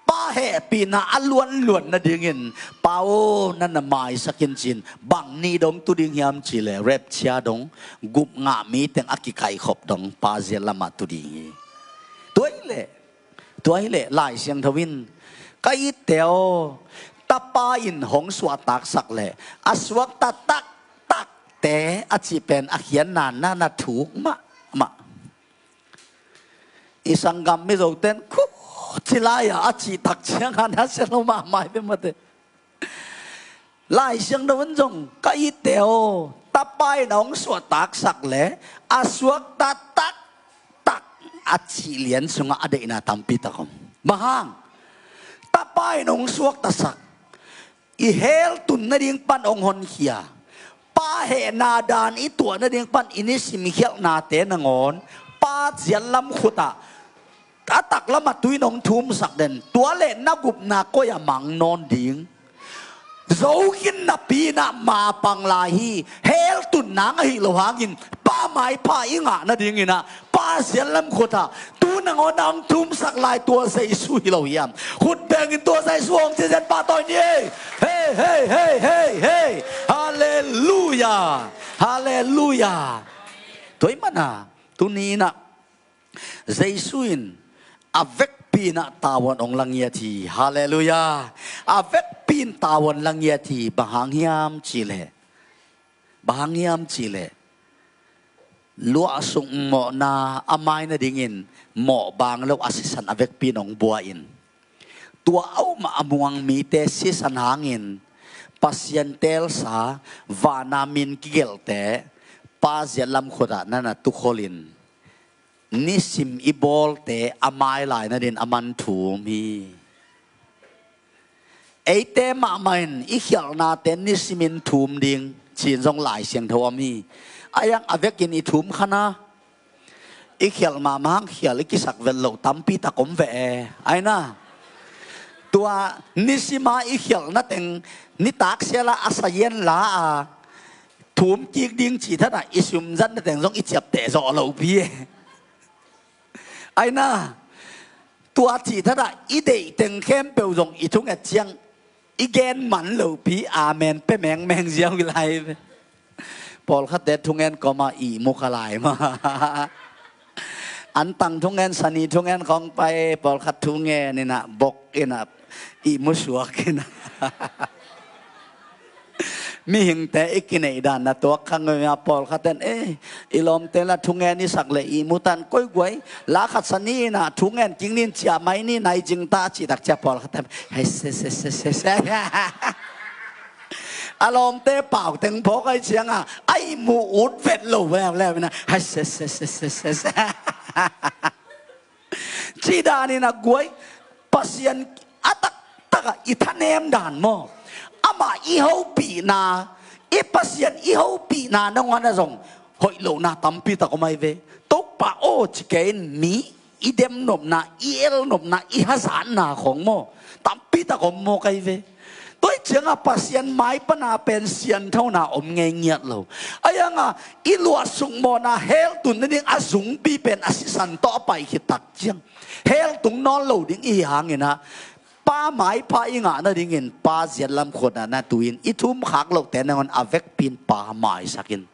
Pa hehpihna a luanluan nadingin, Pa aw, na na maisak in ci-in. Bang ni dong tu ding hiam cih leh, rapture dong, gupna ngah mi teng a kikaikhop dong Pa ziat lamah tu ding hi. Tua hi leh, tua hi leh Lai Siangtho in, ka itte aw, tapa in hong suahtaksak leh a suakta taktakte a cih pen a khiatna na na thuk mahmah. I sanggam Mizo ten khu ci lai-a a cih tak ciangin na sia lo mahmah hi ve mate. Lai Siangtho in zong, ka itte aw, tapa in hong suahtaksak leh a suakta taktak a cih lian sungah a deihna tampi tak om. Bang hang? Tapa in hong suaktasak, i hell tun nading pan hong honkhia, Pa hehna dan i tuah nading pan i nisim khialhnate nangawn Pa ziat lam khutah a taklamah tu-in hong thumsak den. Tua le na gupna koi-ah mang nawn ding? Zo khin napi-in ah ma pang lai hi. Hell tun nang ahih loh hangin Pa maipha i ngah nadingin ah Pa ziat lam khutah tu nangawn a hong thumsak lai tua Jesu hi lo hiam? Khut bengin tua Jesu hong ci zen pahtawi ni ei. Hei, hei, hei, hei, hei. Halleluiah. Halleluiah. Tua ahih manin ah tuni-in ah Jesu in a vekpi-in ah tavuan hong la ngiat hi. Halleluiah. A vekpi-in tavuan la ngiat hi. Bang hang hiam cih leh, bang hang hiam cih leh, luahsuk mawhna a mai nadingin mawh bang lo a sisan a vekpi-in hong bua in, tua a om a muang mite sisan hangin Pasian teelsa, vana min kigelhte Pa ziat lam khutah na na tukhol in, nisim i bawlte a mai lai nadingin a man thum hi. Eite mahmah in i khialhnate nisimin thum ding ci-in zong Lai Siangtho om hi. A iang a vekin i thum kha na, i khialh mahmah hang khial i kisak vet loh tampi tak om ve e. Ai na, tua nisima i khialhna teng nitak siala a sayen la a thum kik ding cih thadah i sum zatna teng zong i ciapteh zawh lopi e. Ai na, tua cih thadah i deih teng khempeuh zong i thunget ciang i gen man lopi, amen pia mengmeng ziau hi lai ve. Pawlkhatte thungen kawmah ihmu kha lai mah. Antang thungen, sani thungen khawng pai, pawlkhat thungen in ah, bok in ah, ihmu suak in ah. Mihingte i kineih dan na tuak kha ngei a, pawlkhat ten, eh, i lawmte la thungen i sak leh ihmu tan koi guai, la khat sani in ah thungen kik ning, ciah mai ni, nai cing ta, cih tak ciang pawlkhat ten, hei se se se se se. A lawmte pau teng phawk ahih ciangin a ihmu ut vet lo leuleu in ah, hei se se se se se se. Cih danin a guai, Pasian a taktak ah i thanem dan maw, amah i hopihna, i Pasian i hopihna nangawn ah zong hoih lohna tampi tak om ahi ve. Topa aw ci kei in, mi i demnopna, i elnopna, i hazatna khawng maw, tampi tak om mawk ahi ve. Tua ahih ciangin Pasian mai pana pen sianthona om ngei ngiat lo. Ahi hangin i luahsuk mawhna hell tun nading a zungpi pen a sisan tawh a pai khit tak ciang, hell tung nawn lo ding i hih hangin ah, Pa maipha i ngah nadingin Pa ziat lam khutah na tu-in, i thum khak lohte nangawn a vekpi-in Pa maisak in.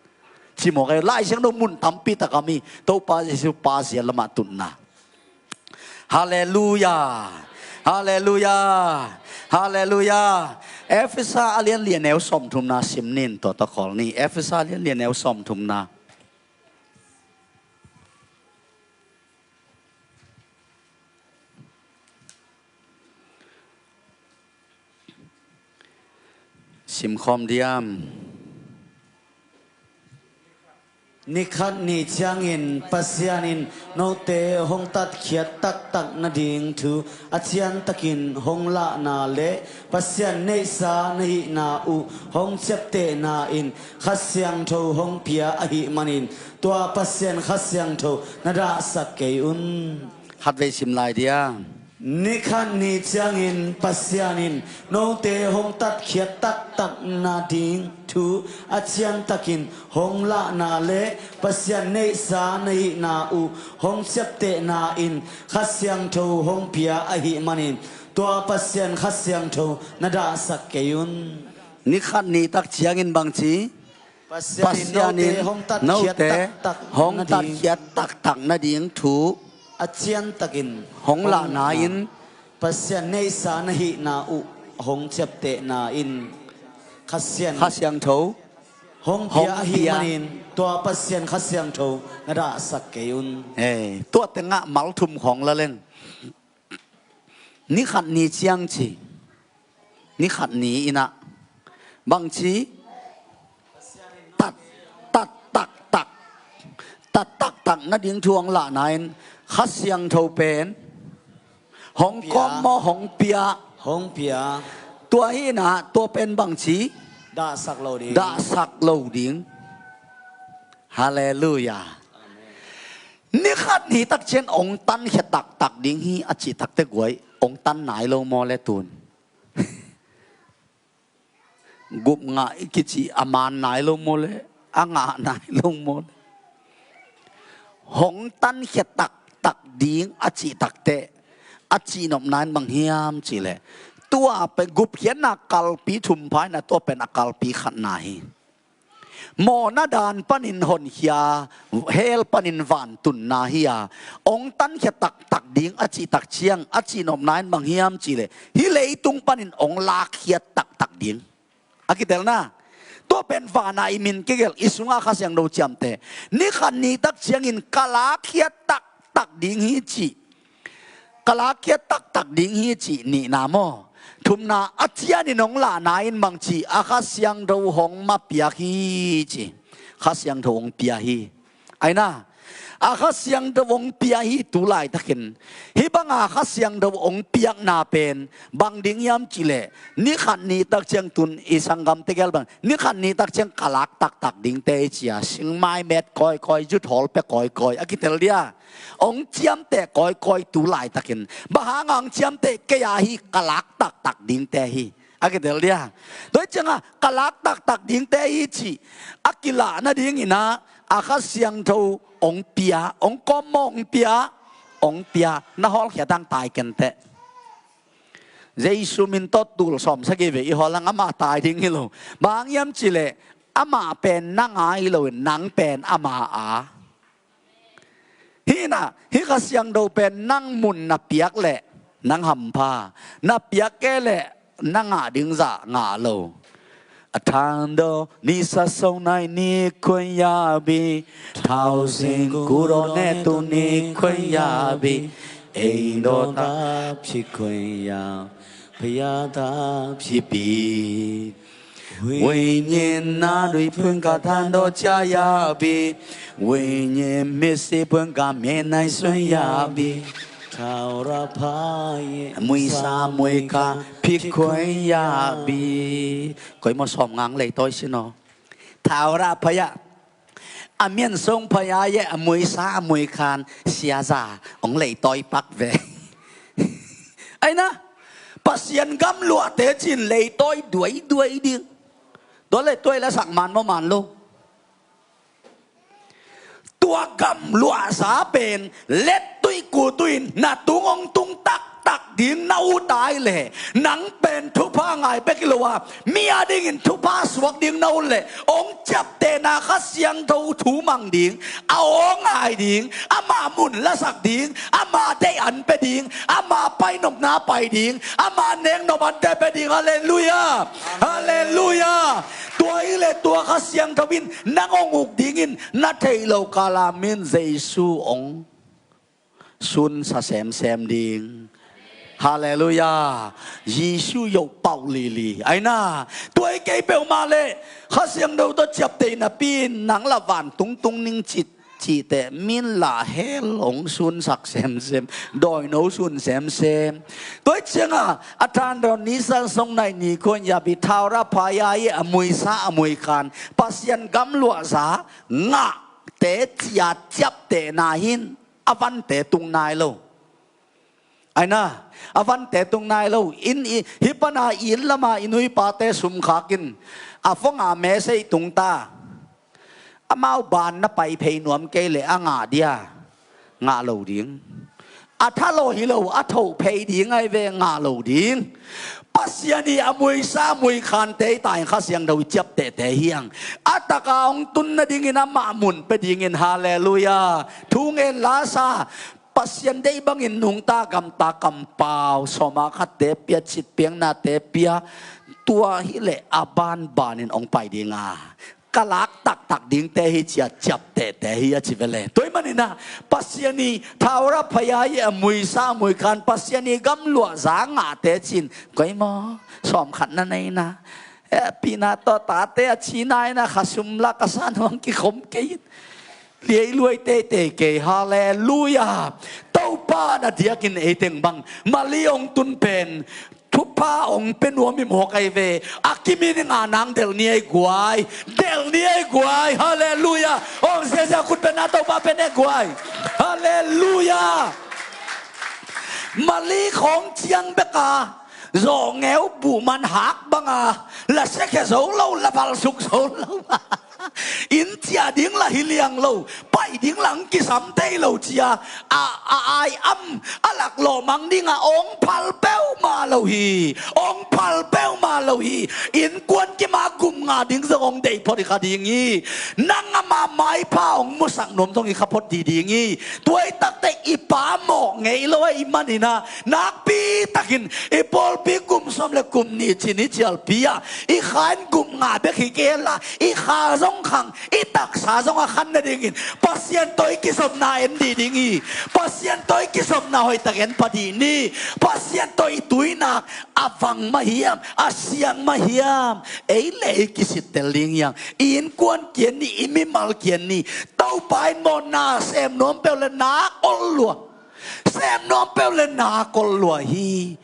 Ci mawk ei, Lai Siangtho mun tampi tak a mi Topa Jesu Pa zia lamah tutna. Halleluia. Halleluia. Halleluia. Efesa a lian li a neu sawmthumna sim ning, tua tawh khawl ni. Efesa a lian li a neu sawmthumna. Simkhawm diam. Ni khat ni ciangin Pasian in note hong tatkhiat taktak nading thu a ciantakin hong lahna le Pasian neihsa na hihna uh hong ciaptehna in Kha Siangtho hong pia ahih manin tua Pasian Kha Siangtho na dahsak kei un. Khatvei sim lai dia. Ni khat ni ciangin Pasian in note hong tatkhiat taktak nading thu a ciantakin hong lahna le Pasian neihsa na hihna uh hong ciaptehna in Kha Siangtho hong pia ahih manin tua Pasian Kha Siangtho na dahsak kei un. Ni khat ni tak ciangin bangci Pasian in note hong tatkhiat taktak nading thu a ciantakin hong lahna in Pasian neihsa na hihna uh hong ciaptehna in Kha Siangtho hong pia ahih manin tua Pasian Kha Siangtho na dahsak kei un. Tua tengah malthum khawng la leng. Ni khat ni ciang ci. Ni khat ni inah bangci tat, tat taktak, tat taktak nading thu hong lahna in Kha Siangtho pen hong kawm maw, hong pia. Hong pia. Tua hi inah tua pen bangci dahsak lo ding. Dahsak lo ding. Halleluia. Ni khat ni tak ciang hong tankhia taktak ding hi a cih takte guai hong tan nai lo maw le tun? Gup ngah i kici a man nai lo maw le a ngah nai lo maw le? Hong tankhia taktak ding a cih takte a cihnopna in bang hiam cih leh tua pen gupkhiatna kalpi thum pha inah tua pen a kalpi khatna hi. Mawhna dan panin honkhia, hell panin vantunna hi a, hong tankhia taktak ding a cih tak ciang a cihnopna in bang hiam cih leh hih leitung panin hong lakkhiat taktak ding. A kitelna tua pen vana i min kigelh i sunga Kha Siangtho ciamteh. Ni khat ni tak ciangin ka lakkhiat taktak ding hi cih. Ka lakkhiat taktak ding hi cih nihna maw? Thumna a cianin hong lahna in bangci a Kha Siangtho hong ma piak hi ci. Kha Siangtho hong pia hi. Aina a Kha Siangtho hong pia hi tu laitakin hih banga Kha Siangtho hong piakna pen bang ding hiam cih leh ni khat ni tak ciang tun i sanggamte gel bang ni khat ni tak ciang ka lak taktak dingte hi ci a singmai met kawikawi zut hawl pia kawikawi a kitel dia. Hong ciamteh kawikawi tu laitakin bang hanga hong ciamteh kei a hi ka lak taktak dingte hi. A kitel dia. Tua hi cianga ka lak taktak dingte hi cih a kilah nadinginah a Kha Siangtho hong pia, hong kawm maw hong pia, hong pia. Na hawlkhia tang tai kenteh. Jesu min tawh tul sawm sagih vei i hawl hang amah tai ding hi lo. Bang hang hiam cih leh amah pen nang a hi lo in nang pen amah a. Hih inah hih Kha Siangtho pen nang mun na piak leh nang hampha, na piak kei leh na ngah ding zah ngah lo. A thando ni sa song nai ni khuen ya bi, thao sing ku do ne tu ni khuen ya bi, ei do ta phi khuen ya, phi ya ta phi pi. ဝိညာဉ်နာတို့ ဖွင့်ကား ထမ်းတော်ကြရပြီ။ ဝိညာဉ်မျက်စိ ဖွင့်ကား မျက်နှာစွဲရပြီ။ ထာဝရဘုရားရဲ့ အမွေစား အမွေခံ ဖြစ်ခွင့်ရပြီ။ Koi maw sawm ngang leitawi sin aw. ထာဝရဘုရား အမြင့်ဆုံးဘုရားရဲ့ အမွေစား အမွေခံ ဆရာစာ hong leitawi pak ve. Aina Pasian gam luahte cin leitawi duaiduai ding. Tua leitawi la sak man maw man lo. Tua gam luahsa pen lettui kutuin na tung hong tung tak tak ding na ut ai leh, nang pen thupha ngai bek hi lo a, mi a dingin thupha suak ding na ut leh, hong ciaptehna Kha Siangtho thu mang ding, a aw ngai ding, ama mun lasak ding, ama deih an pia ding, ama painopna pai ding, ama neknop ante pia ding. Halleluiah. Halleluiah. Tua hi leh tua Kha Siangtho in nang hong uk dingin na theih loh kala min Jesu hong sunsa semsem ding. Halleluiah. Jesu yoh pauh lili. Aina, tua hi kei peuhmah leh Kha Siangtho tawh ciapteh napi-in nang lah vantung tung ning cih, cih teh min lah hell hong sunsak semsem, dawino sun semsem. Tua hi ciangah a than dawn Nisan song nai ni khuan yapi thaura phaya i a muisa a muikhan Pasian gamluahza ngahte cia ciaptehna hin a vante tung nai lo. Aina, a vante tung nai lo. Inn i, hih pana inn lama i nu i pate sum khakin a phone-a message tung ta. Amau ban na pai phei nuam kei leh a ngah dia, ngah lo ding. A tha lo hi lo, a thoh phei ding ahi ve, ngah lo ding. Pasian i a muisa a muikhante i ta in Kha Siangtho i ciaptehte hi hang. A taka hong tun nadingin amah mun pia dingin. Halleluiah. Thu ngen la sa. Pasian deih bangin nungta gamta kampau, sawma khatte pia, citpiaknate pia, tua hi leh a banbanin hong pai ding a, ka lak taktak dingte hi cia ciaptehte hi a ci ve le. Tua hi manin a, Pasian i thaura phaya i a muisa a muikhan Pasian i gamluahza ngahte cin, koi maw, sawmkhat na nei na, eh, pina tawh tate a ci nai na, kha sum la ka san hong kikhom kei in. Liailuai teitei kei. Halleluiah. Topa na diakin ei teng bang mali hong tun pen thupha hong pia nuam i mawk ahi ve. A kimin i ngah nang delh ni ei guai. Delh ni ei guai. Halleluiah. Hong ziazia khut pen a Topa pen ei guai. Halleluiah. Mali khawng ciang beka zawngeu buh man hak banga lasiakhe zo lo, lavalsuk zo lo. Inn ciah ding lah hi liang lo, pai ding lah hong kisam thei lo cia a, a ai am a lak lawhmang dingah hong phal peuhmah lo hi. Hong phal peuhmah lo hi. Innkuan kima gum ngah ding zong hong deih phot hi kha ding hi. Nang ama maipha hong musak nuam zong hi kha phot dih ding hi. Tua hi takte i pa mawh ngei lo ahih manin a, nakpi takin i pawlpi kum sawm le kum nih cin i cialpi a, i kha in gum ngah bek hi kei la, i kha zong khang, i taksa zong a khan nadingin Pasian tawh i kizopna en dih ding hi. Pasian tawh i kizopna hoihtak en pah dih ni. Pasian tawh i tuinak a vang mah hiam, a siang mah hiam, ei le ei kisittel ding hiam? I innkuan kian ni, i mimal kian ni. Topa in maw na sem nuam peuh le nak ol lua. Sem nuam peuh le nak ol lua hi.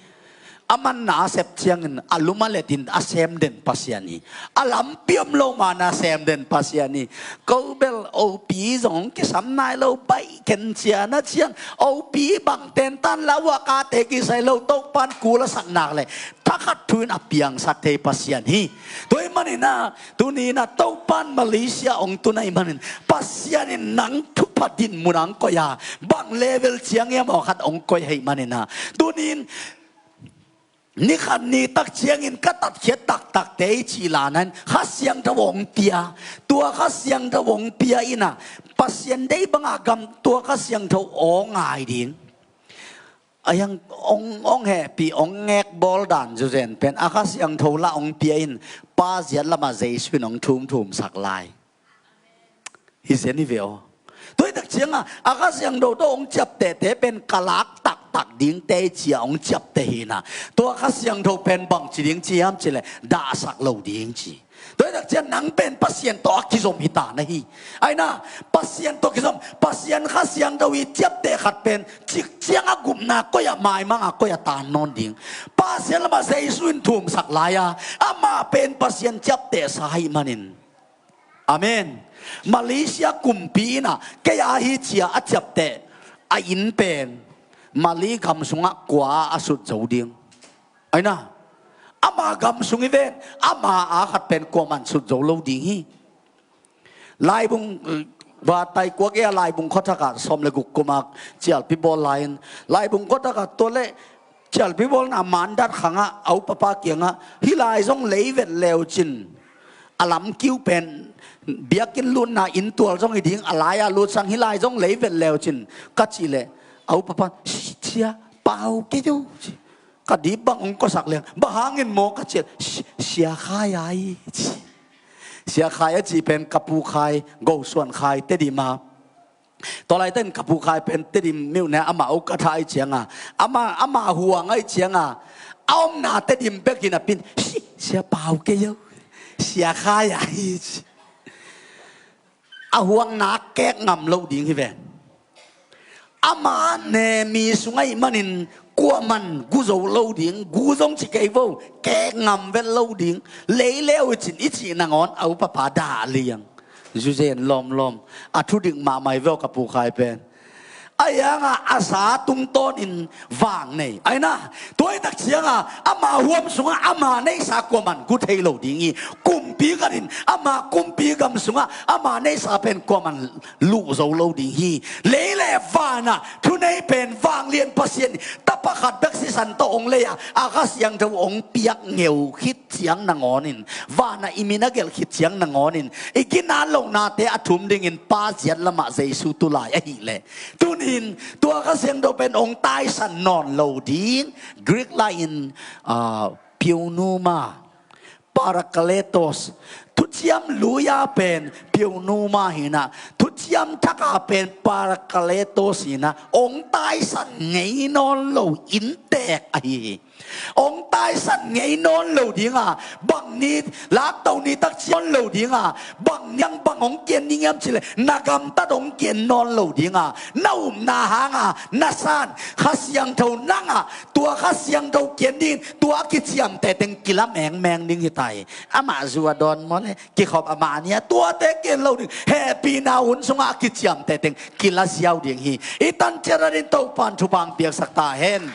A man na a sep ciangin a lum a letin a sem den Pasian hi. A lampi om lo ma na sem den Pasian hi. Ko bel opi zong kisam nai lo, baih ken cia na ciang opi bang tentan la uh a kate kisai lo, Topan kul a sak nak le thakhat thu in a piangsak thei Pasian hi. Tua hi manin a, tuni in a Topan Malaysia hong tun ahih manin Pasian in nang thupha din mun a hong koih a, bang level ciang hiam aw khat hong koih ahih manin a, tuni in ni khat ni tak ciangin ka tatkhiat taktakte i cih lana in Kha Siangtho hong pia. Tua Kha Siangtho hong pia in a, Pasian deih banga gam tua Kha Siangtho aw ngai ding. A hiang hong, hong hehpih, hong ngek bawl dan zuzen pen a Kha Siangtho lah hong pia in, pa ziat lamah Jesu in hong thumthumsak lai. Hi zen hi ve aw. Tua hi tak ciangah a Kha Siangtho tawh hong ciaptehte pen ka lak taktak dingte cia hong ciapteh hi na. Tua Kha Siangtho pen bangci ding ci hiam cih leh dahsak lo ding ci. Tua hi tak ciang nang pen Pasian tawh a kizom hi ta na hi. Aina, Pasian tawh kizom, Pasian Kha Siangtho i ciapteh khat pen cik ciang a gupna koih ah, maimang a koih ah tan nawn ding. Pasian lamah Jesu in thumsak lai a, amah pen Pasian ciaptehsa ahih manin. Amen. Malaysia kumpi in a kei a hi cia a ciapteh a inn pen Mali gam sungah kua a sut zo ding. Aina, ama gam sung hi ven, ama a khat pen kuaman sut zo lo ding hi. Laibung, eh, va tai kuak e a Laibung khuathak ah sawm le guk kum a cialpi bawl lai in, Laibung khuathak ah tua le Cialpi bawlna mandat khangah a upapa kiangah, "Hih lai zong lei vet leucin, a lamkiu pen biakinn lutna inntual zong hi ding, a lai-a lutsang, hih lai zong lei vet leucin," ka cih leh a upapa, "Sia, pau kei uh," ci. Ka dip bang hong kosak liang. "Bang hangin maw?" ka cih leh, "Si-, Sia Khai ai," ci. Sia Khai a cih pen ka Pu Khai, Go Suan Khai, Tedim a. Tua laitakin ka Pu Khai pen Tedim myone a, amah a ukatha ahih cianga, ama, ama huang ahih cianga, a omna Tedim bek hi napi-in, "Si-, Sia, pau kei uh, Sia Khai ai," ci. A huang nak kek ngam lo ding hi ve. Ama ne mi sung ahih manin kuaman gu zo lo ding, gu zong ci kei vo, kek ngam vet lo ding. Lei le uh cin i cih nangawn a upapa dah liang. Zuzen lawmlawm. A thudik mahmah hi ve aw ka Pu Khai pen. Ahi hangah a sa tungtawnin vang nei. Ahi na, tua ahih tak cianga ama huam sungah ama neihsa kuaman gu thei lo ding hi. Kumpi khatin ama kumpi gam sungah ama neihsa pen kuaman luh zo lo ding hi. Lei le vanah thunei pen vanglian Pasian in tapa khat bek sisan tawh hong lei a, a Kha Siangtho hong piak ngeu khit ciang nangawnin, vanah i min a gelh khit ciang nangawnin, i ginat lohnate a thum dingin Pa ziat lamah Jesu tu lai ahih leh, tuni-in tua Kha Siangtho pen hong taisan nawn lo ding. Greek lai-in, ah, pneuma, parakletos. Thuciam lui-a pen pneuma hi-in ah, thuciam thak-a pen parakletos hi-in ah, hong taisan ngei nawn lo inntek ahi hi. Hong taisan ngei nawn lo dinga, bang ni lakto ni tak ciang lo dinga, bang niang bang hong kian ding hiam cih leh, na gamtat hong kian nawn lo dinga, na upna hanga na san Kha Siangtho nangah, tua Kha Siangtho kian dingin tua a kiciamteh teng kila mengmeng ding hi ta hi. Amah zu a dawn maw le, kikhop amah ni a, tuate kian lo ding. Hehpihna hun sungah a kiciamteh teng kila ziau ding hi. I tan ciat a ding Topa'n thupha hong piaksak ta hen.